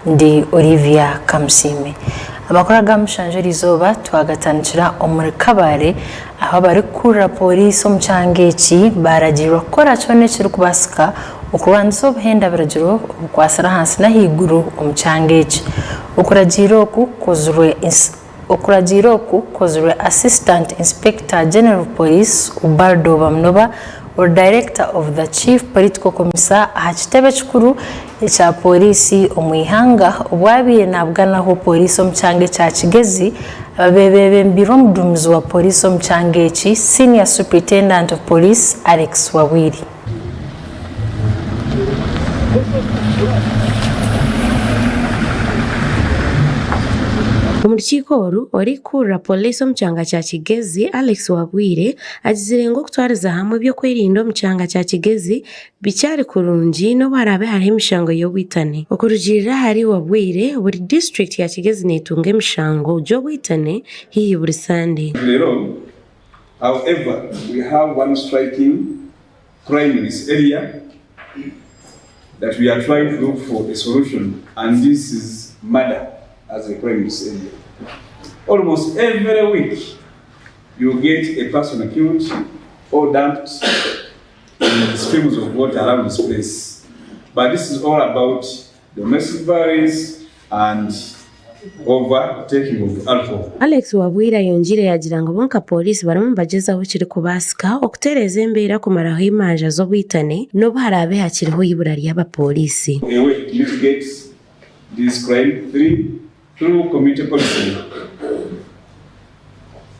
Ndi Olivia Kamusiime. Amakuru aga mushanju eriizooba twagatandikira omuri Kabale ahu abarikukurira pooriisi omu kyanga eki baaragiirwa kukora kyona ekirikubaasika okurwanisa obuhenda biragiro obukwatsire ahansi n'ahaiguru omu kyanga eki. Okuragiira oku kukozirwe Okuragiira oku kukozirwe Assistant Inspector General of Police Ubaldo Bamunoba ori Director of the Chief Political Commissar aha kitebe ekikuru ekya Pooriisi omu ihanga obu abaire nabuganaho Pooriisi omu kyanga ekya Kigezi ababaire bebembeirwe omuduumizi wa Pooriisi omu kyanga eki Senior Superintendent of Police Alex Wabwire. Omu rukiiko oru, orikukurira Pooriisi omu kyanga kya Kigezi, Alex Wabwire agizire ngu okutwariza hamwe eby'okwerinda omu kyanga kya Kigezi bikyari kurungi n'obu haraabe hariho emishango y'obwitane. Okurugiirira ahari Wabwire, buri disiturikiti ya Kigezi neetunga emishango gy'obwitane haihi buri Sande. However, we have one striking crime in this area that we are trying to look for a solution and this is murder as a crime in this area. Almost every week. You get a person killed or dumped in streams of water around this place. But this is all about domestic violence and overtaking of alcohol. Alex Wabwire ayongiire yaagira ngu bo nka Pooriisi barimu nibagyezaho ekirikubaasika okutereeza embeera kumaraho emanja z'obwitane n'obu haraabe hakiriho eibura ry'abapooriisi. A way to mitigate this crime through community policing.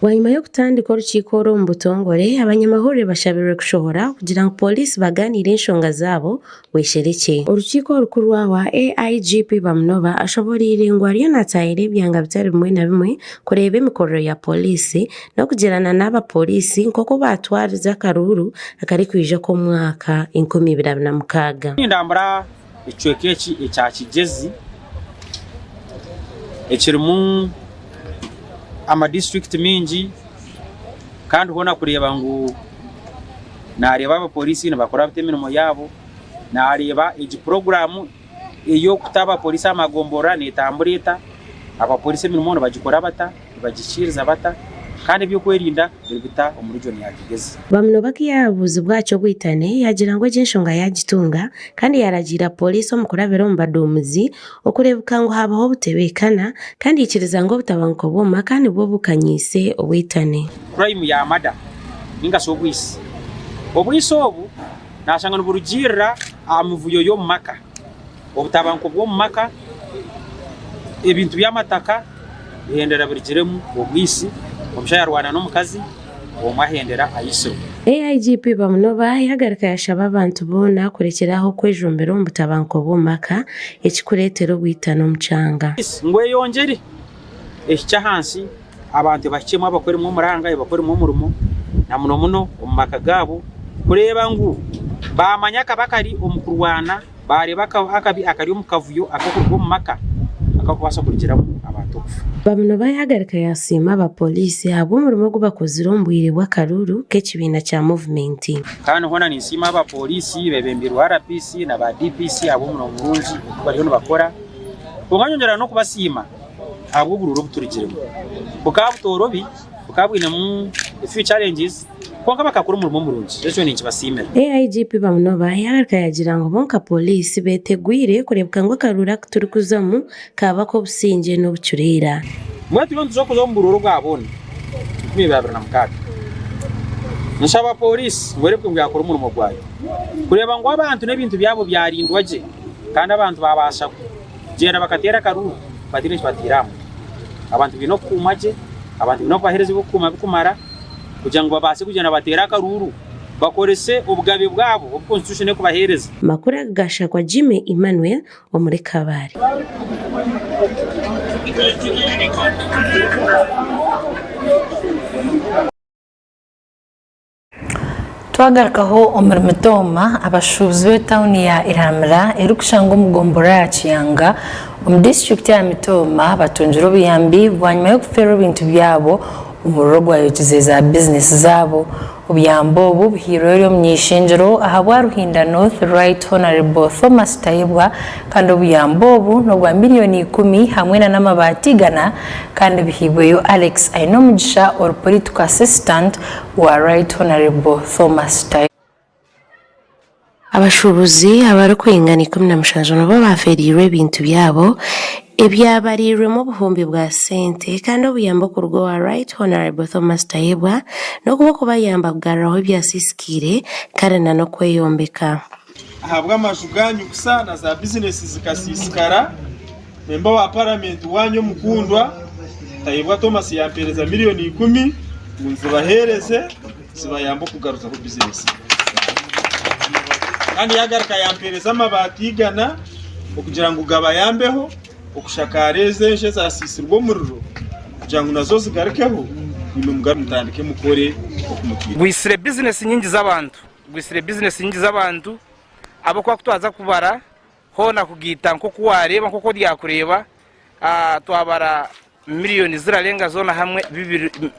Bwanyima y'okutandika orukiiko oru omu butongore, abanyamahurire bashabirwe kushohora kugira ngu pooriisi bagaaniire enshonga zaabo bwesherekye. Orukiiko orukuru aha AIGP Bamunoba ashoboreire ngu ariyo nataahirira ebyanga bitari bimwe na bimwe kureeba emikorere ya pooriisi n'okugyerana n'aba pooriisi nk'oku baatwarize akaruuru akarikwija ak'omwaka 2026. Nindambura ekicweka eki ekya Kigyezi ekirimu amadisiturikiti maingi kandi hoona kureeba ngu naareeba abapooriisi nibakora bata emirimo yaabo, naareeba egi puroguraamu ey'okuta abapooriisi aha magomborora neetambura eta, abapooriisi emirimo nibagikora bata, nibagihikiiriza bata kandi eby'okwerinda biri bita omu region ya Kigezi. Bamunobaki yaabuuzibwa aha ky'obwitane, yaagira ngu egi enshonga yaagitunga kandi yaaragiira pooriisi omu kurabira omu baduumuzi okureebuka ngu haabaho obutebeekana kandi yaikiriza ngu obutabanguko bw'omu maka nibwo bukanyiise obwitane. Crime ya murder ninga shi obwisi. Obwisi obu nashanga niburugiirira aha mivuyo y'omu maka, obutabanguko bw'omu maka, ebintu by'amataka bihendera birugiremu obwisi, omushaija yarwana n'omukazi omwe ahendera aitsirwe. AIGP Bamunoba yagaruka yashaba abantu boona kurekyera aho kwejumbira omu butabanguko bw'omu maka ekikureetera obwitane omu kyanga. Ngu eyongyere ehikye ahansi abantu ebahikyemu abakoremu omuranga ebakoremu omurimo na muno muno omu maka gaabo kureeba ngu baamanya akabi akari omu kurwana Baareeba akabi akari omu kavuyo ak'okuruga omu maka akarikubaasa kurugiramu abantu okufa. Bamunoba yaagarika yaasiima aba pooriisi ahabw'omurimo ogu bakozire omu bwire bw'akaruuru k'ekibiina kya Movement. Kandi hoona ninsiima aba pooriisi beebembeirwe RPC na ba DPC ahabw'omurimo murungi ogu bariyo nibakora. Kwonka nyongyera n'okubasiima ahabw'oburuuru obu turugiremu. Bukaba butoorobi, bukaba bwinemu a few challenges. Kwonka bakakora omurimo murungi, ekyo ninkibasiimira. AIGP Bamunoba yagaruka yagira ngu bo nka Pooriisi betegwire kureebeka ngu akaruuru aku turikuzamu kaaba ak'obusingye n'obucureera. Mbwenu turiyo nituza kuza omu buruuru bwa boona 2026. Nshaba Pooriisi ngu ereebeke ngu yaakora omurimo gwayo kureeba ngu abantu n'ebintu byabo byarindwa gye kandi abantu baabaasa kugyenda bakateera akaruuru bataine eki bataire aha mutwe. Abantu baine okukuumwa gye, abantu baine okubaheereza eby'okukuuma birikumara. kugira ngu babaase kugyenda bateere akaruuru, bakorese obugabe bwabo obu Constitution erikubaheereza. Amakuru aga gashakwa Jimmy Emmanuel omuri Kabale. Twagarukaho omuri Mitooma, abashuubuzi b'etauni ya Iramira erikushangwa omu gomborora ya Kiyanga omu disiturikiti ya Mitooma batungire obuyambi bwanyima y'okufeerwa ebintu byabo omuriro gwayokize za bizinesi zaabo. Obuyambi obu buhairwe ori omuny'eishengyero ahabwa Ruhinda North Right Honourable Thomas Tayebwa kandi obuyambi obu n'obwa miriyoni ikumi hamwe na n'amabaati igana kandi bihairweyo Alex Ainomugisha ori Political Assistant wa Right Honourable Thomas Tayebwa. Abashuubuzi abarikwingana 17 nibo baafeereirwe ebintu byabo ebyabariirwemu obuhumbi bwa sente kandi obuyambi okuruga owa Right Honourable Thomas Tayebwa n'okuba okubayamba kugaruraho ebyasisikiire kandi na n'okweyombeka. Ahabw'amaju gaanyu kusa na za bizinesi zikasiisikara, memba wa paramenti waanyu omukundwa Tayebwa Thomas yampeereza miriyoni ikumi ngu nzibaheereze zibayambe okugaruzaho bizinesi. Kandi yaagaruka yampeereza amabaati igana okugira ngu gabayambeho okushakaara ezo enju ezaasiisirwe omuriro kugira ngu nazo zigarukeho, naimwe mugaruke mutandike mukore oku mutwire. Gwitsire bizinesi nyingi z'abantu. Gwitsire bizinesi nyingi z'abantu ahabw'okuba ku twaza kubara hoona kugaita nk'oku waareeba nk'oku oryakureeba twabara miriyoni zirarenga zoona hamwe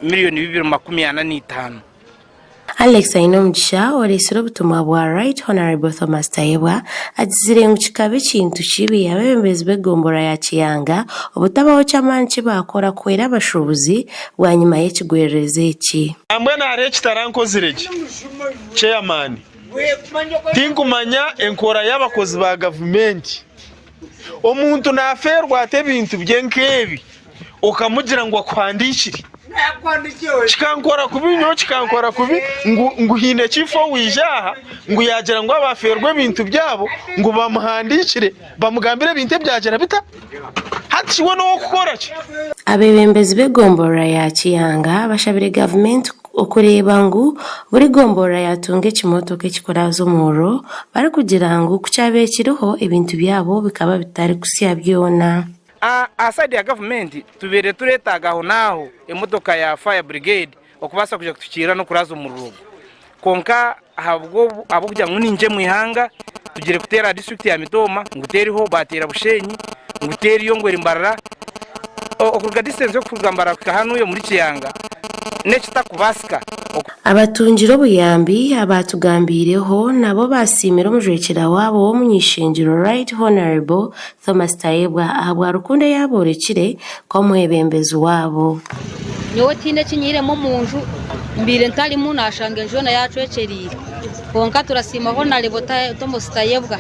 miriyoni 245. Alex Ainomugisha oreetsire obutumwa bwa Right Honourable Thomas Tayebwa agizire ngu kikaba ekintu kibi abeebembezi b'egomborora ya Kiyanga obutabaho ky'amaani ki baakora kuhwera abashuubuzi bwanyima y'ekigwererezi eki. Mbwenu hariho ekitarankozire gye chairman, tinkumanya enkora y'abakozi ba gavumenti. Omuntu nafeerwa ata ebintu bye nk'ebi okamugira ngu akuhandiikire? Kikankora kubi nyowe kikankora kubi ngu haine chief owaija aha ngu yaagira ngu abafeerwa ebintu byabo ngu bamuhandiikire bamugambire ebintu ebyagira bita? Hati iwe n'ow'okukora ki? Abeebembezi b'egomborora ya Kiyanga bashabire gavumenti okureeba ngu buri gomborora yaatunga ekimotoka ekikuraaza omuriro barikugira ngu ku kyabaire kiriho ebintu byabo bikaba bitarikusya byona. Aha side ya gavumenti tubaire tureetaaga aho n'aho emotoka ya fire brigade okubaasa kwija kutukiirira n'okuraaza omuriro ogu. Kwonka ahabw'okugira ngu ni nkye omu ihanga, tugiire kuteera aha disiturikiti ya Mitooma ngu teriho, baateera Bushenyi ngu teriyo ngu eri Mbarara. Okuruga disitansi y'okuruga Mbarara kuhika hanuya omuri Kiyanga n'ekitakubaasika. Abatungire obuyambi abaatugambiireho nabo baasiimire omujwekyera waabo w'omuny'ishengyero Right Honourable Thomas Tayebwa ahabwa rukundo ei aboorekire nk'omwebembezi waabo. Nyowe tihaine eki nyihairemu omu nju, mbaire ntarimu naashanga enju yoona yaacwekyereire. Kwonka turasiima Honarebo Thomas Tayebwa.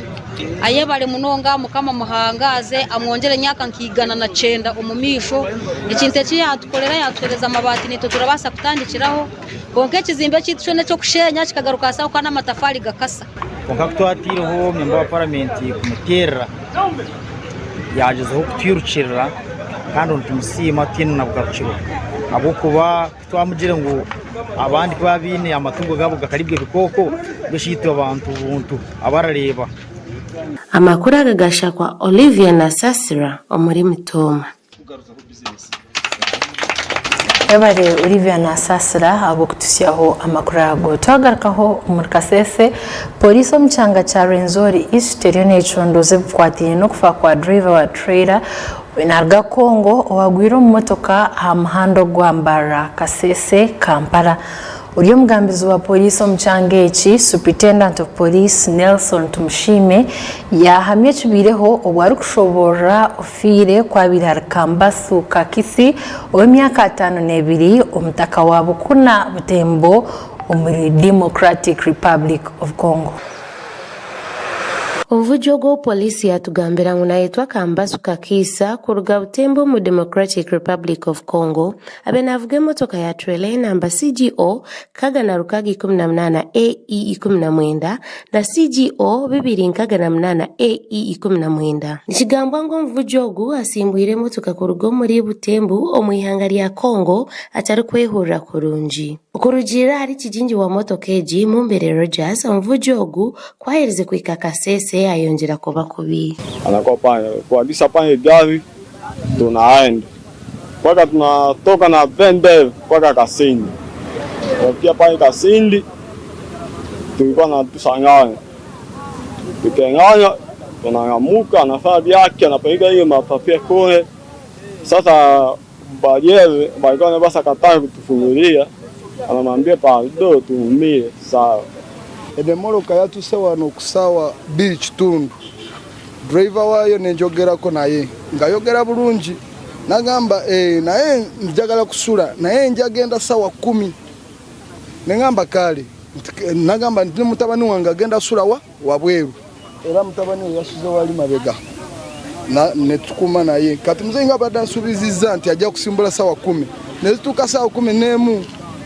Ayebare munonga, Mukama amuhangaaze, amwongyere emyaka nka 190 omu maisho. Ekintu eki yaatukorera yaatuheereza amabaati naitwe turabaasa kutandikiraho. Kwonka ekizimbe kyaitu kyona eky'okusheenya kikagaruka ahansi ahabw'okuba n'amatafaari gakasa. Kwonka ku twataireho memba wa paramenti kumuteerera, yaagyezaho kutwirukirira kandi nitumusiima tutaine na bugarukiro ahabw'okuba ku twamugire ngu abandi ku baaba baine amatungo gaabo gakaribwa ebikooko, mbwenu shi itwe abantu buntu abarareeba. Amakuru aga gashakwa Olivia Nasasira omuri Mitooma. Webare Olivia Nasasira ahabw'okutuhitsyaho amakuru ago. Twagarukaho omuri Kasese, Pooriisi omu kyanga kya Rwenzori East eriyo necondooza ebikwataine n'okufa kwa dureeva wa trailer naruga Congo owagwire omu motoka aha muhanda ogwa Mbarara Kasese Kampala. Ori omugambizi wa Pooriisi omu kyanga eki, Superintendent of Police Nelson Tumushime yaahamya ekibaireho obu arikushoboorora ofiire ku abaire ari Kambasu Kakisi ow'emyaka 52 omutaka wa Bukuna Butembo omuri Democratic Republic of Congo. Omuvugi ogu ou poliisi yaatugambira ngu naayetwa Kambasu Kakiisa kuruga Butembo omu Democratic Republic of Congo abe naavuga emotoka ya trailer y'enamba CGO 618 AE 19 na CGO 268 AE 19. Nikigambwa ngu omuvugi ogu asimbwire emotoka kuruga omuri Butembo omu ihanga rya Congo atarikwehurira kurungi. Okurugiirira ahari kigingi wa motoka egi, Mumbere Rogers, omuvugi ogu ku aherize kuhika Kasese yayongyera kuba kubi. Anakuwa pale kuagisa pale gari tunaenda mpaka tunatoka na bendera mpaka Kasindi. Tukafikia pale Kasindi tulikuwa na tusanganya, tukenganya tunang'amuka, anafaa vyake anapeleka ile mapapia kule sasa Bajeve balikuwa basa kataa kutufungulia, anamwambia pado tuumie sawa. Eno emmotoka yatuse wano ku ssaawa 2:15. Driver waayo ne njogerako naye ng'ayogera bulungi n'agamba eh, naye njagala kusula naye njagenda ssaawa kkumi. Ne ngamba kale, n'agamba nti ne mutabani wange agenda sula wa? Wabweru. Era mutabani we yasuze wali mabega netukuma naye kati muzeyi nga abadde ansubizizza nti ajja kusimbula sawa kumi nezituuka sawa 11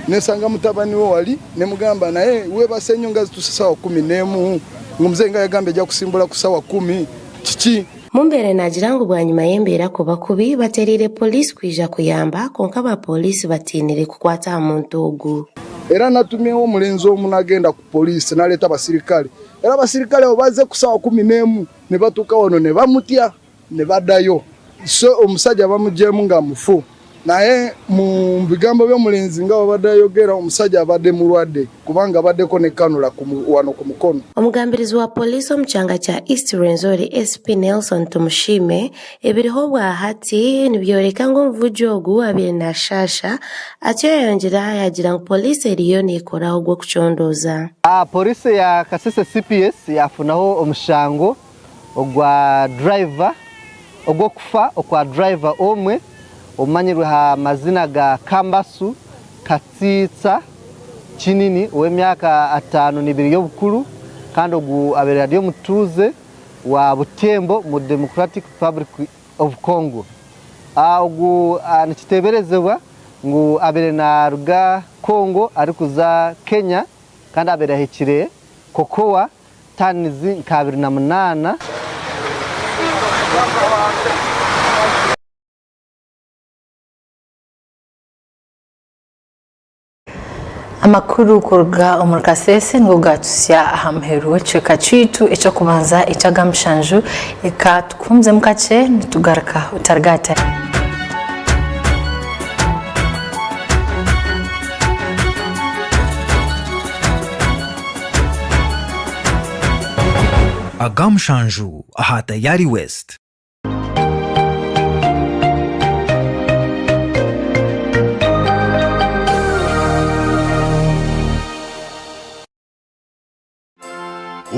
nesanga mutabani we wali nemugamba naye webase nnyo nga zituuse sawa 11 ngu muzeyi nga yagambye ajja kusimbula ku sawa kumi kiki. Mumbere naagira ngu bwanyima y'embeera kuba kubi batereire pooriisi kwija kuyamba kwonka aba pooriisi batiinire kukwata aha muntu ogu. Era natumyewo omulenzi omu nagenda ku poliisi naleeta abasirikale era abasirikale abo bazze ku saawa 11 ne batuuka wano ne bamutya ne badayo so omusajja bamugyemu nga mufu. Naye mu bigambo by'omulenzi nga bw'abadde ayogera, omusajja abadde mulwadde kubanga abaddeko ne kanula wano ku mukono. Omugambirizi wa Poliisi omu kyanga kya East Rwenzori SP Nelson Tumushime, ebiriho obwahati nibyoreka ngu omuvugi ogu abaire nashaasha atyo yayongyera yagira ngu Poliisi eriyo nekora ogw'okucondooza. Poliisi ya Kasese CPS yafunaho omushango ogwa driver ogw'okufa okwa driver omwe omanyirwe aha mazina ga Kambasu Katsitsa Kinini ow'emyaka 52 y'obukuru kandi ogu abaire ari omutuuze wa Butembo omu Democratic Republic of Congo. Ogu nikiteeberezebwa ngu abaire naruga Congo arikuza Kenya kandi abaire ahikire Kokowa tanizi nka 28. Amakuru kuruga omuri Kasese nigo gatutsya aha muheru w'ekicweka kyaitu eky'okubanza eky'Agamushanju. Eka tukuhumuzemu kakye nitugaruka otarigata. Agamushanju aha Tayari West.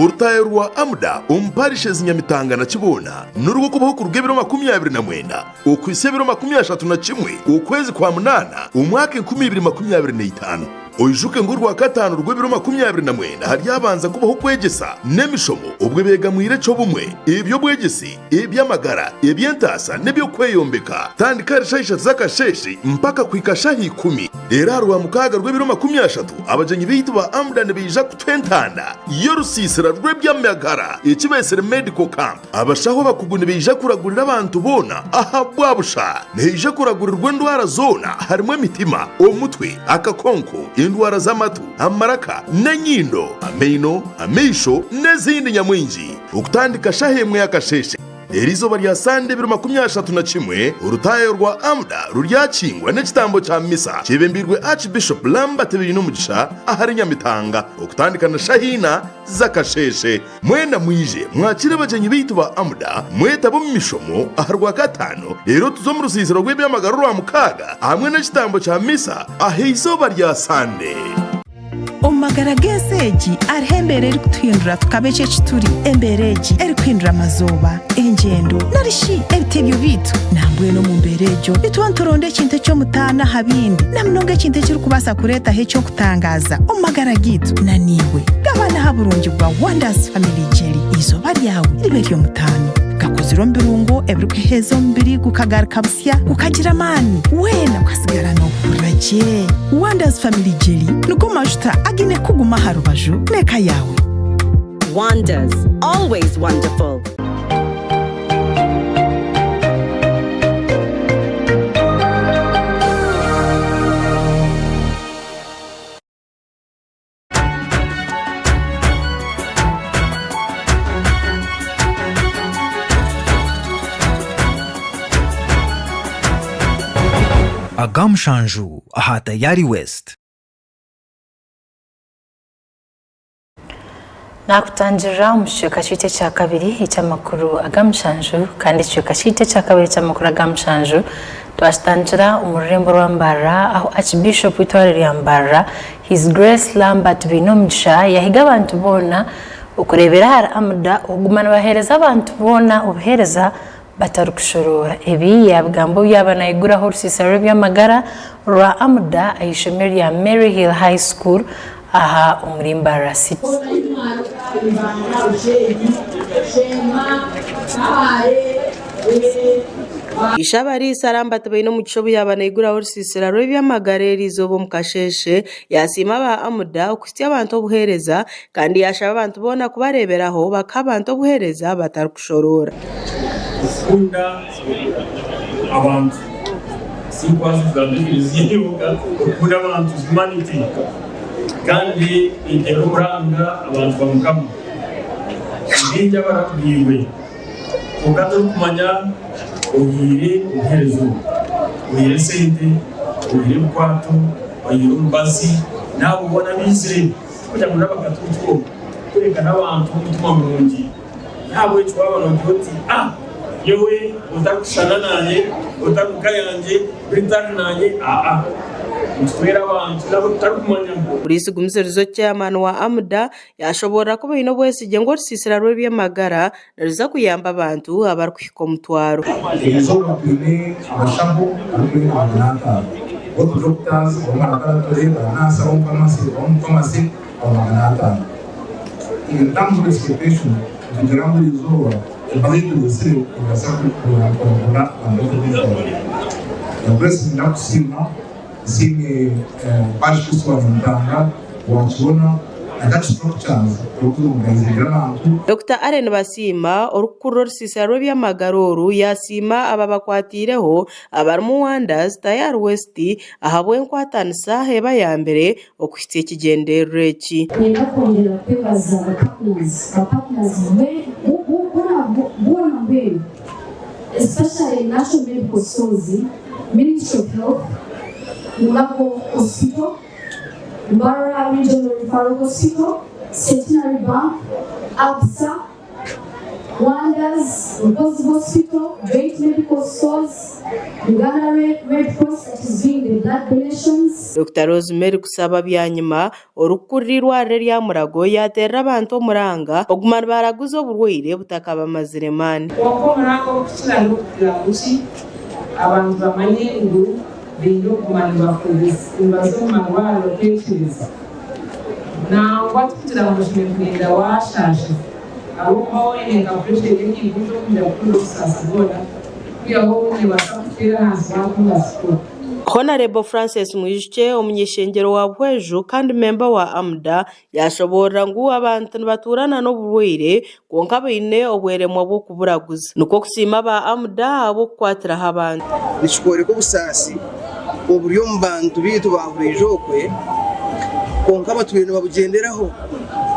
Orutaayo rwa Amuda omu parishes Nyamitanga na Kiboona nirw'okubaho kuruga ebiro 29 okuhitsya ebiro 31 okwezi kwa munaana omwaka 2025. Oijuke ngu Orwakataano rw'ebiro 29 haryabanza kubaho okwegyesa n'emishomo obwo beegamwire eky'obumwe, eby'obwegyese, eby'amagara, eby'entaasa n'eby'okweyombeka. Tandika ahari shaaha ishatu z'akasheeshe mpaka kuhika shaaha ikumi. Reero aha Rwamukaaga rw'ebiro 30, abagyenyi baitu ba AMDA nibaija kutuha entanda y'orusiisira rw'eby'amagara eki beetsire Medical Camp. Abashaho abakugu nibaija kuragurira abantu boona aha bwa busha. Nihaija kuragurirwa endwara zoona harimu emitima, omutwe, akakonko, endwara z'amatu, amaraka, n'enyindo, amaino, amaisho n'ezindi nyamwingi. Okutandika shaha emwe y'akasheeshe eriizooba rya Sande ebiro 31, orutaayo rwa AMDA ruryakingwa n'ekitambo kya Misa kyebembeirwe Archbishop Lambert Bainomugisha ahari Nyamitanga okutandika na shaha ina z'akasheeshe. Mwena mwije mwakire abagyenyi baitu ba AMDA, mwetabe omu mishomo aha Rwakataano, reero tuze omu rusiisiro rw'eby'amagara Orwamukaaga hamwe n'ekitambo kya Misa aha izooba rya Sande. Omu magara g'ensi egi hariho embeera erikutuhindura tukaba eki eki turi. Embeera egi erikuhindura amazooba, engyendo, nari shi ebitebyo byaitu. Nambwenu omu mbeera egyo nituba nituronda ekintu eky'omutaano aha bindi, na munonga ekintu ekirikubaasa kureetaho eky'okutangaaza omu magara gaitu. Na naiwe gabana aha burungi bwa Wonders Family Jelly. Eizooba ryawe ribe ery'omutaano. Gakozirwe omu birungo ebirikuheeza omubiri gukagaruka busya, gukagira amaani, weena okasigara noohurira gye. Wonders Family Jelly nigo majuta againe kukuguma aha rubaju n'eka yaawe. Wonders, always wonderful. Agamushanju aha Tayari West. Naakutangirira omu kicweka kyaitu ekyakabiri eky'amakuru aga mushanju kandi ekicweka kyaitu ekyakabiri eky'amakuru aga mushanju twakitandikira omu rurembo rwa Mbarara ahu Archbishop w'eitware rya Mbarara His Grace Lambert Bainomugisha yahiga abantu boona okureebera ahari AMDA okuguma nibaheereza abantu boona obuheereza batarikushoroora. Ebi yaabigamba obu yaaba naiguraho orusiisira rw'eby'amagara rwa AMDA aha ishomero rya Maryhill High School aha omuri Mbarara City. Ishe-Abariisa Lambert Bainomugisha obu yaaba naiguraho orusiisira rw'eby'amagara eriizooba omu kasheeshe, yaasiima aba AMDA okuhitsya abantu obuheereza kandi yaashaba abantu boona kubareeberaho bakaha abantu obuheereza batarikushoroora. Okukunda abantu sinkubaasa kugamba eklezia yonka, okukunda abantu humanity kandi ninteera okuranga abantu ba Mukama. Ni baingi abarabwirwe kwonka torikumanya ohaire obuheereza obu. Ohaire esente, ohaire ebikwato, ohaire omubazi, n'abo boona abaizire, tikugira ngu n'abakatuliki bonka, kureka n'abantu b'omutima murungi. N'ahabw'ekyo waaba noogira oti, Ah! Nyowe otarikushushana naanye, otari muka yangye, beitu otari naanye, aa! Nituhwera abantu n'abu tutarikumanya. Puriisi Gumisirizo Chairman wa AMDA yashoboorora ku baine obwesigye ngu orusiisira rw'eby'amagara niruza kuyamba abantu abarikuhika omutwaro. Eizooba twine abashaho abarikurenga 500, both doctors, ab'omu laboratory, ba nurse, ab'omu pharmacy, ab'omu pharmacy aba 500. In terms of expectation, nitugira ngu erizooba embazo ei tureetsire neebaasa kuragura abantu abarikugyetaaga. Grace niinyenda kukusiima. Nsiime Parish Priest wa Nyamitanga wakibona na church structures orikuza abantu. Dokita Allen Basiima, orikukurira orusiisira rw'eby'amagara oru yaasiima ababakwatiireho abarimu Wanders Tayari West ahabw'enkwatanisa ebayambire okuhitsya ekigyendererwa eki. Niinyenda kwongyera kwebaza ba partners, ba partners boona mbwenu especially National Medical Stores, Ministry of Health, Mulago Hospital, Mbarara Regional Referral Hospital, Centenary Bank, Absa, Wonders, Nkozi Hospital, Joint Medical Stores, Uganda Red Cross that is doing the blood donations. Dokita Rosemary Kusaba Byanyima, orikukurira eirwariro erya Mulago yaateerera abantu omuranga okuguma nibaraguza oburwaire butakabamazire maani. Kwonka omuranga ogurikukira n'okugira ngu ki abantu bamanye ngu baine okuguma nibaza omu marwariro kwekyebeza. Nangwa tikugira ngu oshemereire kurinda waashaasha ahabw'okuba waaba oine nka puresha eri ahaiguru tokwija kuhurira obusaasi bwona kwihaho obundi neebaasa kukuteera ahansi waatunga stroke. Honarebo Francis Mwijukye, omuny'eishengyero wa Buhweju kandi memba wa AMDA yashoboorora ngu abantu nibatuurana n'oburwaire kwonka baine obweremwa bw'okuburaguza. Nikwo kusiima aba AMDA ahabw'okukwatiraho abantu. Nikikworeka obusaasi oburi omu bantu baitu ba buriijo okwe, kwonka abatwire nibabugyenderaho.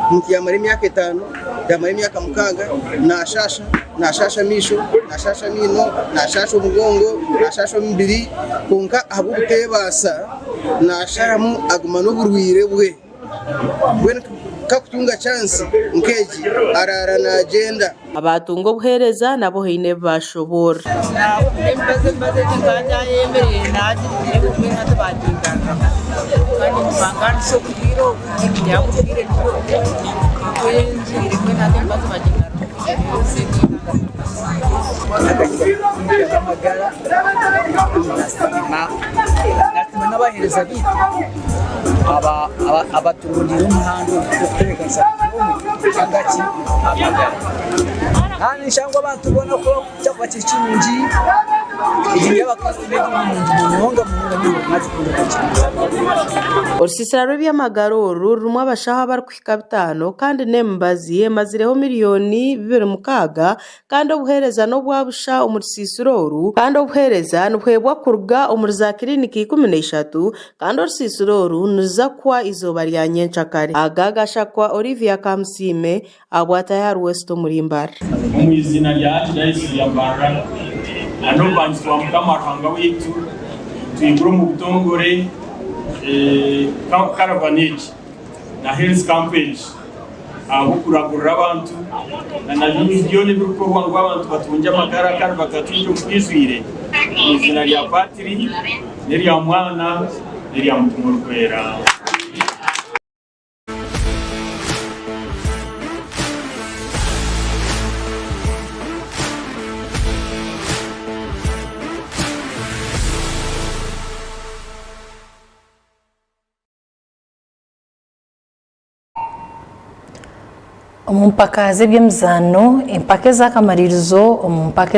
Omuntu yaamara emyaka etaano, yaamara emyaka mukaaga naashaasha, naashaasha amaisho, naashaasha amaino, naashaasha omugongo, naashaasha omubiri, kwonka ahabw'obuteebaasa naasharamu aguma n'oburwaire bwe. Mbwenu kakutunga chance nk'egi araara nagyenda. Abaatunga obuheereza nabo haine ebi baashoboorora. Abaturundiire omuhanda ogu gw'okutebeekanisa buri omwe agaki amagara. Kandi nshangwa abantu boona kyakuba kiri kirungi ediini y'abakristo n'ediini nungi munonga munonga nyowe nagikunda okukira. Orusiisira rw'eby'amagara oru rurimu abashaho abarikuhika bitaano kandi n'emibazi emazireho miriyoni 26 kandi obuheereza n'obwa busha omu rusiisira oru kandi obuheereza nibuheebwa kuruga omuri za kiriniki 13 kandi orusiisira oru niruza kuhwa eizooba rya nyencakare. Aga gashakwa Olivia Kamusiime ahabwa Tayari West omuri Mbarara. Omu iziina rya Archdiocese ya Mbarara na n'obubangizi bwa Mukama Ruhanga waitu, twigure omu butongore caravan egi na health camp egi ahabw'okuragurira abantu na na byona ebirikukorwa ngu abantu batungye amagara kandi bagatungye omu bwijwire omu iziina rya Patiri n'erya Mwana n'erya Mutima Orikwera. Omu mpaka z'eby'emizaano, empaka ez'akamaririzo omu mpaka.